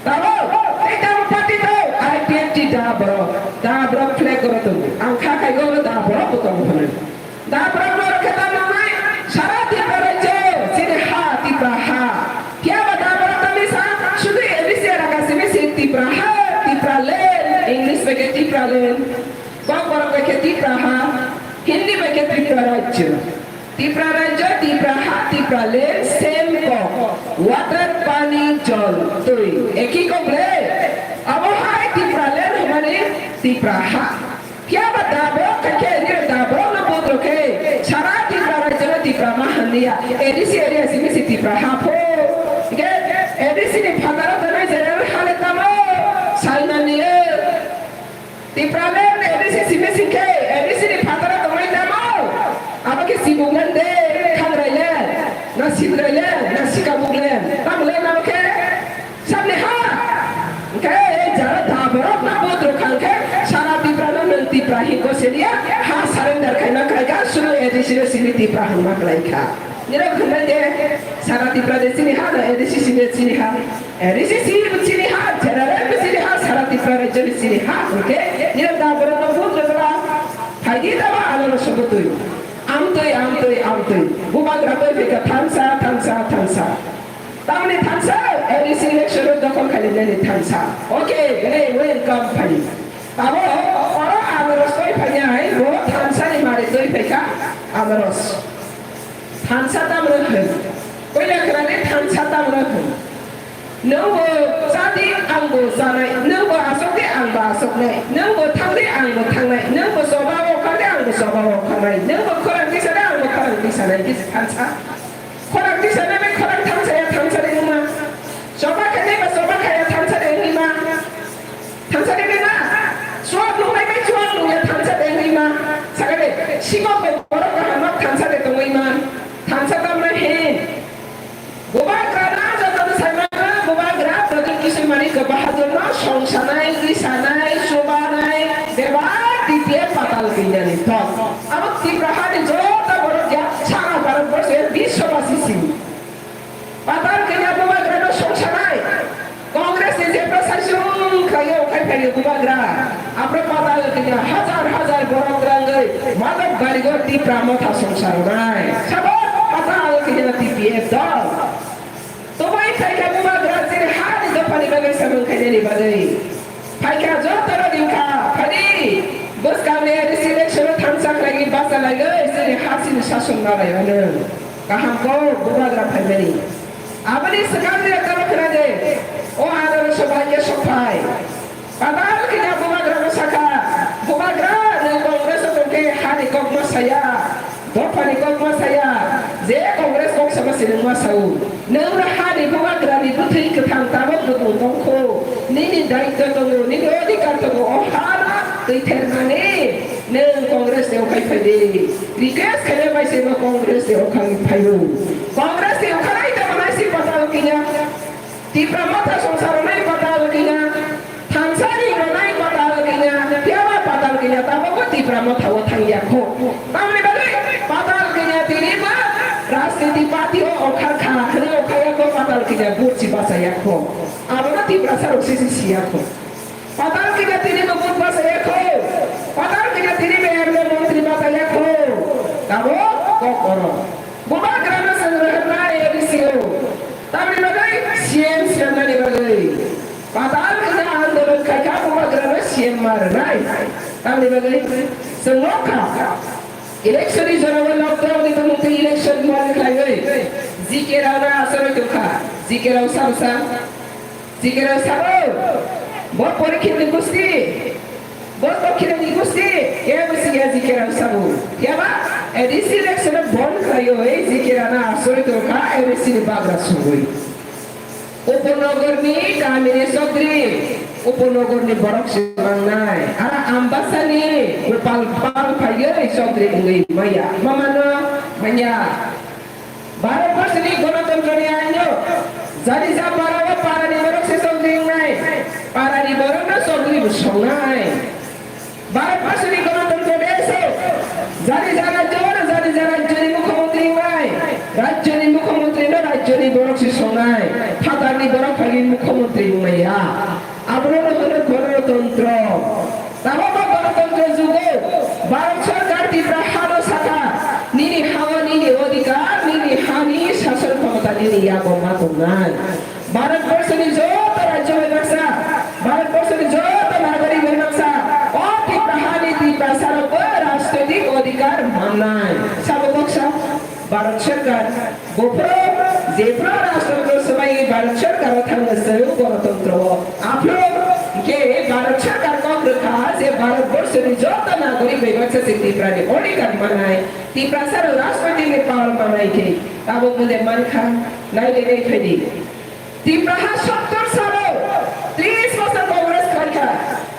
Tabok, tei tabok party tabok, I P F T da borok, da borok flag oro tongo, ang kha khai oro da borok bo tongo hwnwi. Da borok no rwkhe tamo nai, sara Tripura rajyo, chini ha, Tripura ha. Phiya ba da borok tamni sa, sudu A D C elaka simi si Tripura ha, Tripura land, English bai khe Tripura land. Kokborok bai khe Tripura ha, Hindi bai khe Tripura rajyo. Tripura rajyo, Tripura ha, Tripura land, same kok. Water, pani, jol, twi. Eki kok le. Abo hai Tripura land hwnmani Tripura ha. Phiya ba da borok khai khe, nini da borok no vote rw khe, sara Tripura rajyo no Tripura ma hwnliya. A D C area simi si Tripura ha pho. Hingkhe A D C ni phataro tongnai general ha le tamo? Sai mani o. Sibuk len de, thangrai len, na sibrai len, na sikabuk len, tamo len namo khe, sabni ha. Hwnkhe jara da borok na vote rwkha hwnkhe sara Tipra no nwng Tipra hinko seliya, ha surrender khaima khlai kha, suru A D C no simi Tipra hwnma khlai kha. Nirok hwnbai de, sara Tipra de chini ha, na A D C simi chini ha. A D C simi chini ha, general chini ha, sara Tipra rajyo chini ha, hwnkhe nirok da borok no vote rwkha. Phaidi tamo ano no sobotwi. Amtwi, amtwi, amtwi. Bubagra twi phaikha thansa, thansa, thansa. Tamni thansa, A D C election o dokhol khainani thansa. Okay, hey, welcome, phai. Tamo, oro anaros twi phainai, bo thansa ni mari twi phaikha, anaros. Thansa tamno hwn. Koila khwrani thansa tamno hwn. Nwng bo chadi, ang bo chanai. Nwng bo asok di, ang bo asoknai. Nwng bo thang di, ang bo thangnai. Nwng bo choba o khar di, ang bo choba o kharnai. Nwng bo khorang di sana, ang bo khorang di sanai. Kisa thansa. Khorang di sana, be khorang thansa ya, thansa di wngma. Choba khainai ba choba khaya, thansa di wngma. Thansa di wngma. Chuak nungnai bai chuak nungya, thansa di wngma. Sakade, sikok bai borok kaham nok thansa di tongwi man. Thansa tamna hin. Bubagra na joto no sai mano, bubagra joto kisi mani kwbaha jono songsanai, risanai, chubanai, bebak T P F patal kinyani tok. Abo Tipra hani joto borok ya sara Bharat borse biswabasi sini. Patal kinya bubagra no songsanai. Congress ni jepra saichung khlaio, khai phaio bubagra. Aphro patal kinya hajar hajar borok rangwi madok garigo Tipra motha songsa rwnai. Sabo patal kinya T P F dol. Toboi phaikha bubagra chini hani dophani bagwi samung khainani bagwi. Phaikha jotono dinkha, phadi bwskangni A D C election o thansa khlaigwi bacha laigwi chini hasini sason naraimano. Kaham kok bubagra phaimani. Aboni swkang ni tamo khna de, o anaroso bai khe sok phai. Patal kinya bubagra no sakha, bubagra nwng Congress o tongkhe hani kok ma saya, dophani kok ma saya, je Congress kok sama se nwng ma sao. Nwng no hani bubagra ni bwthwi kwthang tabok bwtong tongkho, nini daityo tongo, nini odhikar tongo, o ha no twi thernani nwng Congress ni okhai phai di. Request khaina bai se no Congress ni okhai phaio. Congress ni okhanai tamo nai si patal kinya. Tipra motha songsa rwnai patal kinya, thansa ni rwnai patal kinya, phiya ba patal kinya, tabok bo Tipra motha o thangya kho. Tamni bagwi patal kinya tini ba rajniti party o okhar kha, khwna okhaya kho patal kinya vote si bachaya kho. Abono Tiprasa rok sisi siya kho. Patal kinya tini bo vote bachaya kho. Patal kinya tini bo M L A montri bachaya kho. Tabok kok oro. Bubagrano chwng rwhwnai A D C o. Tamni bagwi C M swnamnani bagwi. Patal kinya andolon khaikha bubagrano C M ma rwnai. Tamni bagwi chwng nokha. Election ni jorao lockdown ni tongmung tei election mani khlaiwi G K rao no asarwi tongkha. G K rao sabo sa. G K rao sabo, bo Porikhit ni gusti, bo Dokhina ni gusti, kebo si ya G K rao sabo. Phiya ba, A D C election o bon khlaio, ei G K rao no asarwi tongkha, A D C ni bagra sugwi. Upanagar ni kami ni chokdri, Upanagar ni borok se mangnai. Ara Ambasa ni Gopal Pal phaiwi chokdri wngwi maya. Mama no manya. Bharat Borso ni Ganatantro ni ain o jani ja para o para ni borok se chokdri wngnai, para ni borok no chokdri bo songnai. Bharat Borso ni Ganatantro desh o jani ja rajyo o jani ja rajyo ni mukhyamantri wngnai, rajyo ni mukhyamantri no rajyo ni borok se songnai, phatar ni borok phaiwi mukhyamantri wngnai ya. Abono hwno Ganatantro. Tabok bo Ganatantro jugo Bharat Sarkar Tipra hano sakha, nini hao nini odhikar, nini hani sason khomota nini yago ma tongnai. Bharat Borso ni joto rajyo bai baksa, Bharat Borso ni joto nagorik bai baksa, o Tipra hani Tiprasa rok bo rajnoitik odhikar mannai. Sabo baksa Bharat Sarkar. Buphuru, jephuru rajtantro swmai Bharat Sarkar o thangna chwng Ganatantro o. Aphuru, hwnkhe Bharat Sarkar kok rwkha je Bharat Borso ni joto nagorik bai baksa se Tipra ni odhikar manai, Tiprasa rok rajnoitik ni power manai khe. Tabuk mole mankha, nai le nai phaidi. Tipraha sottor salo tris bosor Congress khaikha,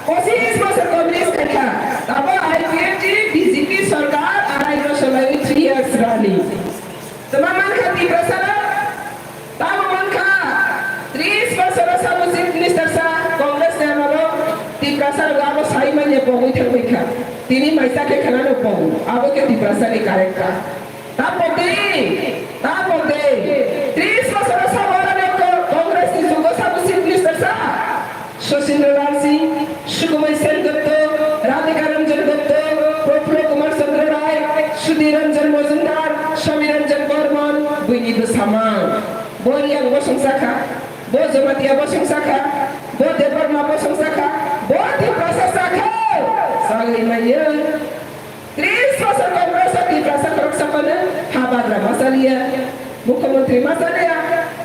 pochis bosor Congress khaikha, tabo I P F T, B J P sorkar arai bosor lai years running. Tama mankha Tiprasa rok, tamo mankha tris bosor o sabo Chief Minister sa Congress ni amalo Tiprasa rok abo sai manya pogwi thangwi kha. Tini maisa khe khana no pogo, abo khe Tiprasa ni character. Tapodi, tapodi, tris bosor o sabo aro Congress ni jugo sabo Chief Minister sa. Sachin Lal Singh, Sukhmay Sen Gupta, Radhika Ranjan Gupta, Prafulla Kumar Chandra Rai, Sudhir Ranjan Majumdar, Swami Ranjan Barman, buini bwsama. Bo Reang bosong sakha, bo Jamatia bosong sakha, bo Debbarma bosong sakha, bo Tiprasa sakha. Sagwi manya. Tris bosor Congress o Tiprasa khoroksa phano ha bagra ma chaliya, mukhyamantri ma chaliya.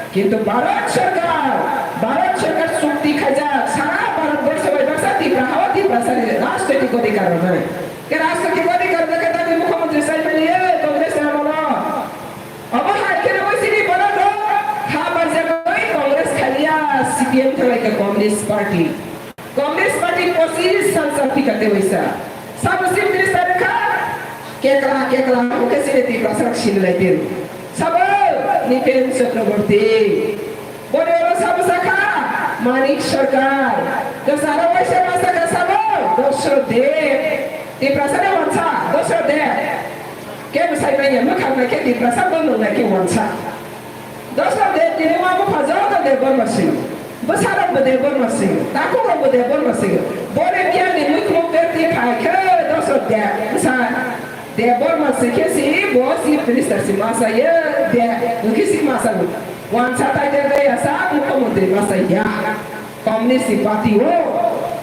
Kintu Bharat Sarkar, Bharat Sarkar chukti khaijak, sara Bharat borsho bai baksa Tipra hao Tiprasa ni rajnoitik odhikar rwnai. Ke rajnoitik odhikar rwnai khe dabi mukhyamantri sai mani, eh, Congress ni amolo. Obo hai khe rwgwi sini borok rok ha barjagwi Congress khaiya, C P M khlai khe Communist Party. Communist Party pochis sal sal phikate waisa. Sabo Chief Minister wngkha kekla kekla hwnkhe sini Tiprasa rok sinilai tiro. Sabo Nipen Chakraborty. Boni oro sabo sakha Manik Sarkar. Kwcharo waisa ma sakha sabo Dosrot Deb. Tiprasa ni wansa Dosrot Deb. Kebo sai manya mwkhang nai khe Tiprasa bo nung nai khe wansa. Dosrot Deb tini ma bupha joto Debbarma Singh. Bwsarokbo Debbarma Singh, takhukrokbo Debbarma Singh. Bore biyangni muikhumuk berti phai khe Dosrot Deb bwsa Debbarma Singh khe si bo Chief Minister si masa ye de, hwnkhe si masa bo. Wansa title de ya sa mukhyamantri masa ya. Communist ni party o.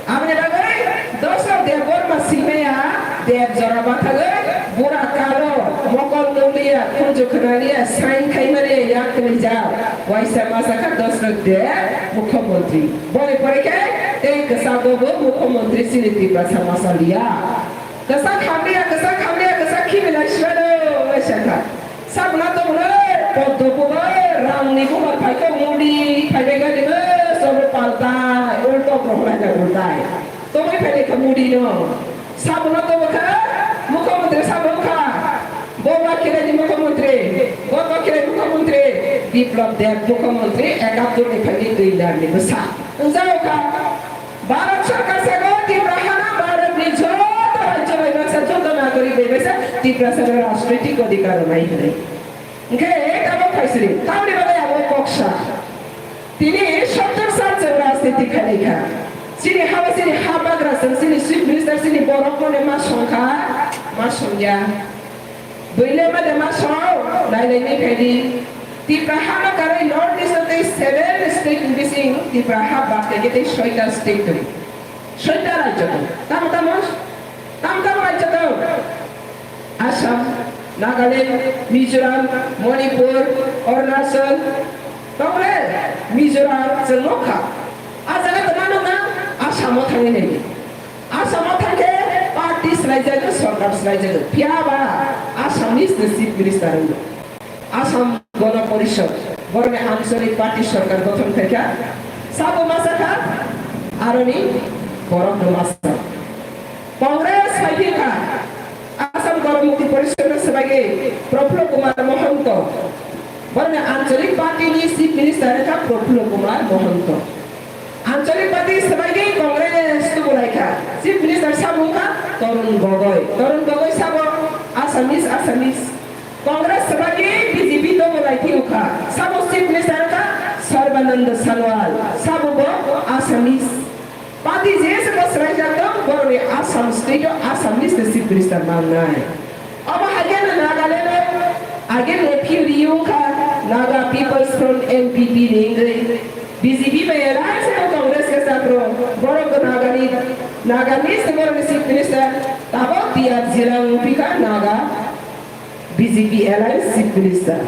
Aboni bagwi Dosrot Debbarma singmaya Deb jora bathagwi bura kalo mokol nukliya khunju khwnaliya sign khaimaliya yak kwlaijak waisa masa kha Dosrot Deb mukhyamantri. Boni pore khe tei kwchabo bo mukhyamantri chini Tiprasa masa liya. Kwchak hamya, kwchak hamya, kwchak khibilai sibano, wngwi sakha. Sabuna tongmano, poddo bubai, rangni bubai phaikhe mudi, phaibai gani, sobo paltai, ulto prohlai na ultai. Tongwi phaikhe mudi no. Sabuna tongkha, mukhyamantri sabo wngkha. Bo ba khilaini mukhyamantri, bo ba khilai mukhyamantri, Biplab Deb mukhyamantri, ekattor ni phaini dui lakh ni bwsa. Wngjago kha. Bharat Sarkar sago Tipra hana Bharat ni joto rajyo bai baksa, joto nagorik bai baksa Tiprasa no rajnoitik odhikar rwnai hwnwi. Hwnkhe tabok phaisiri, tamni bagwi abo kok sa. Tini sottor sal chwng rajniti khainai kha. Chini ha, chini ha bagra chwng, chini chief minister, chini borok mone ma songkha, ma songya. Buile made ma song, nai nai ni khaidi. Tipra ha ma karai North East tei seven state ni bising Tipra ha bak tei tei soita state tong. Soita rajyo tong. Tamo tamo, tamo tamo rajyo tong. Assam, Nagaland, Mizoram, Manipur, Arunachal, tongle Mizoram, chwng nokha. A jaga tongma nokna Assam o thangwi nai. Assam o thangkhe party swlaijago, sorkar swlaijago. Phiya ba Assamese ni chief minister wngkha. Assam Gana Parishad, borokni anchalik party sorkar gothon khaikha. Sabo masa kha, aroni borokno masa. Congress phaikha, Assam Gana Mukti Parishad no swbaigwi Prafulla Kumar Mahanta. Borokni anchalik party ni chief minister wngkha Prafulla Kumar Mahanta. Anchalik party swbaigwi Congress tubulaikha. Chief Minister sabo wngkha Tarun Gogoi. Tarun Gogoi sabo Assamese, Assamese. Congress swbaigwi B J P tubulai phiyokha. Sabo Chief Minister wngkha Sarbananda Sonowal. Sabo bo Assamese. Party jesa bo swlaijak tong, borokni Assam state o Assamese ni Chief Minister mangnai. Obo hai khe no Nagaland o agini theory wngkha Naga People's Front, N P P ni wngwi B J P bai alliance wngkha Congress khe chapro. Borok Nagani, Nagamese borokni chief minister tabok T R Zirang wngphi kha Naga B J P alliance chief minister.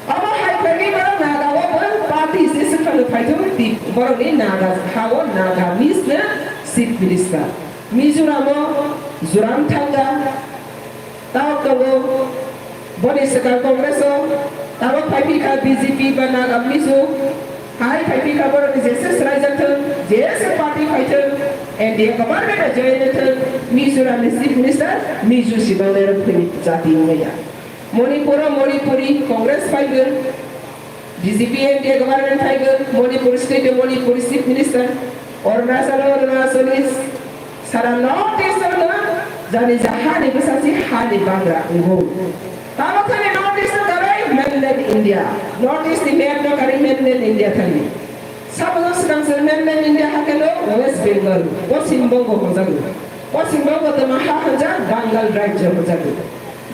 Obo hai khe borok Naga o bo party se se phano phaithok ti borokni Naga ha o Nagamese no chief minister. Mizoram o Zoramthanga. Tabok tongo, boni swkang Congress o, tabok phai phi kha B J P ba Naga Mizo, hai phai phi kha borok ni jesa swraijak thung, jesa party phai thung, N D A government o join thung, Mizoram ni chief minister, Mizo si bang lerok phai jati wngya. Manipur o Manipuri Congress phaigo, B J P N D A government phaigo, Manipur state o Manipuri chief minister, Arunachal o Arunachalis, sara North East o no jani ja hani bwsasi hani bangra wngo. Tamo thani North East o karai mainland India, North East ni map no karai mainland India thani. Saboni swkang se mainland India hakhe no West Bengal, Poschim Bongo hwnjago. Poschim Bongo tamo ha hwnjak Bangal rajya hwnjago.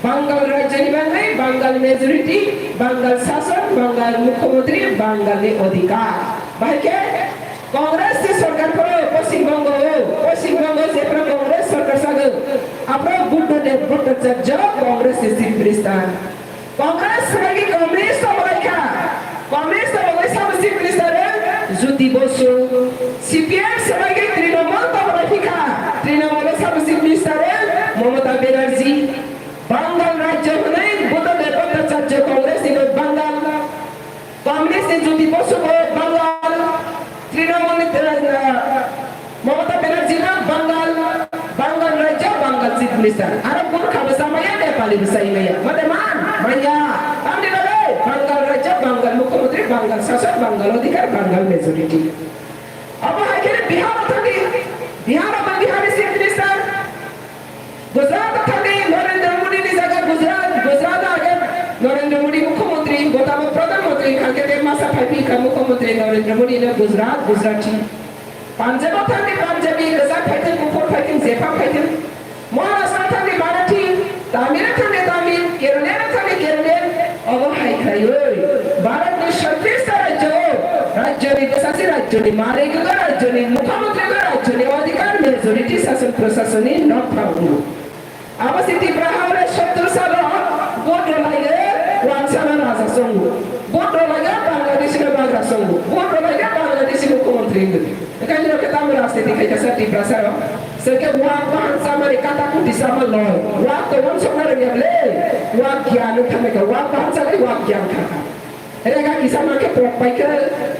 Bangal rajyani bagwi Bangal majority, Bangal sason, Bangal mukhyamantri, Bangalni odhikar. Bahai khe Congress ni sorkar phano Poschim Bongo o, Poschim Bongo jephru Congress sorkar sago, aphru Buddha Dev Bhattacharya Congress ni chief minister. Congress swbaigwi communist tonglaikha, communist tongwi sabo chief minister Jyoti Basu, C P M swbaigwi Trinamool tonglaikha, Trinamool sabo chief minister Mamata Banerjee. Bangal rajya hwnwi Buddha Dev Bhattacharya Congress ni Bangal, Congress ni Jyoti Basu bo Bangal, Trinamool ni, eh, Mamata Banerjee bo Bangal, Bangal rajya Bangal chief minister. Aro Gurkha bwsa maya, Nepali bwsa maya. Mate man, maya. Tamni bagwi Bangal rajya, Bangal mukhyamantri, Bangal sasok, Bangal odhikar, Bangal majority. Abo hai khe Bihar o thangdi, Bihar o Bihar ni chief minister. Gujarat thangdi Narendra Modi ni jaga Gujarat, Gujarat age Narendra Modi mukhyamantri, gotamo pradhan mantri, kangkhe te masa phaipi kha mukhyamantri Narendra Modi no Gujarat, Gujarati. Punjab thangdi Punjabi, kwchak phaithwng, kuphur phaithwng, jepha phaithwng. Maharashtra thangdi Marathi, Tamil thangdi Tamil, Kerala thangdi Kerala. Obo hai khlaiwi Bharatni soitrish ta rajyo, rajyoni bwsasi rajyoni malik, rajyoni mukhyamantri, rajyoni odhikar, majority sason prasasonni nokha wngo. Abo se Tripura ha ore sottor salo vote rwlaiwi wansana raja songo. Vote rwlaiwi Bangladesh ni bagra songo. Vote rwlaiwi Bangladesh ni mukhyamantri wngo. Ekha nirok khe tamo rajniti khai kha sa Tiprasa rok. Sengke wak bahan samani kata kuti sama loi. Wak to wansokna rwngya ble. Wak gyan wng kha mekha. Wak bahan samani wak gyan kha kha. Rega kisa mankhe pok paikha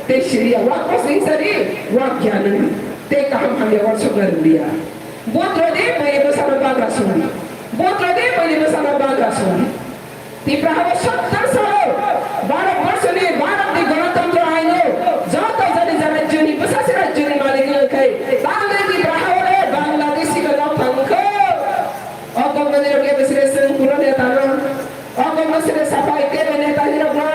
tei siriya. Wak bosni sari wak gyan wng. Tei kaham hamya wansokna rwngya. Vote rwdi bwrwi bwsano bagra songdi. Vote rwdi bwrwi bwsano bagra songdi. Tipra habo sottor salo Bharat borso ni, Bharat ni Ganatantro aino joto jani jani juni bwsasi rajyoni malik wngkhe tangwi Tipra habo le Bangladeshi no nokha wngkho. O kok no nirok le bwswre swng kuno neta no. O kok no sre saphai kebo neta nirok no.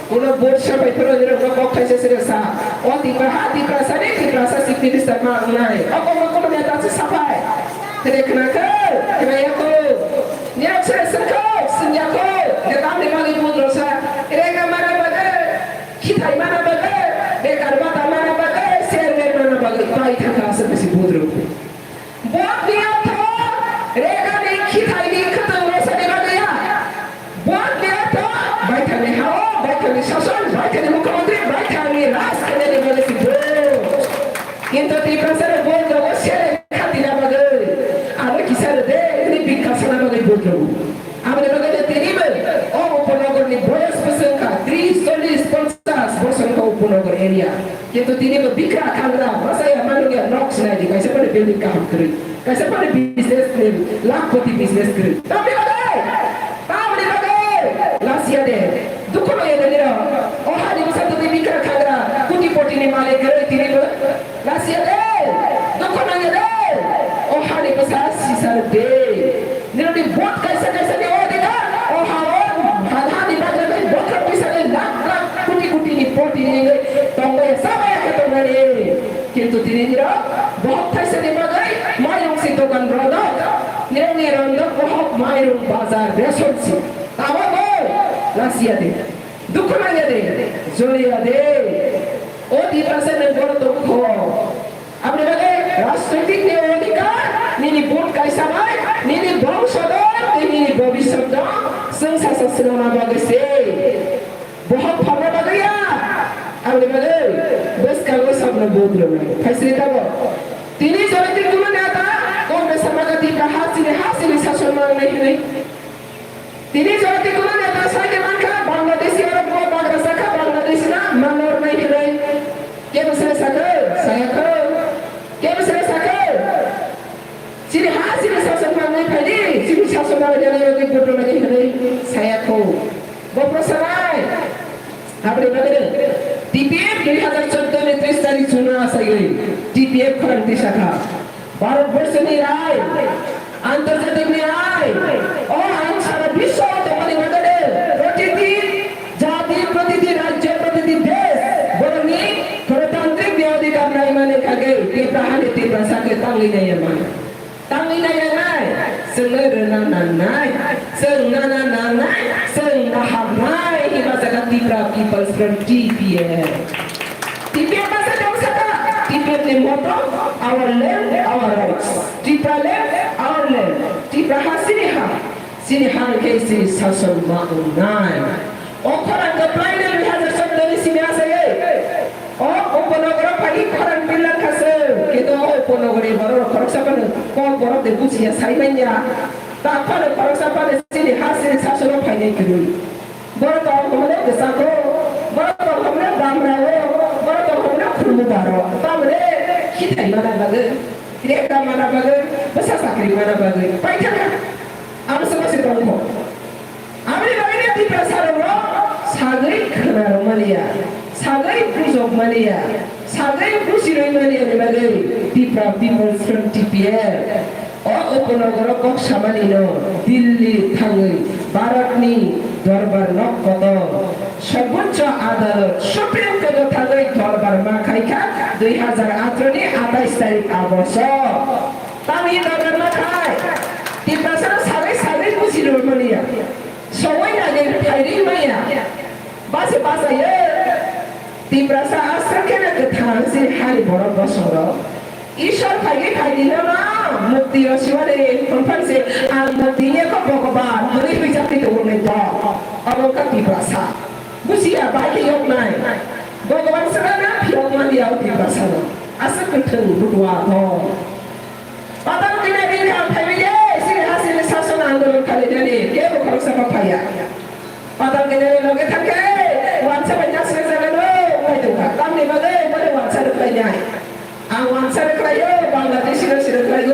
Kuno vote saphai phano nirok no kok thaisa sre sa. O Tipra ha Tiprasa ni Tiprasa chief minister ma wngnai. O kok no kuno neta se saphai. Kene khna khe, kene ya kho. Nirok sere sengkho, sengya kho. Neta ni mali pudro sa. Rega mana bagwi, khithai mana bagwi, bekar bata mana bagwi, server mana bagwi, pai thangkha aswk bisi pudro. Bot ni artho, rega ni khithai ni khwtwng rosani bagwi ya. Bot ni artho, baithang ni hao, baithang ni sason, baithang ni mukhyamantri, baithang ni raj khainani bagwi si bot. Kintu Tiprasa rok bot rogo sere khatina bagwi. Aro kisa rw de, ini bikha sana bagwi bot rogo. Aboni bagwi no tini bo o Upanagar ni boyos bwswk wngkha tris, chollis, ponchas bosor wngkha Upanagar area. Kintu tini bo bikra khangra, masa ya manung ya nok sinai di, kaisa phano building kaham kwrwi, kaisa phano business ni lakhpoti business kwrwi. Tamni bagwi, tamni bagwi, lasiya de, dukhu maya de nirok. O hani bwsa twi bikra khangra, kutipoti ni malik kwrwi tini bo. Lasiya de, dukhu nangya de, o hani bwsa sisa de. Nini bot kaisa kaisa ni odhikar, o ha o, ha hani bagwi bokha pisa ni lakh lakh, koti koti ni poti ni tongwi sabaya khe tongnani. Kintu tini nirok bohok thaisa ni bagwi mairung si dogan rondok, nirok ni rondok bohok mairung bazar ration si. Tamo bo, lasiya de. Dukhu nangya de, joliya de. O Tiprasa nwng bono tongkho. Aboni bagwi rajnoitik ni odhikar, nini vote kaisa bai, nini bongso dol, tei nini bobisot dol, chwng sasa swnamna bagwi se. Bohok phalna bagwi ya. Aboni bagwi bwskango sabno vote rwnai. Phaisri tabo. Tini jora twi kuno neta, Congress samaga Tipra ha chini, ha chini sason mangnai hwnwi. Tini jora twi kuno neta sai khe mankha, Bangladeshi oro bo bagra sakha, Bangladeshi na manor nai hinwi. Kebo sere sakha, saya kho. Kebo sere sakha. Chini ha chini sason mangnai phaidi, chini sason mangnai hinwi, vote rwnai hinwi, saya Bo prosanai. Aboni bagwi T P F dui hazar chordo ni tris tarik June o asaiwi T P F khorang tisa kha. Bharat borso ni rai, antarjatik ni rai, o ang sara biswo tongmani bagwi protiti jati, protiti rajyo, protiti desh borokni ganatantrik ni adhikar naimani bagwi Tipra hani Tiprasa khe tangwi nai ya mani. Tangwi nai ya nai, chwngno rwna nangnai, chwng nana nangnai, chwng naharnai, hima jaga Tipra People's Front, T P F. T P F asa tong saka, T P F ni motto, our land, our rights. Tipra land, our land. Tipra ha, chini ha. Chini ha hwnkhe chini sason ma wngnai. O khorang kwplaino dui hazar chordo ni simi asaiwi. O Upanogoro phai khorang pillar kha se. Kintu o Upanogori borok khoroksa phano kok borok de bujiya sai manya. Ta phano khoroksa phano chini ha chini sasono phainai kwrwi. Borok tong hwnmano kwchangko, borok tong hwnmano damrao, borok tong hwnmano khulmudaro. Tamoni khitai mana bagwi, reka mana bagwi, bwsa chakri mana bagwi. Paithaka. Abo se mase tongkho. Aboni bagwino Tiprasarokno sagwi khwnarwmaniya, sagwi bujokmaniya, sagwi buchirwimaniya ni bagwi Tipra People's Front, T P F, o Upanogoro kok samanino Delhi thangwi Bharatni Dorbar nok kotor, Sarbochcho Adalot, Supreme Court o thangwi dorbar ma khaikha dui hazar atharo ni atais tarik August o. Tamni dorbar ma khai, Tiprasano sagwi sagwi buchirwimaniya. Sowai nangwi phairi maya. Basi basayo. Tiprasa aswk kheno kwthang se hani borok bosongrok. Ishwar phaigwi phaigwi nono mukti rw siwani phunphang se ang mukti wngya kho Bhogoban hwnwi huijak twi tongo nai bo. Abo wngkha Tiprasa. Busia bai khe yoknai. Bhogoban swkang phiyok manliya o Tiprasano. Aswk kwthwng butua tong. Patal kina ring kha phaiwi de, sini ha sini sason andolon khalijani, kebo khoroksa ma phaiya. Patal kina ring loge thangkhe, wansa bai nasre jaga no, wngbai tongkha. Tamni bagwi bole wansa rwkhlainai. Ang wansa rwkhlaio, Bangladeshi no se rwkhlaio,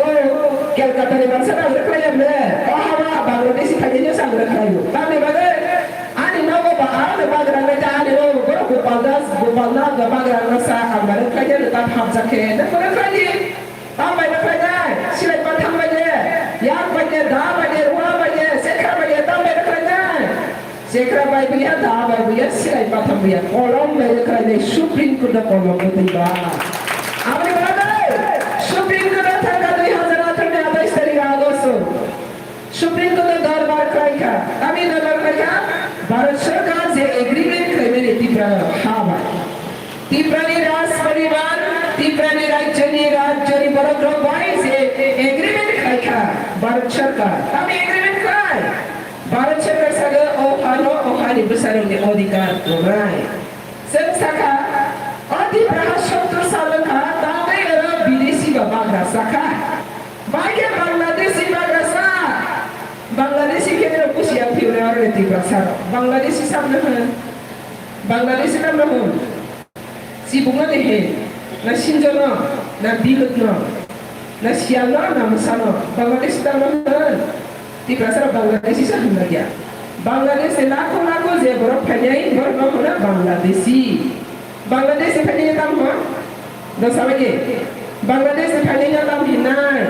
Kolkata ni wansa no ang rwkhlaiya bole. O haba, Bangladeshi phainai no se ang rwkhlaio. Tamni bagwi, ani nogo ba, ano bagrang nai ta, ani nogo, Gopal Das, Gopal Nath, bagrang no sa, ang rwkhlainai, tam hapjak khe, nang rwkhlaidi. Tam bai rwkhlainai, silai patham bai de, yak bai de, da bai de, rua bai de, sekra bai de, tam bai rwkhlainai. Sekra bai buya, da bai buya, silai patham buya, kolom bai rwkhlainai, Supreme Court o kolom bwtwi ba. Aboni bagwi Supreme Court o thangkha dui hazar atharo ni atais tarik August o. Supreme Court o dorbar khlaikha, tamni dorbar khlaikha, Bharat Sarkar je agreement khlaimani Tipra ha bai. Tiprani Raj Paribar, Tiprani Rajyani, Rajyani borok rok bai je agreement khlaikha Bharat Sarkar. Tamni agreement khlai? Bharat Sarkar sago o hano o hani bwsarokni odhikar tongnai. Chwng sakha, o Tipra ha sottor sal wngkha, tamni oro bidesi ba bagra sakha. Bai khe Bangladeshi bagra sa. Bangladeshi khe oro busia phiyoknai oro ni Tiprasa rok. Bangladeshi sabno hwn. Bangladeshi sabno hwn. Chibukno de he, na sinjono, na bilukno, na siyalno, na mwsano, Bangladeshi tamo hwn? Tiprasarok Bangladeshi se hwnna kya? Bangladeshi lakho lakho je borok phainai, borokno hwno Bangladeshi. Bangladeshi phainai tamo hwn? Dosa lagi. Bangladeshi phainai tamo hinai?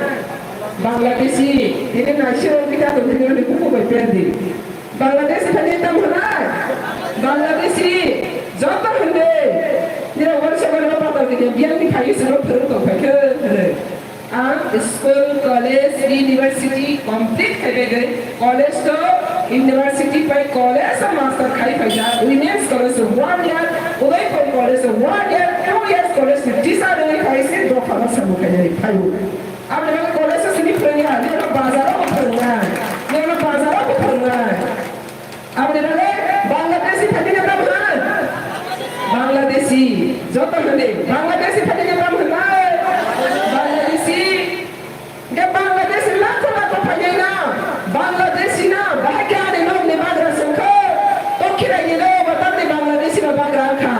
Bangladeshi. Ini nasi orang kita tuh ini buku berperdi. Bangladeshi phainai tamo hwnai? Bangladeshi. Joto hwnde. Nira workshop ano patal kini biang ni phayu sero phuru to phaikhe hwnde. Ang school, college, university complete khai bai gai. College to university pai college o master khai phaikha. Women's college o one year, Udaipur college o one year, two years college o teacher wngwi phai se dopha no samung khainani phaio. Aboni bagwi college o simi phwrwngya, nini bazar o bo phwrwngnai, nini bazar o bo phwrwngnai. Aboni bagwi Bangladeshi phaikhe tam hwn? Bangladeshi, joto hwnwi Bangladeshi phaikhe tam hwn? Bangladeshi. Hwnkhe Bangladeshi lakho lakho phainai no, Bangladeshi no, bahai khe ani nokni bagra se wngkha, Tokhiraini no, bo tamni Bangladeshi no bagra wngkha.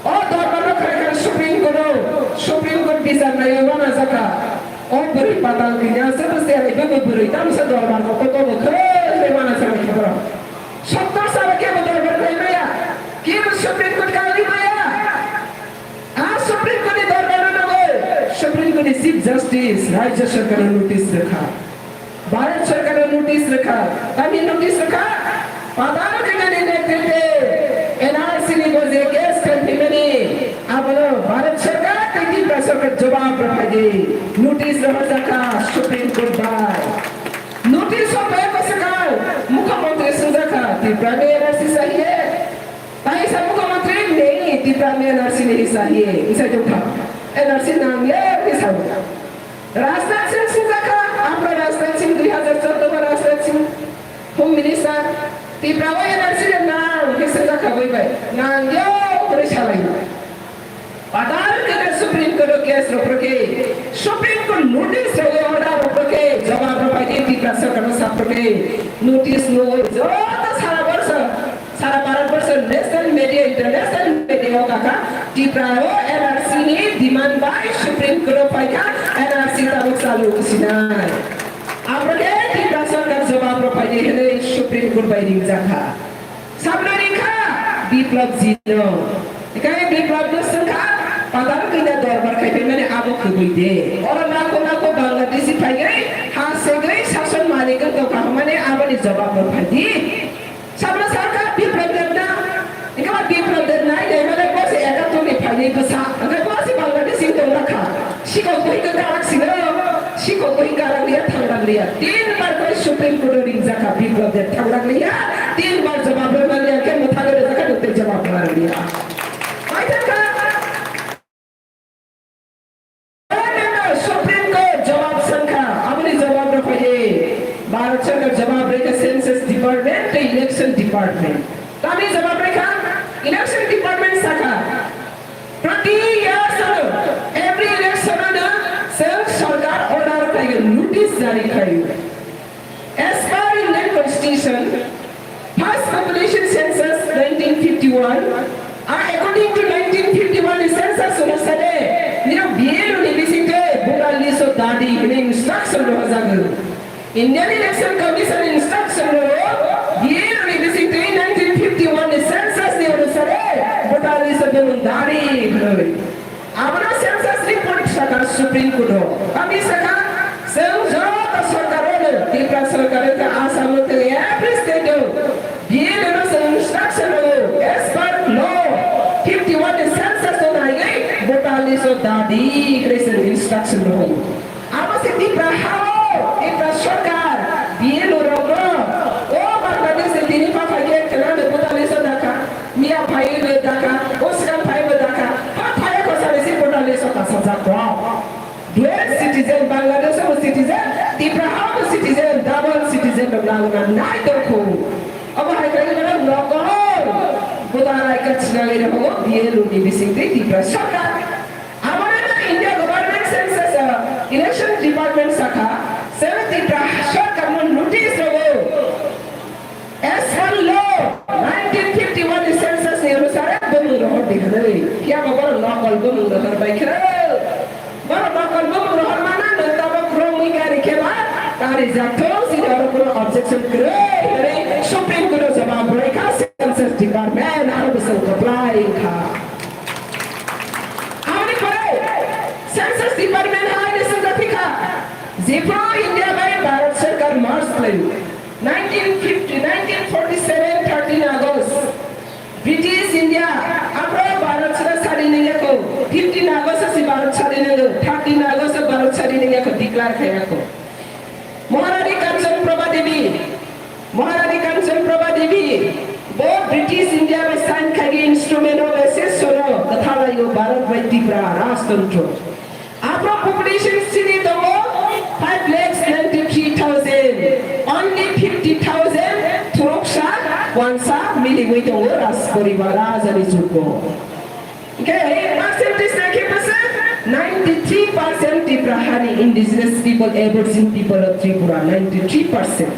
O dorbar no khai khai Supreme Court o, Supreme Court bichar naiwi uanajak kha. O bwrwi patal kanya se bo se hai bo bwrwi tamsa dorbar no koto bo khai khai uanajak kha borok. Sotto notice, Rajya Sarkar notice rwkha. Bharat Sarkar notice rwkha. Tamni notice rwkha? Padal Kanya ni netrite N R C ni bo je case khaimani, abono Bharat Sarkar tei Tripura Sarkar jawab rwphai di. Notice rwjakha Supreme Court bai. Notice o bai kwsakal Mukhyamantri swngjakha, Tripura ni N R C chahiye? Taisa Mukhyamantri, nahi, Tripura ni N R C nahi chahiye, isai tongkha. N R C nangya, isai. Rajnath Singh swngjakha, apra Rajnath Singh, dui hazar chordo ba Rajnath Singh, Home Minister, Tripura o N R C de nang, hwnwi swngjakha bui bai. Nangya, hwnwi salai. Padal khe Supreme Court o case rok rwkhe, Supreme Court notice rwgwi order rok rwkhe, jawab rwphai di Tripura Sarkar no sap rwkhe. Notice nugwi joto sara borso, sara Bharat borso national media, international media o kakha, Tripura o N R C ni demand bai Supreme Court o phaikha, N R C tabuk chalu wngsinai. Abo khe Tripura Sarkar jawab rwphai di hwnwi Supreme Court bai ringjakha. Sabno ringkha Biplab ji no. Ikai Biplab no swngkha, Padal Kanya dorbar khai phaimani abo kwbui de. Oro lakho lakho Bangladeshi phaiwi ha segwi sason malik wng tongkha hwnmani aboni jawab rok phai di. Sabno sakha Biplab Deb no. Ikai Biplab Deb nai nai mane bo se ekatur ni phaiwi bwsa. Ikai bo se Bangladeshi wng tong lakha. Sikok buhi khe karak sino, sikok buhi karak liya, thangrak liya. Tin bar khe Supreme Court o ringjak kha, Biplab Deb thangrak liya. Tin bar jawab rwna liya khe mwthangwi rwjak kha, tei jawab rwna liya. Paithak kha. Supreme Court jawab swngkha, aboni jawab rwphai di. Bharat Sarkar jawab rwkha Census Department tei Election Department. Tamni jawab rwkha, Election Department sakha, Proti year sano, every election ano, chwng sarkar order khlaiwi notice jari khlaio. As per Indian Constitution, first population census nineteen fifty-one, ah, according to nineteen fifty-one census onusare, nirok B L O ni bisingtwi voter list o dadi hwnwi instruction rohorjago. Indian Election Commission instruction rok, B L O ni bisingtwi nineteen fifty-one ni census ni onusare voter list o bumung dari hwnwi. Abono census report sakha Supreme Court o. Kami sakha, chwng joto sarkar o, Tripura sarkar o, Assam o, every state o, B L O no chwng instruction rw, as per law fifty-one ni census o naiwi voter list o dadi hwnwi chwng instruction rw. Abo se Tripura hao, Tripura sarkar, B L O rok no, o Bangladesh ni tini pa phai khe khwna no voter list o dakha, miya phai bo dakha, o swkang phai bo dakha, ha phai kho sari si voter list o kasajak kho. Dual citizen, Bangladesh o citizen, Tripura hao citizen, double citizen rok nang nang nai tong kho. Abo hai khe no nokol, voter I card sinalai rok B L O ni bising tei Tripura sarkar. Abono no India government census, uh, election department sakha, chwng Tripura sarkar no notice rwo. As per law, nineteen fifty-one ni census ni onusare bumung rohor di hwnwi. Phiya bo borok nokol bumung rohor bai khwrwi. Borok nokol bumung rohor mana nwng tabuk romwi kari khe ba kari jak thung, chini oro kuno objection kwrwi hwnwi Supreme Court o jawab rwkha census department aro bwswng kwplai wngkha. Aboni pore Census Department hai ni swngjakha, jephru India bai Bharat Sarkar merge khlaio, nineteen fifty, nineteen forty-seven, thirteen August, British India, aphro Bharat sida sadi nang yakho, fifteen August si Bharat sadi nang, thirteen August Bharat sadi nang yakho, declare khai yakho. Maharani Kanchan Prabha Devi, Maharani Kanchan Prabha Devi, bo British India bai sign khaigwi instrument o bai se sono kwthalaio Bharat bai Tripura Rajtantro. Aphro population sini tongo five lakhs ninety-three thousand, only fifty thousand thuruksa wansa miliwi tongo Raj poribar rajani jugo. Hingke percentage naikhe bwswk ninety-three percent Tipra hani indigenous people, Aboriginal people of Tripura, ninety-three percent.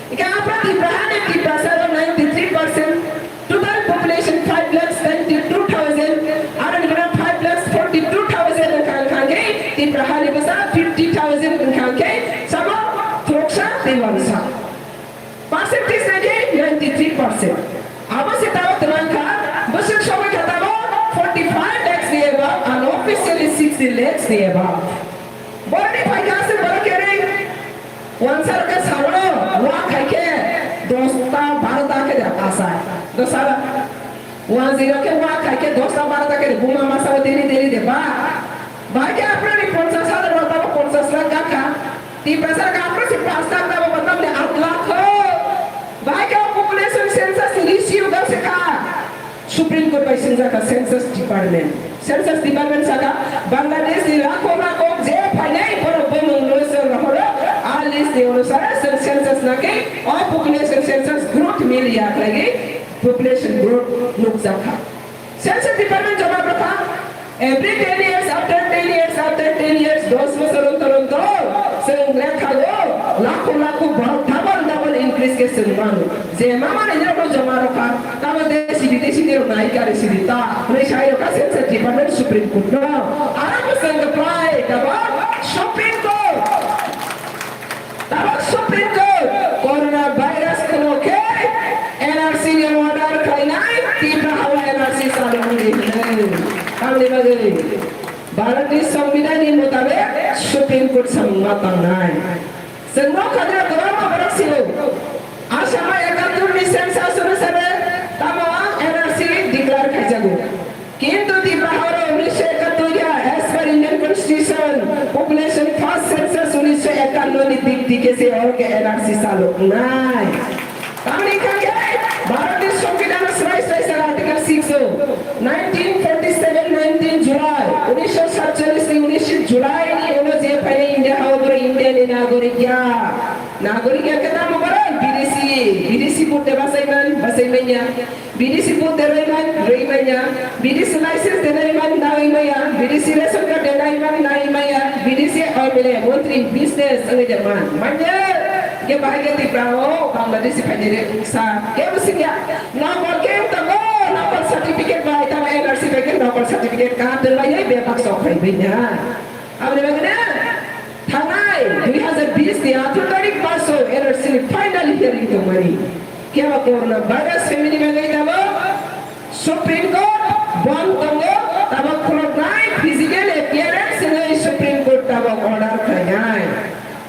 Hingke aphro Tipra hani Tiprasa rok ninety-three percent, total population five lakhs ninety-two thousand, aro ni bwrwi five lakhs forty-two thousand wngkha, wngkha hingke Tipra hani bwsa fifty thousand wngkha hingke samo thuruksa tei wansa. Percentage naikhe ninety-three percent. Abo se tabo twlang kha, bwswk sogwi kha tabo forty-five lakhs ni above, unofficially sixty lakhs ni above. Borokni Wansa rok khe salo, wa khai khe dosta barota khe de asa. Dosa wanjwi rok khe wa khai khe dosta barota khe de buma masa o deri deri de ba. Ba khe apre ni ponchas hajar ba tamo ponchas lakh gakha. Tiprasa rok apre si panch lakh tamo ba tamni aat lakh ho. Ba khe population census ni issue ga se kha. Supreme Court bai swngjak kha Census Department. Census Department saka Bangladesh ni lakho lakho je phainai borok bumung list rohoro, a list ni onusare chwng census nake o population census growth mil ya khlaigwi population growth nukjak kha. Census Department jawab rwkha, every ten years, after ten years, after ten years, dos bosor ontor ontor chwng lekhago lakho lakho borok double double increase khe chwng mano. Je mama ni jabo joma rokha, tamo desi bidesi ni rok nai kari sidi ta, hwnwi sai rokha Census Department Supreme Court no. Aro bwswng kwplai tabo Supreme Court. Tabo Supreme Court Corona virus kheno khe N R C ni order khlainai, Tipra hao N R C chalokmani hwnwi. Tamni bagwi Bharat ni Songbidan ni mutabek Supreme Court samung ma tangnai. Chwng nokha de kwbangma borok sio. Asama ekattor ni census onusare tamo N R C declare khaijago. Kintu Tipra horo unisho ekattor ya, as per Indian Constitution, population first census unisho ekanno ni dik dik se oro ke N R C chalok nai. Tamni kangke Bharat ni Songbidan swrai swrai sar Article six o, nineteen forty seven nineteen July unisho satchallis ni unisho July ni uno je phainai India hao boro India ni nagorik ya. Nagorik ya khe tamo boro bidesi, bidesi purte basai man, basai manya. Bidesi purte roi man, roi manya. Bidesi license de nai man, nai maya. Bidesi ration card de nai man, nai maya. Bidesi M L A, montri, business, wngwi de man. Manya. Ke bahai ke Tipra o, Bangladeshi phainai re sa. Ke bo singya. Nokol ke tongo, nokol certificate bai, tamo N R C bai ke nokol certificate ka, tei bai ye bebak sok phai bai ya. Aboni bagwi na, thangnai dui hazar bis ni atharo tarik baso N R C ni final hearing tongmani. Phiya ba corona virus family bagwi tabok Supreme Court bond tongo, tabok khuloknai physical appearance hinwi Supreme Court tabok order khlainai.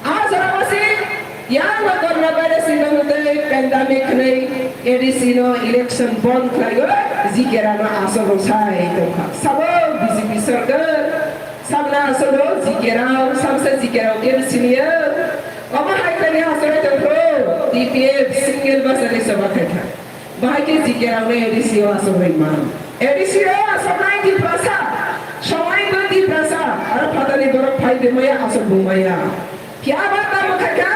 A jora basi yang ba corona virus ni bagwi tei pandemic hinwi A D C no election bond khlaiwi G K R no aswk rwsai tongkha. Sabo B J P sarkar. Samna asolo G K Rao, samsa G K Rao kebo siniya. Omo hai kani asolo tongkho, T P F single basa ni soba khaikha. Bahai ke G K Rao ni A D C o asolo ima. A D C o asolo nai Tiprasa, songai bo Tiprasa, aro phatani borok phai bemaya asolo bumaya. Phiya ba tamo khaikha,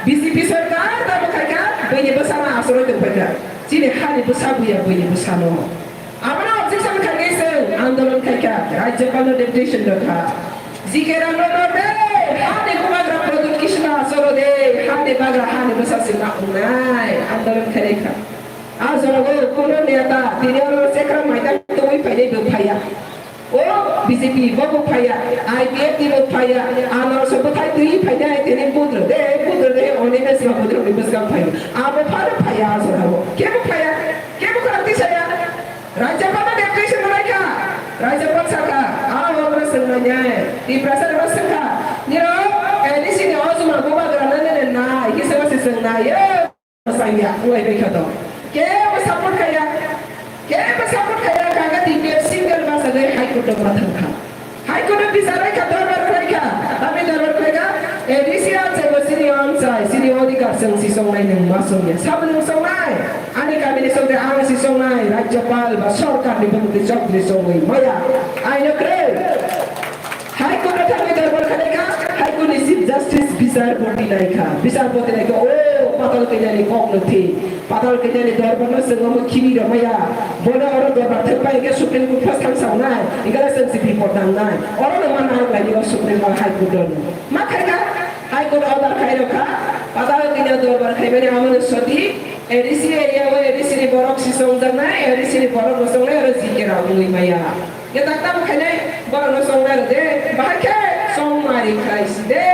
B J P sarkar tamo khaikha, bini bwsano asolo tongkhaikha. Chini hani bwsa buya bini bwsano. Abono objection khainai chwng andolon khaikha, Rajyapal no deputation rwkha. G K Rao no norde, hani bubagra Pradyut Kishore asolo de, hani bagra hani bwsa se ma wngnai, andolon khainai kha. A jora o kuno neta, tini oro chekra maitang tongwi phainai bo phaiya. O B J P bo bo phaiya, I P F T bo phaiya, ano so bwthai twi phainai tini budro de, budro de, oni mes ma budro ni bwskang phaiya. Abo phano phaiya a jora o. Kebo phaiya, kebo khwrang tisaya. Rajyapal no deputation rwlaikha. Rajyapal sakha, a hokra swngnai nai. Tiprasa rok swngkha. Nirok, A D C ni ojuma bubagra nani nai nai. Kisa se swngnai. Yo, sangya, wngwi baikha to. Kebo support khaiya. Kebo support khaiya, kaga T P F single basa de High Court o ma thangkha. High Court o bichar raikha, dorbar khlaikha. Tamni dorbar khlaikha, A D C answer bo sini answer, sini odhikar chwng si songnai nwng ma songya. Sabo nwng songnai? Ani kamini songde ang si songnai, Rajyapal ba sorkar ni bwkhwtwi chokri songwi maya. Aino kwrwi. High Court o thangwi dorbar khlaikha, High Court ni Chief Justice bichar poti naikha. Bichar poti naikha, o patal kanya ni kok no thi. Patal kanya ni dorbar no swngo mo khini rw maya. Bono oro dorbar thwk pai khe Supreme Court pha thang sawnai. Ingkha le chwng si report nangnai. Oro no ma nang lai o Supreme Court High Court no. Ma khai kha? High Court order khai rw kha. Patal kanya dorbar khai mani amo no soti. A D C area o A D C ni borok si songjaknai, A D C ni borok no songnai oro G K Rao wngwi maya. Ye tak tam khainai borok no songnai rw de. Bahai khe songmari khai si de.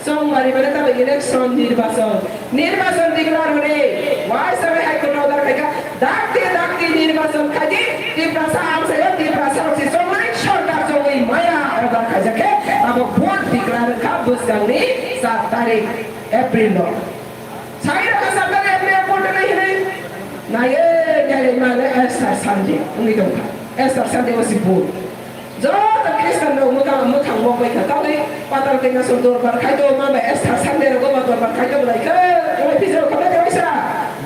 Songmari mane tamo election, nirbachon. Nirbachon declare hore. Wai sabai High Court order khaikha. Dakti dakti nirbachon khaidi. Tiprasa amsayo Tiprasa rok si songnai sorkar songwi maya order khaijakhe. Abo vote declare kha bwskangni sat tarik April no. Sai rok sat tarik April no bud rwnai hinwi. Naiye, naiye, naiye, Easter Sunday wngwi tongkha. Easter Sunday o si bud. Joto Khristian rok mwkhang, mwkhang mok bai kha. Tamni patal kanya song dorbar khai to, ma bai Easter Sunday rogo ma dorbar khai to belai khe. Wngwi pisa rok khamai tongwi sa.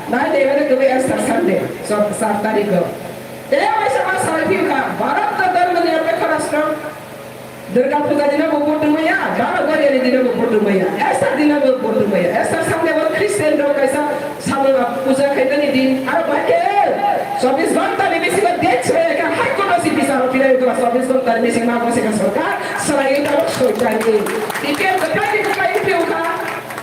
Nai dei mane kwbwi Easter Sunday. So, sat tarik o. Tei waisa ma salai phiyo kha. Bharat ka dharma niyapekha rashtra. Durga Puja dino bo bud wngmaya, Baba Goriani dino bo bud wngmaya, Easter dino bo bud wngmaya. Easter Sunday bo Christian rok kaisa samung puja khaimani din. Aro bahai khe chobbish ghonta ni bisingo date swrwngya khe High Court o si bichar philai wngkha chobbish ghonta ni bising ma bo se kha sorkar swrwngwi tabuk soi tarik. T P F kwplai ni kwplai wngphi wngkha.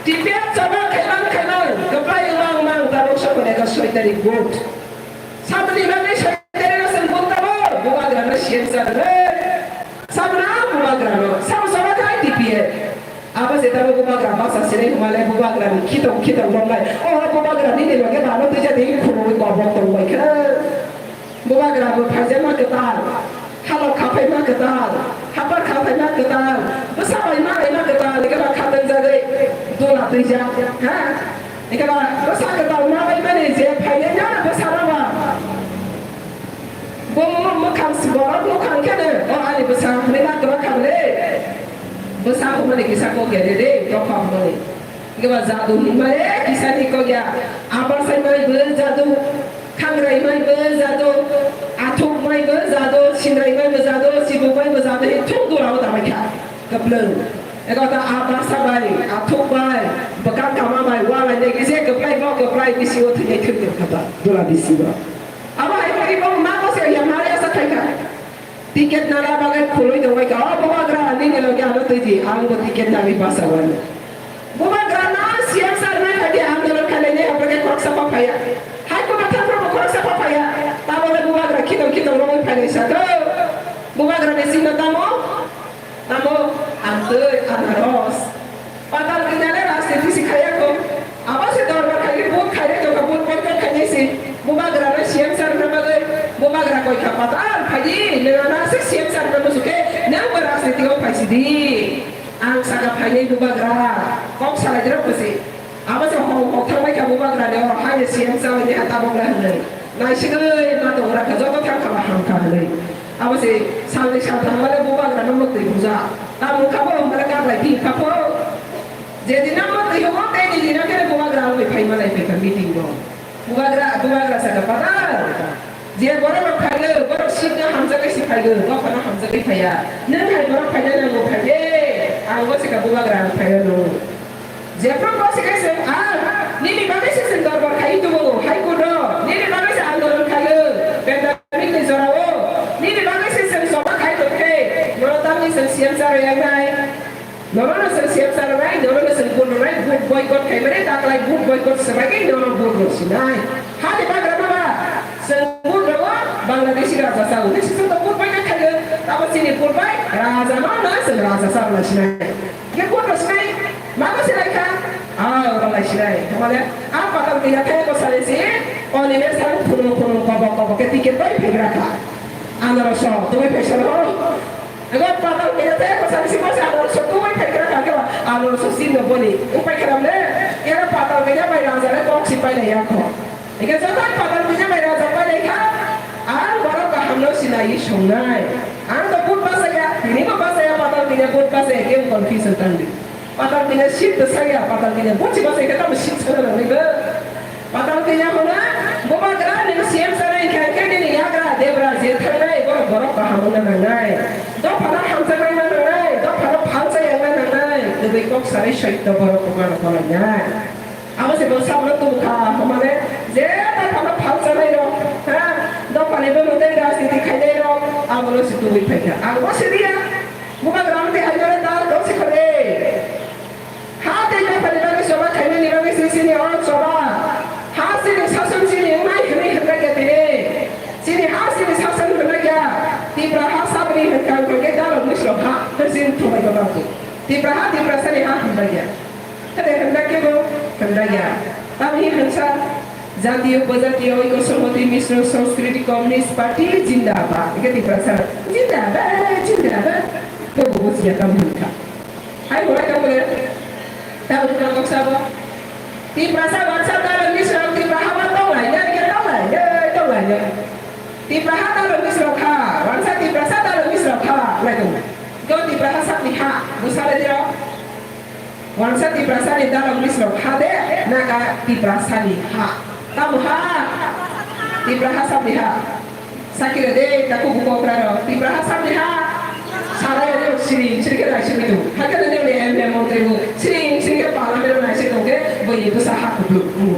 T P F chobak khaimang khaimang kwplai wngmang mang tabuk sokoni kha soi tarik vote. Saboni bagwi soi tarik no chwng vote tamo, bubagra no C M sa rwgwi. Sabna bubagra no, sabo sabo khai T P F. Abo se tamo bubagra basa sini humale bubagra ni khitong khitong romlai. O bubagra nini loge bano tija de khurui kobok tong bai khe. Bubagra bo phaijama kwtal, halok khaphaima kwtal, hapar khaphaima kwtal, bwsa bai ma bai ma kwtal, ike ba khatang jagwi dola twijak, ha? Ike ba bwsa kwtal ma bai mani je phainai no bwsa no ba. Bo mwkhang si borok mwkhang khe no, o ani bwsa hwnwi ma kwbang kha bwle. Bwsa hwnmani kisa kok ya de de, dopha hwnmani. Ike ba jadu hwnmani kisa ni kok ya. Abar sai mani bo jadu, khangrai mai bo jadu, athuk mai bo jadu, sinrai mai bo jadu, sibuk mai bo jadu, he thung dura o damai kha. Kwplwng. Eko ta a baksa bai, a thuk bai, bwkang kama bai, walai de kise kwplai bo kwplai bisi o thwinai thwngwi kha ba, dula bisi bo. Abo hai khe bo ma ko se ya mari asa khai kha. Ticket nana bagwi khulwi tongbai kha. O bubagra nini loge ano twi di, ang bo ticket nani basa wani. Bubagra no C M sir nai khai di andolon khainai ne hapra khe khoroksa pha phaiya. Hai ko thang bo khoroksa pha phaiya. Tabo le bubagra khitong khitong rogwi phainai sa kho. Bubagra ni sino tamo? Tamo amtwi anaros. Patal kanya le rajniti si khaya ko. Abo se dorbar khai vote khai re to vote boycott khai si. Bubagra no C M sir no bagwi. Bubagra koi kha patal khai di. Nang na se C M sir no musuke. Nang bo rajniti o khai si di. Ang saka phainai bubagra. Kok salai jero kusi. Abo se hong hong thangbai kha bubagra ni oro hai ni C M sa ni ha tabok le hwnwi. Naisigwi ma tongo rakha joto thang kha ba ham kha hwnwi. Abo se salni saltham male bubagra no mwtwi buja. Tamung kha bo male kaklai phi kha pho. Je din no mwtwi hobo tei ni din no khe bubagra wngwi phai malai phi kha meeting bo. Bubagra, bubagra saka patal. Je borok rok phaio, borok sikno hamjakgwi si phaio, dophano hamjakgwi phaiya. Nwng hai borok phaina nango phai de, ang bo saka bubagra ang phaio no. Jephru bo se kaisa ang, nini bagwi se chwng dorbar khai tubu, hai kudo, nini bagwi se andolon khaio, pandemic ni jorao, nini bagwi se chwng soba khai tongkhe, nono tamni chwng C M sa rwyangnai. Nono no chwng C M sa rwnai, nono no chwng vote rwnai, vote boycott khai mani, taklai vote boycott swbai khe nono vote rw sinai. Hani bagra no ba, chwng vote rw Bangladeshi raja sa, uni chwng to vote boycott khai, tamo chini vote bai raja no na chwng raja sa rwna sinai. Ye vote rw sinai, ma ko sinai kha, ah, rw lai sinai. Mane, a patal kaya thai ko sale si, oni ne sa phunu phunu kobo kobo ke ticket bai phegra kha. Ano so, tumi phegra ho. Ego patal kaya te ko sari sima sa ano so tu mai khai kra ka kra ano so sin no boni. Upai kra mle. Era patal kaya bai raja le kok si pai na ya ko. Ege joto patal kaya bai raja pai na kha. Ang borok kaham no sinai songnai. Ang to put basa ya, tini ko basa ya patal kaya put basa ya ke confusion tangdi. Patal kanya sik to saya, patal kanya buchi ba saya kata sik sana nang nego. Patal kanya hona, boba gra ni C M sana ikan ke ni yagra debra je thangnai borok borok kaham na nangnai. Do pada hamsa nang na nangnai, do pada phalsa yang na nangnai. Debei kok sari sait to borok ko mana pala nya. Amo se bo sablo tu kha, hamane je ta pada phalsa nai ro. Ha, do pani bo mutai rajniti khai nai ro. Amo lo si tu wi phaikha. Amo se dia. Bubagra wngwi hai jora tal tong si khode. Ha tei dophani bagwi choba khaimani bagwi se chini o choba. Ha chini sason chini wngnai hwnwi hwnjakya tini. Chini ha chini sason hwnjakya. Tipra ha sabri hwnkha hwnkhe dalok mwislo ha hwnwi chini thumbai ba bagwi. Tipra ha Tiprasani ha hwnjakya. Hwnwi hwnjakya bo hwnjakya. Tamni hwnsa Jatiyo Pajatiyo Oiko Songhoti Mishro Sanskriti Communist Party Jindabad. Ike Tiprasa Jindabad, Jindabad. Kebo bujiya tamni hwnkha. Hai hwnai kha bole. Tabuk tabuk sabo. Tiprasa wansa dalok misrok Tipra ha ma tonglai ya, ya tonglai ya, tonglai ya. Tipra ha dalok misrok ha, wansa Tiprasa dalok misrok ha, lai tong. Go Tipra ha sakni ha, go sale diro. Wansa Tiprasa ni dalok misrok ha de, naga Tiprasa ni ha. Tamo ha? Tipra ha sakni ha. Sakira de, taku buko kraro. Tipra ha sakni ha. Sara yo siri, siri kira siri tu. Hakana de le M L A montri bu. Siri, siri ke parliament na siri tu ke, bo ye tu sa ha kuplu.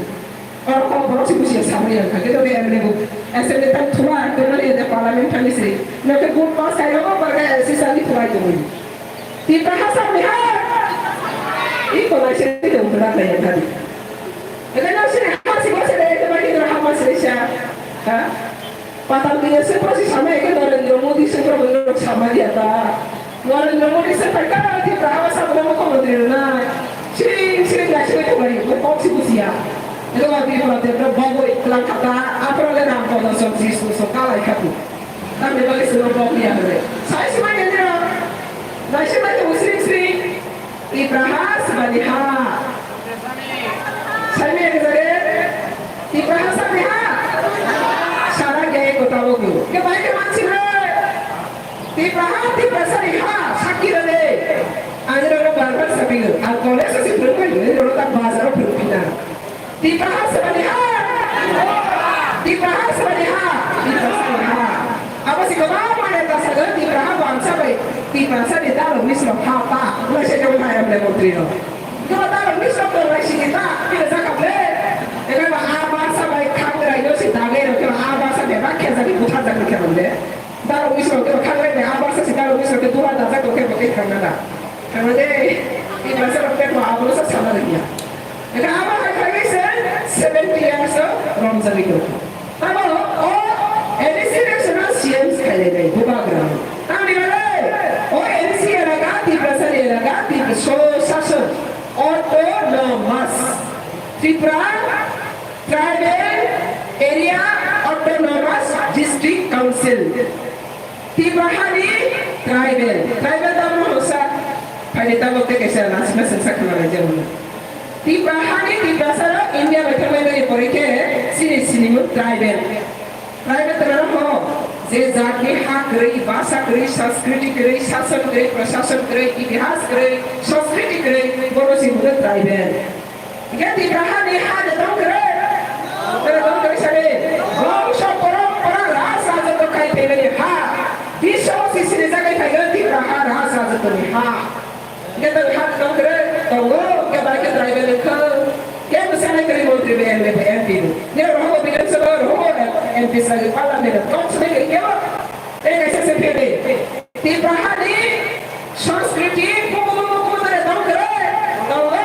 Or ko borok si busi sama ya. Hakana de M L A bu. Assembly tam thua, to na ye de parliament tam siri. Na ke bu pa sai lo, ba ke si sa ni thua tu. Tipra ha sakni ha. Iko na siri tu thua na ya tadi. Ega na siri ha si ko siri, ega ba ki ha ma siri sa. Ha? Patal kaya se prosi sama eke Narendra Modi se probo sama dia ta. Narendra Modi se paika Tipra ha sakni mukhyamantri rwnai. Sring sring ga sring ko bari ko kok si busia. Elo ba bi pula te pro bobo ikla kata apra le ram ko da so si so so kalai khatu. Tamni bali se ro bok ya re. Sai si ma ni ra. Nai si ma ni sring sring. Tipra ha swbani ha. Saimaya kwchare. Tipra ha swbani ha. Sara gaya kota logo. Ke bai ke mansi re. Tipra ha, Tiprasani ha. Sakki rane. Ani rano bar bar sabi. Ang college se phwrwng bai. Ani rano tak bazar phwrwng pina. Tipra ha swbani ha. Tipra ha swbani ha. Tipra swbani ha. Abo si kwbangma neta sago Tipra ha bo ang sabai. Tipra sani dalok misrok ha ta. Wngkha se kebo ha M L A montri no. Kebo dalok misrok tong lai sini ta. Kebo jaka ble. Ebe ba a ba sabai khangrai no si dage no kebo a ba sabai ba khejak ni buthar jak ni kebo le. Dalok misrok kebo khangrai ni a ba sa si dalok misrok ke duha dajak to kebo ke khangna da. Thangna de, Tiprasa rok pek ma abo sa sama de ya. Eka abo hai khai se seventy years o romjagwi tong. Tamo o A D C election o C M khailai nai bubagra. Tamni bale o A D C elaka Tiprasa ni elaka Tiprasa Swasasan Autonomous Tripura Tribal Area Autonomous District Council. Tipra hani tribal, tribal tamo hosa, phaini tamo tei kaisa nasima sengsa khna lai jabo. Tipra hani Tiprasa rok India bai thangmani pore khe sini sini mo tribal. Tribal tamo ho, je jat ni ha kwrwi, bhasha kwrwi, sanskriti kwrwi, sason kwrwi, prashason kwrwi, itihas kwrwi, sanskriti kwrwi, bono si buno tribal. Hingke Tipra hani ha de tong kwrwi. Kwrwi tong kwrwi sani. Bongso porompora rasa joto khai phaimani ha. Biso si sini jagai phaigo Tipra ha rasa jotoni ha. Hingke tong ha tong kwrwi tongo, hingke bai khe tribal wngkha. Ke bwsai kwrwi montri be M L A be M P bo. Ne rohobo Bidhan Sabha, rohobo M P sagi parliament, kok sini ke kebo. Tei kaisa se phede. Tipra hani sanskriti buku buku buku tere tong tere. Tongo.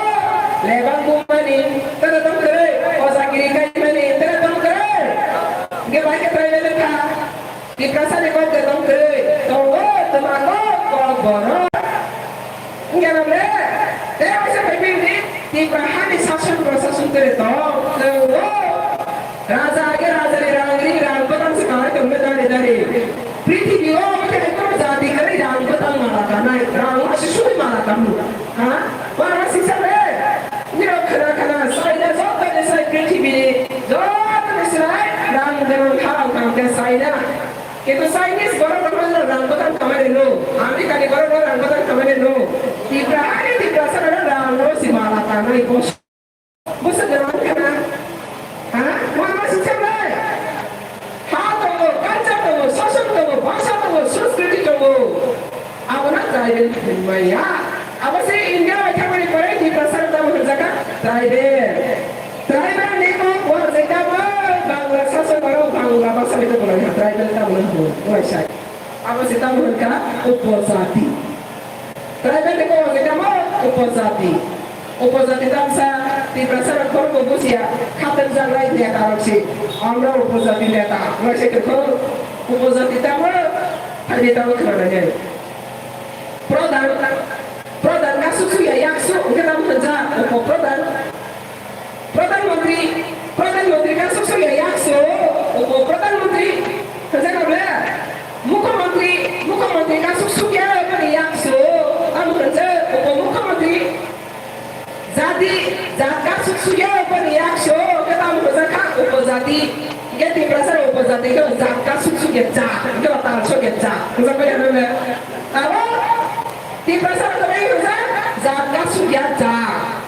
Lebang bumani tere tong tere. Ojagiri kaimani tere tong tere. Hingke bai khe tere le kha. Tiprasa ni kok tere tong tere. Tongo. Toma kok kok borok. Hingke nang le. Tei kaisa phai phai ni Tipra hani sason prosason tere tong. Tongo. Raja age raja ni rang ri rang bwtang se kanai tongmani dari dari. Prithibi o omo khe kono jati kwrwi rang bwtang mala kanai, rang o se sui mala kanu. Ha? Mala sisa le. Nirok khna khna saina joto ni sai prithibi ni joto ni sai rang bwtang kharang kang khe saina. Kintu Chinese borok rok no rang bwtang kamai rwno. America ni borok no rang bwtang kamai rwno. Tipra ani Tiprasa no rang o se mala kanai. Bwswk rang khna? Ha? Mama sisem lai? Ha tongo, culture tongo, sason tongo, bhasha tongo, sanskriti tongo. Abono tribal hinmaya. Abo se India bai thangmani pore Tiprasa rok tamo hwnjakha tribal. Tribal ni kok bo hwnjak tamo Bangla sason aro Bangla bhasha bai tongmani ha tribal tamo hwnjakha. Abo se tamo hwnkha upojati. Tribal ni kok hwnwi tamo upojati. Upojati tamsa Tiprasa rok khorokbo busia khatengjak lai neta rok si. Amra upojati neta wngwi se khe khorok upojati tamo thani tamo khwnanai. Pradhan, pradhan kasuk suya yaksu hwnkhe tamo hwnjak upo pradhan. Pradhan Mantri, Pradhan Mantri ka sok sok ya yakso, upo Pradhan Mantri, hwnjak na ble? Mukhyamantri, Mukhyamantri ka sok sok ya bani yakso, amo hwnjak upo Mukhyamantri. Ja jati, hingke Tiprasa rok upojati khe jat kasuk sukya jat, hingke ba tal sokya jat. Bujak pai ano le? Abo Tiprasa rok bai hwnjak jat kasuk ya jat.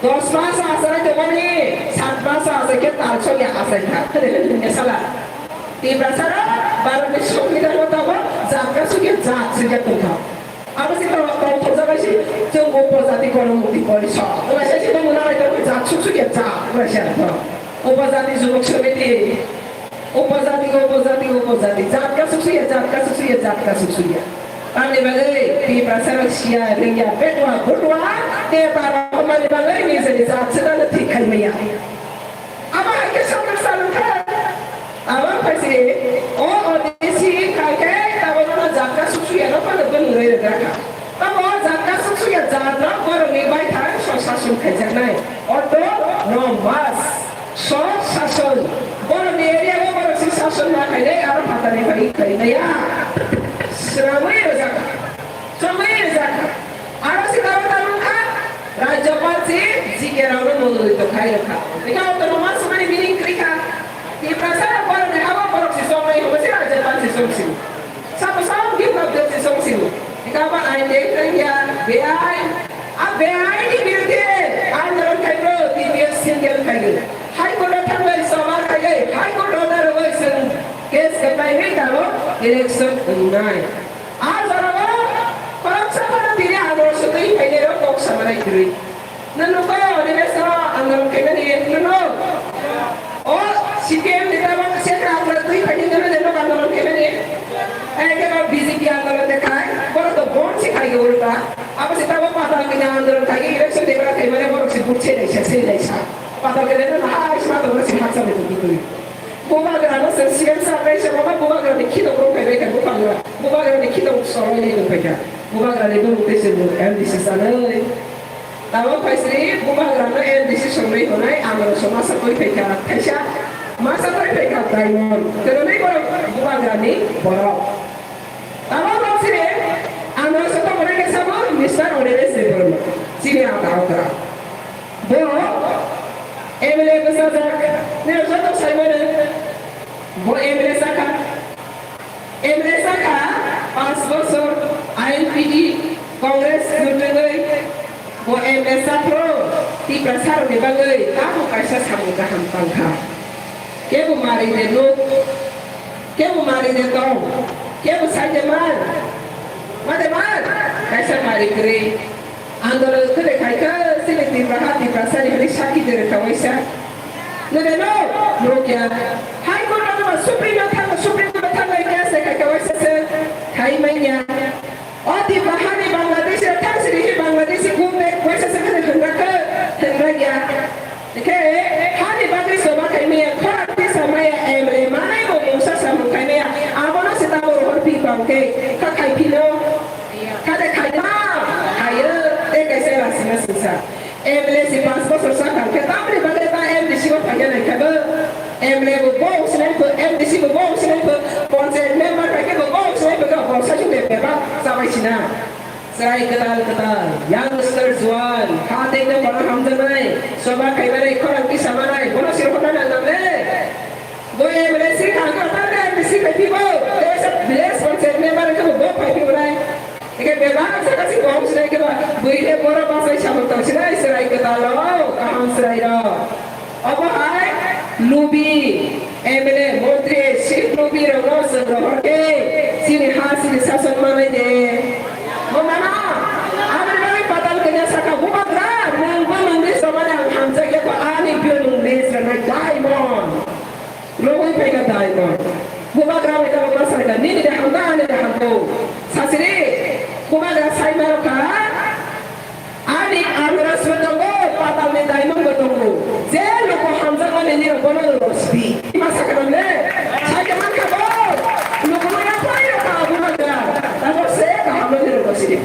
Dos mas achai tongmani, sat mas achai khe tal sokya achai kha. Hwnwi hwnwi sala. Tiprasa rok Bharat ni Songbidan o tabok jat kasuk ya jat swijak tongkha. Abo se tong, tongthokjak bai se, chwng upojati Ganamukti Porishad. Wngkha se se tongmani bai tongmani jat suk suk ya jat, wngkha se ang tong. Upojati Jujuk Samiti, upojati, upojati, upojati, jat kasuk suk ya, jat kasuk suk ya, jat kasuk suk ya. Tamni bagwi Tiprasa rok siya, rengya, betwa, butwa, te tara hwnmani bagwi nijeni jat swkangno thik khai manya. Abo hai khe samung salung kha. Abo hai se, o O B C khai khe tabok no jat kasuk suk ya no phano bwrwi rwgra kha. Tamo jat kasuk suk ya jat no borok ni baithang so sason khaijaknai. Autonomous, so sason. Borok ni area o borok si sason ma khainai aro phatani bai khainai ya. Swrangwi rwjak kha. Chongwi rijak kha. Aro se tabok tabok kha, Rajyapal se G K rokno mwnwi tongkhai rwkha. Hingke autonomous hwnmani meaning kwrwi kha. Tiprasa rok borokni abo borok se chongnai hwnba se Rajyapal se chongsi. Sabo sabo biplob deb se chongsi. Hingke abo ain de wngya, beain. A beain ni birudhe andolon khaibro, T P F single khaigwi. High Court o thangwi choba khaigwi, High Court order rwgwi chwng case kwplaiwi tabok election wngnai. A jorao khoroksa phano tini andolon se twi phainai rok kok samanai kwrwi. Nang nukho, Animesh no andolon khaimani, nang nuk. O C P M ni tabok se kha andolon twi phainai nang nuk andolon khaimani. Ai khe ba B J P andolon de khai, borok to bon se khai ge ulta. Abo se tabok patal kini andolon khai ge election de bra khai mane borok se but se dai sa, se dai sa. Patal kini no hai se patal se haksa de tu tu. Bubagrano chwng C M sir bai se bono bubagrani khitokro phaibai kha bubagra. Bubagrani khitok soroi nai tongpai kha. Bubagrani bumung tei chwng M D C sanwi. Tabok phaisri bubagrano M D C songnai hwnai amrokso masa koi phai kha. Thaisa masa koi phai kha Diamond. Kwrwngwi borok bubagrani borok. Tabok rok sini amrokso tongmani khe sabo Mister Onilesh Debbarma. Chini ata okra. Bo M L A bwsajak, nini joto saimano. Bo M L A sakha, M L A sakha, panch bochor I N P T Congress mwtwngwi bo M L A saphuru Tiprasarokni bagwi tamo kaisa samung kaham tangkha. Kebo mari de nuk, kebo mari de tong, kebo sai de man, ma de man, kaisa mari kwrwi. Andolon kwrwi khai kha, chini Tipra ha Tiprasani hwnwi sakhi de rwkha waisa. Nede no, nukya. High Court no ba Supreme no thang, Supreme no thang lai kya se khai kha waisa se khai manya. O Tipra hani Bangladesh thang sini hi Bangladesh kumbe waisa se khade thang rakha, thang rakya. Khe hani bagwi choba khai maya, khorang tisa maya, M L A manai bo mungsa samung khai maya, abono se tamo rohor pi pang khe, kha khai phino, khade khai ma, khayo, tei kaisa rasina singsa. M L A si panch bochor sa kang khe, tamni bagwi ba M D C o phaiya nai khe bo, M L A bo bo sinai pho, M D C bo bo sinai pho, panchayat member bai khe bo bo sinai pho, bo sa chuk de bebak chabai sina. Chwrai kwtal kwtal, youngster juan, ha tei no kono hamjaknai, choba khaimanai, khorang tisa manai, bono siro honna nang nang le. Bo M L A si thang kha, ta M D C khai phibo, tei sa village panchayat member khe bo phai phibo nai. Eke bebak sa kasi bo hamsrai khe ba, bui le boro basai samung tang sinai, chwrai kwtal rok, kaham chwrai rok. Obo hai lubi, M L A, montri, chief lubi rokno chwng rohor khe chini ha chini sason manai de. Bo mano, aboni bagwi patal kanya sakha bubagra, nwng bo nwngni somani ang hamjak ya ko ani bio nwngni srwnai diamond. Rogwi phaikha diamond. Bubagra bai tabok ma sakha, nini de hamda ani de hamdo. Sasiri, bubagra sai ma rokha. Ani amrasbo tongo, patalni diamondbo tongo. Je luku hamjakmani nirok bono rosdi. Ima sakha nang le? Sakhe mankha bo. Luku maya phai rokha bubagra. Tabok se kahamno nirok rosdi.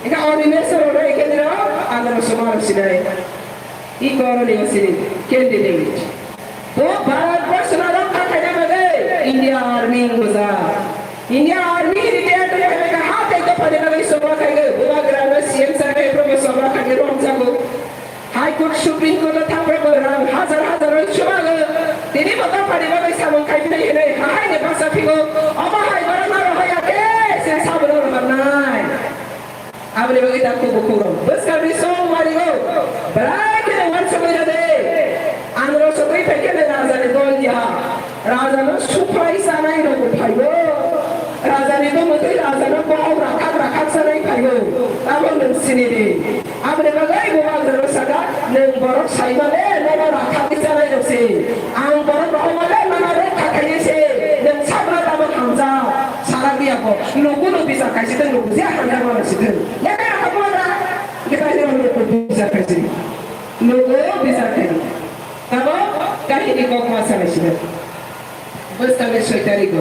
Eka oni mesoro ro eke nirok amrasbo ma rosinai. Iko oro ni sini candidate. Bo Bharat Borsho no rokha khaina bagwi India Army wngmajak. India Army retire tongwi phaikha ha tei dophani bagwi choba khaigwi bubagra no C M sir bai promo choba khaigwi romjago. High Court, Supreme Court o thangprabo rang hajar hajar rwi chubago. Tini bo dophani bagwi samung khaiphinai hinwi hahaini baksa phigo, omo hai borokno rohorya khe se sabono rohornai. Aboni bagwi ta kubuk kubuk rok bwskangni song warigo, belai kheno uansugwi rw di. Ang rw sogwi phai khe nai rajani dol ya. Rajano suphai chanai rokbo phaibo. Rajani bumutwi rajano bohok rakhak rakhak chanai phaibo. Tamo nwng sini di. Aboni bagwi bubagrano saka, nwng borok saimale nono rakhagwi chanai rok se. Ang borok rohormale nono rokha khaiwi se. Nwng sabra tamo hamjak. Salak di ako. Lukuno bichar khai sithwng, luku je hamjakmano sithwng. Yakarok bubagra. Kita ini orang luku bichar khai sini. Luku bichar khai. Tamo kahini kok ma salai sini. Bwskangni soi tarigo.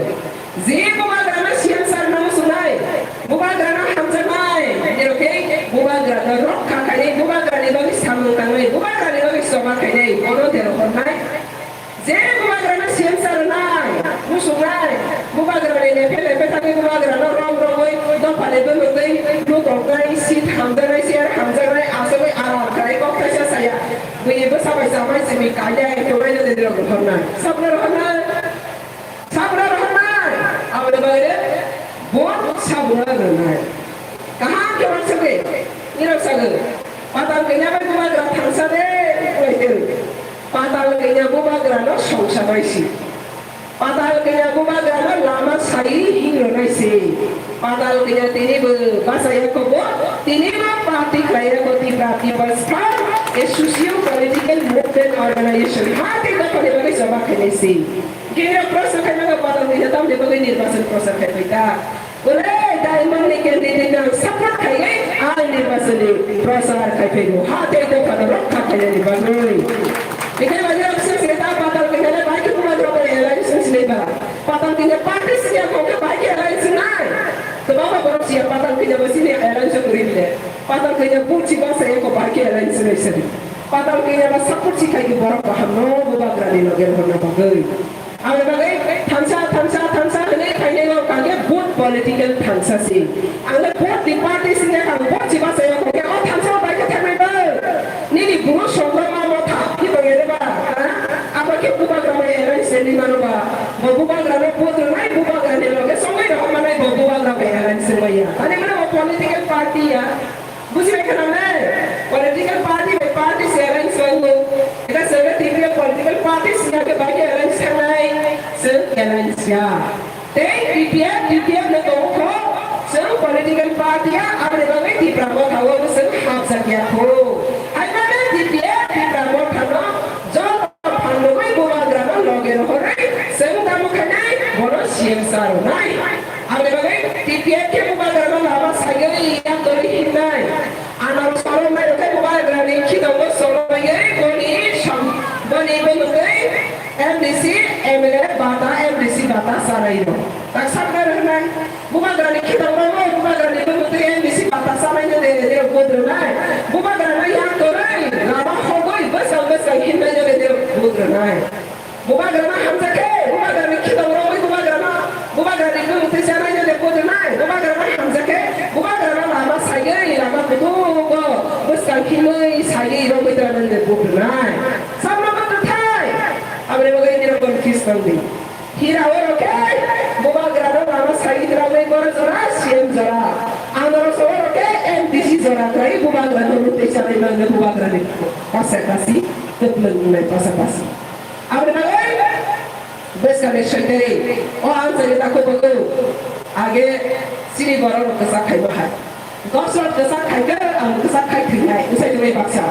Je bubagrano C M sir no muchungnai, bubagrano hamjaknai, nirok khe bubagrano rokha khainai, bubagrani bagwi samung tangnai, bubagrani bagwi choba khainai, bono de rohornai. Je bubagrano C M sir nai, muchungnai, bubagrani lephe lephe thangwi bubagrano rom romwi dophani bwmwtwi lutoknai, seat hamjaknai, chair hamjaknai, aswkwi aram khlai kok thaisa saya. Bini bwsa bai chamai simi kainai, tongnai no de rohornai. Sabno rohornai. Sabra rohornai, aboni bagwi bo sabra rwnai. Kaham khe uansugwi, nirok sagwi, patal kanya bai bubagra thangsa de, wngwi twi. Patal kanya bubagrano songsa bai si. Patal kanya bubagrano lama sai hingrwnai si. Patal kanya tini bo bachaya kobo, tini bo party khlai ya ko Tipra People's Front, a socio political movement organization. Ha tei dophani bagwi choba khainai si. Kira prochar khai mano, patal kanya tamni bagwi nirbachon prochar khai phaita. Bole Diamond ni candidate no support khaiwi ang nirbachon ni prochar khai phaibo. Ha tei dophano rokha khainani bagwi. Ikai bagwi ang sese ta patal kanya le bai khe bubagra bai alliance sinai ba. Patal kanya party siya ko khe bai khe alliance nai. Kwbangma borok siya patal kanya bo sini alliance kwrwi bile. Patal kanya buchi ba saya ko bai khe alliance sinai sadi. Patal kanya ba support si khai borok baham no bubagra ni loge honna bagwi. Aboni bagwi thansa, thansa, thansa hwnwi phainai o kangkhe both political thansa se. Ang le both ni party sini ang both si bachai o khe o thansa o bai khe thangnai bo. Nini buru songro ma motha phi tongyare ba, ha? Abo khe bubagra bai alliance se ni mano ba. Bo bubagra no both rwnai, bubagra ni loge songwi rohor manai bo bubagra bai alliance se maya. Ani mano o political party ya. Bujibai khna ne? Political party bai party se alliance wngo. Eka sebe T P F political party sina ke bai ke alliance khanai. Sir alliance ya. Tei T P F, T P F no tongo kho. Sir political party ya, aboni bagwi Tipra Motha o sir hapjak ya kho. Hai mane T P F, Tipra Motha no joto Phandogwi bubagrano loge rohorwi chwng tamo khainai, bono C M sa rwnai. Aboni bagwi T P F khe bubagrano lama saigwi yaktwrwi hinnai. Anaro solomnai rwkhe bubagrani khitongo solomnaiwi boni sam-, boni bwmwtwi M D C, M L A bata, M D C bata chanairok. Tak saknai rwnai. Bubagrani khitorma bo, bubagrani bwmwtwi M D C bata chanaino de, de budrwnai. Bubagrano yang torwi, lama hogwi bwsang bwsang hinnaino de, de budrwnai. Bubagrano hamjakhe, bubagrani khitorma rogwi bubagrano, bubagrani bwmwtwi chanaino de budrwnai. Bubagrano hamjakhe, bubagrano lama saigwi, lama kutugo bwsang hinwi saigwi rogwi tongnaino de budrwnai. Samno bwtwthai, aboni bagwi nirok confuse tongdi. Hira oro khe bubagrano lama sai rwgwi borok jora, C M jora. Anoro so oro khe M D C jora khlai bubagrano rutwi sanai mangno bubagrani pasakasi kwplwng wngnai pasakasi. Aboni bagwi bwskangni soiteri o ang chari ta kubuk age chini borok rok kwchak khaima hai. Dos rok kwchak khaikhe ang kwchak khai thwinai, usai thwinai baksa.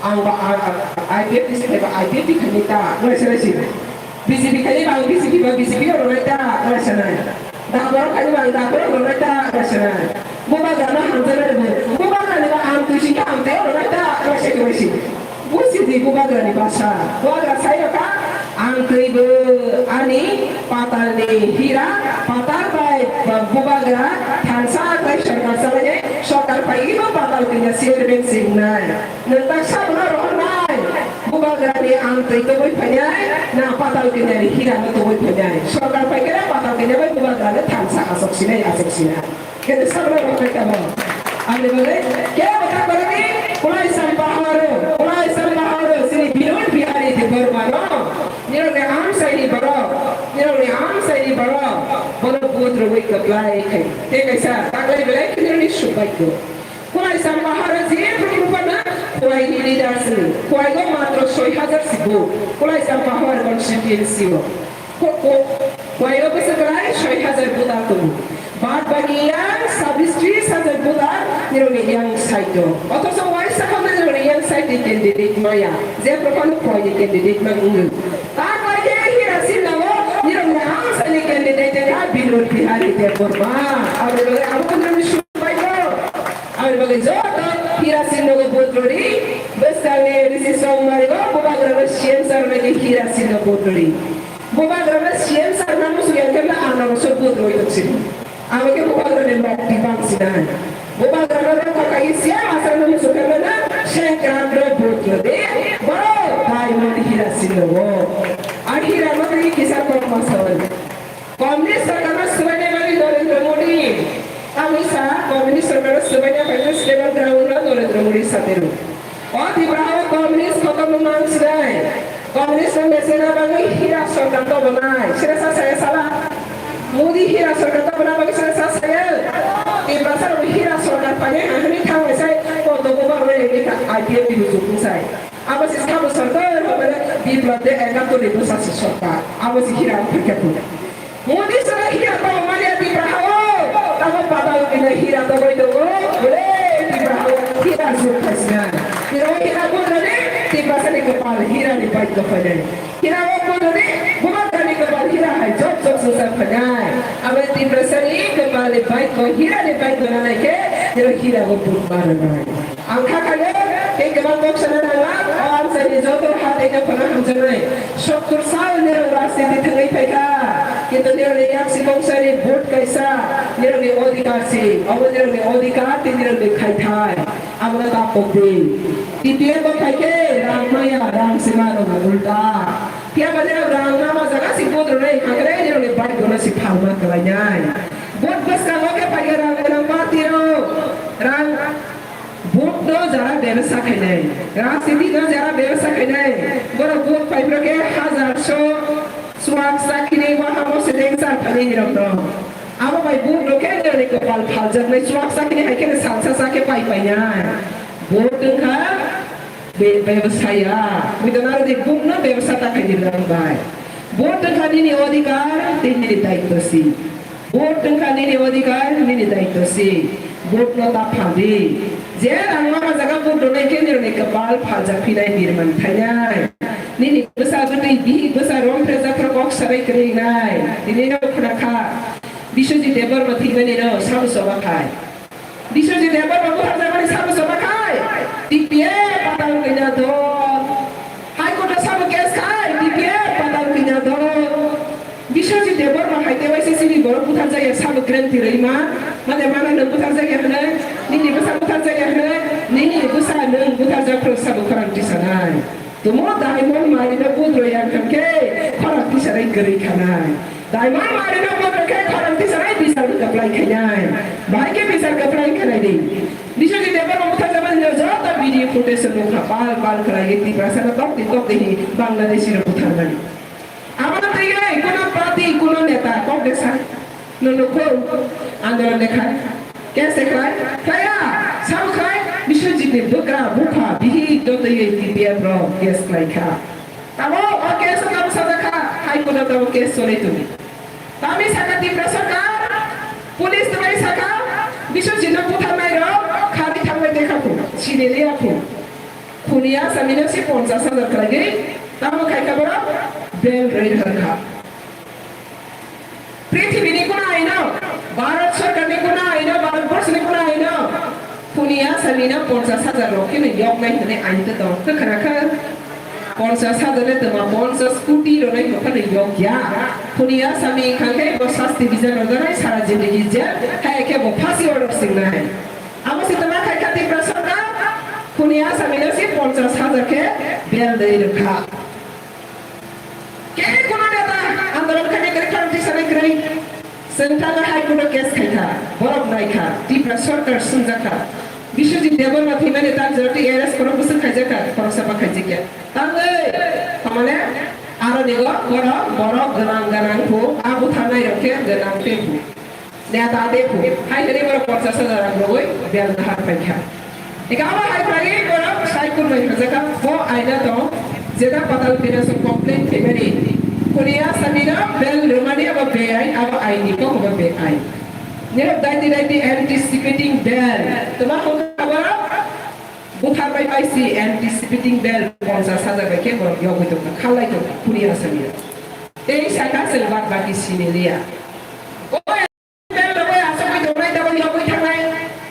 Ang ba, ang, ang, I P F T si khaiba, I P F T khainai ta, uaisa naisi. B J P khainai ba, ang B J P ba, B J P no rwnai ta, uaisa nai. Daborok khainai ba, ang daborok rwnai ta, uaisa nai. Bubagrano hamjaknai rwgo. Bubagrani ba ang twi singkhe ang tei rwnai ta, uaisa khe uaisi. Busi di bubagrani basa. Bubagra sai rokha, ang twibo ani patalni hira, patal bai ba bubagra thansa bai sorkar salainai, sorkar paibo patal kanya chairman singnai. Nwng tak sabono rohornai, bubagrani ang twi tubui phainai, na patal kanyani hira no tubui phainai. Sorkar paikhe patal kanya bai bubagrano thansa asok sinai, asok sinai. Kete sabra rok kamo. Ani bagwi kebo ta bagwi kulai sam baharo, kulai sam baharo sini Binod Bihari Debbarma no. Nirok ni ang amchaini borok, nirokni amchaini borok, bono vote rwui kwplai khai. Tei kaisa taklai belai khe nirokni swbaikgo. Kwlai Sampaharo je phuru phano Khwaini leaders ni, Khwaigo matro soi hajar si vote, Kwlai Sampahar constituency o. Ko-, ko-, Khwaio bwswk kwlai soi hajar voter tongo. Bad baki yang sabis tris hajar voter nirokni yang side o. Othocho waisa khamna nirokni yang side ni candidate maya. Je prokhano Khwaini candidate man wngwi. Ta bai khe Hira Sinno o nirokni amchaini candidate kha Binod Bihari Debbarma. Aboni bagwi abo nirokni sumbai ko. Aboni bagwi joto Hira Sinno o vote rwdi. Bwskangni Rishi Songmari o bubagrano C M sir nai Hira Sinno vote rwdi. Bubagrano C M sir na muchung yang khe na ang no so vote rwi tong sini. Abo khe bubagrani nok tibang sinai. Bubagrano rokha kai C M asar no muchung khe na sengkran rwi vote rwi de. Boro Diamond Hira Sinno o. A Hira no twi kisa kok ma sawi. Communist sarkar no swbaina bagwi Narendra Modi. Tamo sa Communist sarkar no swbaina bagwi stable ground no Narendra Modi satero. O Tripura o communist khotom wngma wngsinai. Communist no mesena bagwi Hira sarkar tobonai. Sira sa saya sala. Modi Hira sarkar tobona bagwi sira sa saya. Tiprasa rok Hira sarkar painai hwnwi thangwi sai koto bubar rwi rwi kha I P F ni bujuk wngsai. Abo se sabo sarkar hwnwi Biplab de ekatur ni bwsa se sarkar. Abo se Hira wngkha khe. Modi sara hira tong mani Tipra hao. Tamo patal kina hira tong bai tongo. Bole Tipra hao hira sur khaisna. Hira hira bundani Tipra sani kepal hira ni bai ko phainai. Hira o bundani bubagrani kepal hira hai jok jok sungsar phainai. Abo Tipra sani kepal ni bai ko hira ni bai ko nanai khe hira hira o bun maranai. Ang kha khayo, tei kwbang kok sana nangla, o amchaini joto ha tei no phano hamjaknai. Sottur sal nirok rajniti thangwi phaikha, kintu nirokni yaksi kongsani vote kaisa, nirokni odhikar si, obo nirokni odhikar tei nirokni khaithai. Abono ta pokdi. T P F bo phaikhe rang maya, rang se mano ulta. Phiya ba nirok rang ma ma jaga si vote rwnai, hakhe nirokni bike bono si phalma kwlainai. Vote bwskango khe phaikhe rang gwnang party rok. Rang Vote no jara bebsa khainai, rajniti no jara bebsa khainai, borok vote paiphro khe hajar so chuak sakini wahamo se dengsa thani nirok no. Abo bai vote no khe nirokni kopal phaljaknai chuak sakini hai khe salsa sa khe pai painai. Vote wngkha be-, bebsaya. Buidonaro di vote no bebsa ta khaidi rang bai. Vote wngkha nini odhikar, tei nini daitto si. Vote wngkha nini odhikar, nini daitto si. Vote no ta phaldi. Je rang ma jaga vote rwnai khe nirokni kwpal phaljak phinai birman thainai. Nini bwsa bwtwi bihik bwsa romphre japhra kok sabai kwrwi wngnai. Tini no khna kha. Biswajit Debbarma thwimani no sabo choba khai. Biswajit Debbarma butharjakmani sabo choba khai. T P F patal kanya dol. High Court o sabo case khai, T P F patal kanya dol. Biswajit Debbarma hai tei waisa chini borok butharjakya sabo grant rwima, mane mana nwng butharjakya hwnwi, nini bwsa butharjakya hwnwi, nini bwsa nwng butharjak phuru sabo khorang tisanai. Tumo Diamond Mari no budro yang khan khe khorang tisanai kwrwi khanai. Diamond Mari no budro khe khorang tisanai bisar kwplai khainai. Bahai khe bisar kwplai khanai di. Biswajit Debbarma butharjakmani joto video footage nukha pal pal khlaiwi Tiprasa no tokti tokti hi Bangladeshi rok butharmani. Abono twiwi kuno party, kuno neta kok de sa. Nunu kho andolon de khai. Case de khai. Khlaiya. Sabo khai. Biswajit ni bwkra, bupha, bihik do twiwi T P F rok case khlai kha. Tamo o case o tamo sajak kha. High Court o tamo case cholai tongwi. Tamo saka Tipra sarkar. Police tongwi saka. Biswajit no butharnai rok. Khari thangbai de kha phu. Sini liya phu. Khuniya asami no se ponchash hajar khlaiwi tamo khai kha borok bail rwi thang kha. Prithibini kuno aino, Bharat sarkarni kuno aino, Bharat borshni kuno aino, khuniya asami no ponchash hajar rok kheno yoknai hwnwi ain twi tongo. Khe khna kha? Ponchash hajar le twma ponchash koti rwnai hwnkhe no yok ya. Khuniya asami wngkha khe bo sasti bijan rwjaknai sara jindegi jel, hai khe bo phasi order singnai. Abo se tama khai kha Tipra sarkar, khuni asami no se ponchash hajar khe bail dei rwkha. Khe kuno neta andolon khainai kwrwi, khorang tisanai kwrwi. Chwng thangwi High Court o case khai kha, borok nai kha, Tipra sarkar swngjak kha. Biswajit Debbarma thwimani tal jora twi arrest khorok bwswk khaijak kha, khoroksa ba khaijak ya. Tangwi, tamane, Nigo borok, borok gwnang gwnang phu, a butharnai rok khe gwnang tei phu. Neta tei phu. Hai hwnwi borok ponchas hajar rang rwui bel nahar phai kha. Eka abo hai khlaiwi borok sai kunbai hwnjakha, bo aina tong, jeta Patal Finance complaint phaimani. Kuni Asami no bel rwmani abo beain, abo ain ni kok abo beain. Nirok daiti daiti anticipating bel. Tuma hwnka borok? Buthar bai paisi anticipating bel ponchas hajar bai khe borok yogwi tongkha, khalai tongkha, kuni Asami rok. Tei saka chwng bad baki sini liya. O bel rok bai asogwi tongnai, tabuk yogwi thangnai.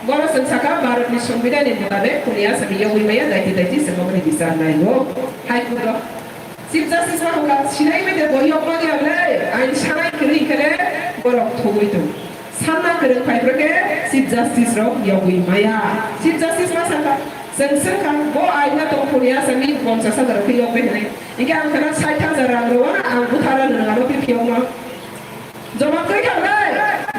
Bono chwng saka Bharat ni Songbidan ni mutabe kuni Asami yogwi maya, daiti daiti chwng aboni bichar nai o High Court o. Chief Justice ma hwnka, sinai mete bo yok magi rok le, ain sanai kwrwi khe le borok thugwi tong. Sanna kwrwng phai phwrwk khe Chief Justice rok yogwi maya. Chief Justice ma sakha, chwng swngkha, bo aina tong phuni Asami ponchas hajar rok khe yogwi hwnwi. Hinkhe ang khana sait hajar rang rwna ang buthara nwngo ano khe phiyokno. Joma twi kha le,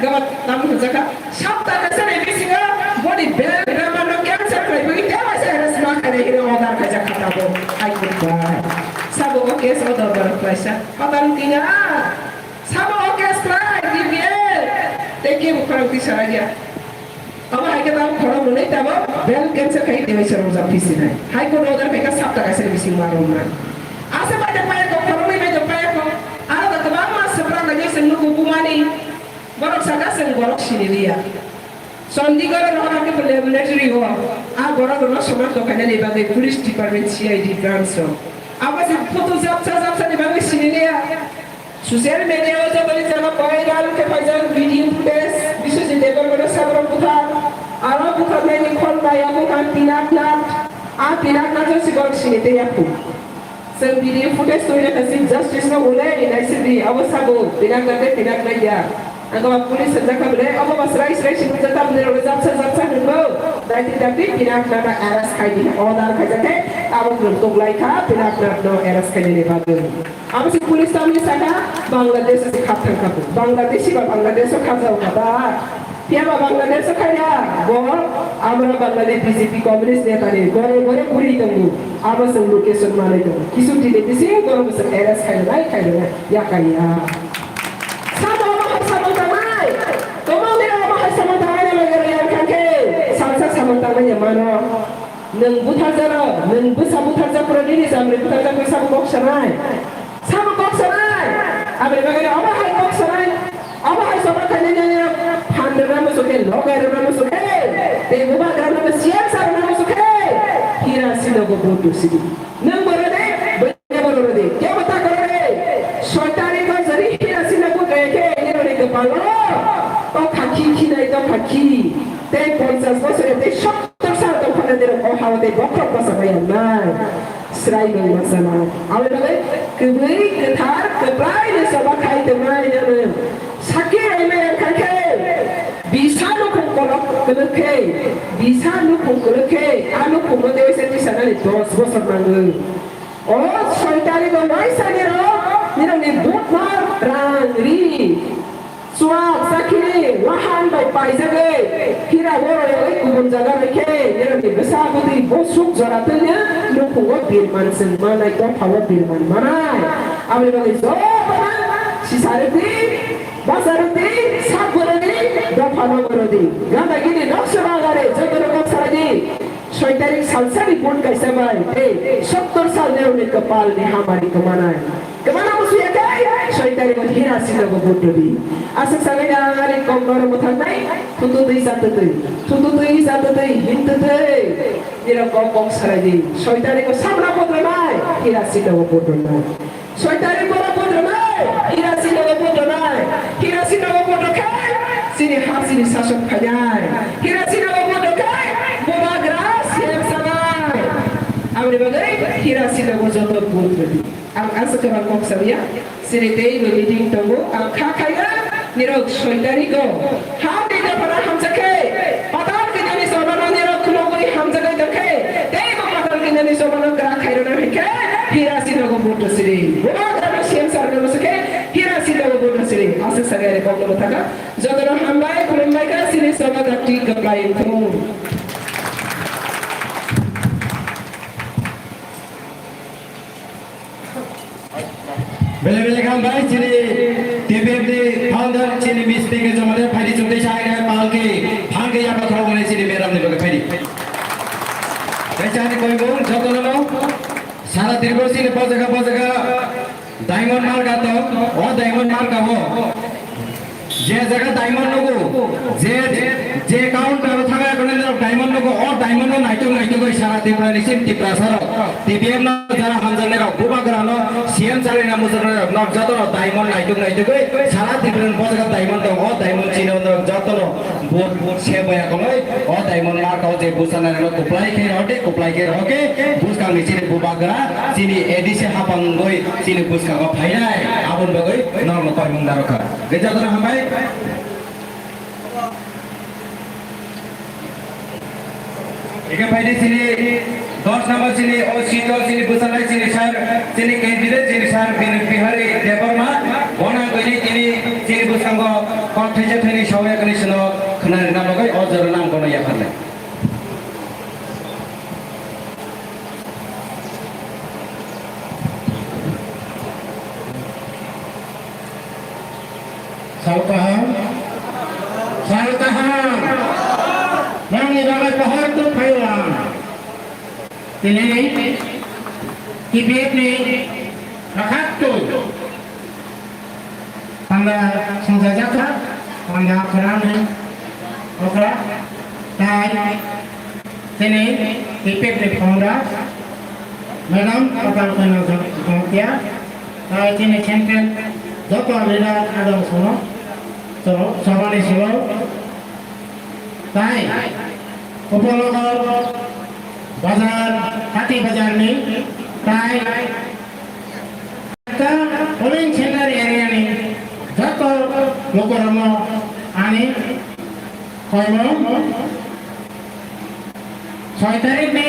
gabak tamo hwnjakha. Sapta kaisa ni bisingo boni bel drama no cancel khlai bagwi tei waisa harassment khainai hwnwi order khaijak kha tabuk High Court bai. Sabo o case o dorbar khlaisa. Patal tinga. Sabo o case khlai D B A. Tei kebo khorang twi sarai ya. Abo hai khe tabuk khorang nwnwi tabuk bel cancel khai tei waisa rojak phisinai. High Court order khai kha sapta kaisa ni bising ma romna. Asa bai de pai ko khorang ni bai de pai ko. Aro da kwbangma swprak nai se nugo bumani. Borok saka chwng borok sini liya. Chandigarh rohor ke laboratory o. A borok no soman to khaina ni bagwi police department C I D branch o. Abo se photo japsa japsa ni bagwi sini liya. Social media o jabari jaba viral khe phaijak video footage, Biswajit Debbarma no sabrok buthar, aro butharnai ni khol nai abo khan Pinaknath, a Pinaknath o si borok sini tei yakhu. Chwng video footage twi rwkha Chief Justice no ulei naisidi abo sabo Pinaknath tei Pinaknath ya. Ang khe police hwnjak kha bwle, obo ba srai srai sini jata bwle rok japsa japsa hwnbo. Daiti daiti Pinaknath no arrest khai di order khaijak khe abo bwrwi tuklai kha Pinaknath no arrest khainani bagwi. Abo se police tamni saka Bangladesh se khap thang kha. Bangladeshi ba Bangladesh o khajao kha ba. Phiya ba Bangladesh o khaiya bo amra Bangladesh B J P communist neta ni gore gore buri tongo. Abo se location manai tongo. Kisu tini bising borok se arrest khainai khainai yakaiya. Sabo omo hai samung tangnai. Tomong de omo hai samung tangnai na lagere yang khangke. Salsa samung tangnai ya mano. Nwng butharjak rok, nwng bwsa butharjak phuru nini chamri butharjak phuru sabo kok sanai. Sabo kok sanai. Aboni bagwi omo hai kok sanai. Omo hai soba khainai nini phan rwna muchuk khe, logai rwna muchuk khe, tei bubagra rwna, siyasa rwna muchuk khe, hira sinogo vote rwsidi. Nwng bo rwdi, Kebo ta kwrwi, soi tarikh o jori hira sina bwkha khe nironi kwpalo tokha khi, khinai tokha khi. Tei ponchash bosor tei sottor sal tongphano nirok o hao tei bokhorok bachama yangnai. Srai nwng bachama. Aboni bagwi kwbwi kwthar kwplai ni choba khai tongnai nirok. Sakhi rwmani wngkha khe, bisa nukhung kolok kwlwk khe, bisa nukhung kwlwk khe, a nukhungo tei waisa tisanani dos bosor nango. O soi tarigo waisa nirok, nirokni butma rang ri. Chuak, chakiri, wahan bai paijagwi, hira borok rwi kubun jaga rwi khe, nirokni bwsa bwtwi bosuk jora twino nukhungo birman chwng manai, dophao birman manai. Aboni bagwi jotono sisarwdi, bacharwdi, sakborordi, dophano borordi. Gandagini noksa bagari jotono kok saradi. Soi tarik salsani bun kaisa bai tei sottor sal nirokni kwpalni hamari kwmanai. Kwmana musuya khe soi tarigo hira sinogo bun rwdi. Aswk sagwi ang ani kok norok mwthangwi thututwi chatutwi, thututwi chatutwi hintutwi nirok kok kok salaidi. Soi tarigo samna bun rwnai, hira sinogo bun rwnai. Soi tarik boro bun rwnai, hira sinogo bun rwnai, hira sinogo bun rwkhe, chini ha chini sasok phainai, hira sinogo bun rwkhe, bubagra C M sanai. Aboni bagwi hira sinogo joto bun rwdi. Ang aswk kwbang kok salia, chini teibo meeting tongo, ang kha khaiya, nirok soi tarigo. Hamni dophano hamjakhe, patal kinani sobano nirok khulogwi hamjakgwi tongkhe, teibo patal kinani sobano kwrak khairokna hinkhe, hira sinogo bun rwsidi. Bubagrano C M sanai muchukhe, hira sinogo bun rwsidi. Aswk sagwi ani kokno mwthangkha. Jotono hambai, khulumbai kha, chini soba dakti kwplai wngthung. Welcome bai chini T P F ni founder chini Miss P K Jamatia phaidi chwng tei sai na palki phangke yaba khorok nai chini madam ni bagwi phaidi. Tei chani koimung jotono sara Tripura chini bojaka bojaka diamond marka tong, o diamond marka o je jaga diamond nugo, je, je counter o thangya khwnai norok diamond nugo, o diamond no naitok naitok bai sara Tripura ni chini Tiprasa rok, T P F no jara hamjaknai rok, bubagra no, C M chalaina muchungnai rok, norok jotono diamond naitok naitok bai sara Tripura ni bojaka diamond tong, o diamond chini norok jotono. Vote se boya koloi, o diamond marka o je bwsana rok kwplai khe rw de, kwplai khe rw khe, bwskang ni chini bubagra, chini A D C hapang goi, chini bwskango phainai, aboni bagwi norokno koimung narwkha. Ge jotono hambai. Eke phaidi chini dos number chini o seat o chini bwsanai chini sir, chini candidate chini sir Bini Bihari Debbarma, bona gini chini chini bwskango kok thaisa thaini sawi yakni sino khwnani na bagwi o jora nang bono yapharnai. Sal kaham, sal kaham. Nangni bagwi pohor twi phaio ang. Tini T P F ni rakhak twi. Panda songsa jakha, panda khorang ni okra, tai. Tini T P F ni founder, Madam Kapal Kanya Jamatia, tai tini central joto leader adong sono, so, sabani silo, tai, Upanagar bazar, Hati bazar ni, tai, polling center area ni joto lukurokno ani koimung soi tarik ni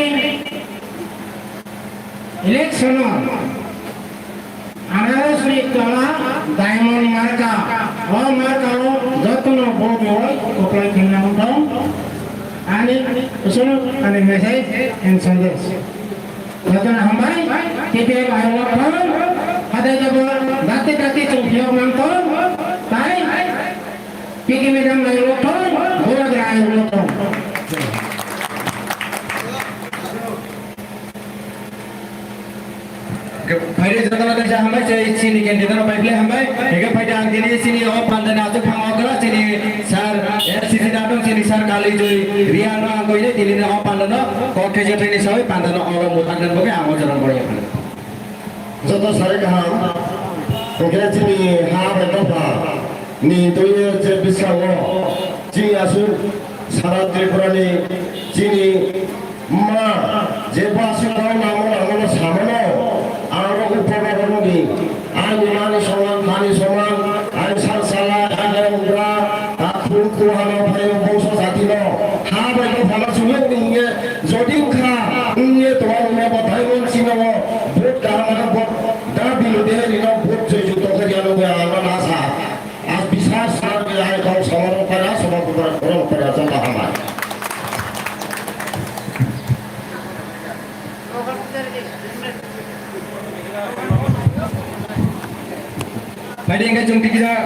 election o anaros ni tola diamond marka, o marka o jotono vote rwi kwplai khaina wngthong ani kusunu ani message and sandesh. Jotono hambai, T P F ayuk thon, hatai jabo, dakti dakti chwng phiyok nang thon, tai, P K madam ayuk thon, Bubagra ayuk thon. Phaidi jotono kaisa hambai, chini candidate no pai phle hambai, eke phaidi ang tini chini o pandani achuk phang okra, chini sir S C C datung, chini sir Kali Joy Riang no ang koine tini o pandano kok thaisa thaini sawi pandano oro muthang dan bagwi ang o jotono borok yapharnai. Joto sari kaham, hwnkhe chini ha bai dopha ni twi je bwskango chini aswk sara Tripura ni chini ma je bo aswk tong namo namo no samano aro upor nokni ani mani soman, thani soman, ani sal salai, ani ugra, a khun khu hano phaio bongso jati no ha bai dopha no chumui ni hinge jodi wngkha, wngye tongo wngya bo thai wng sino bo vote kaham khe vote da bilu de rino vote joi ju tongkha ya no ya ano na sa. A bisar sar ya hai kong samaro para samaro para para jamba hamai. Phaidi hwnkhe chwng tikisa.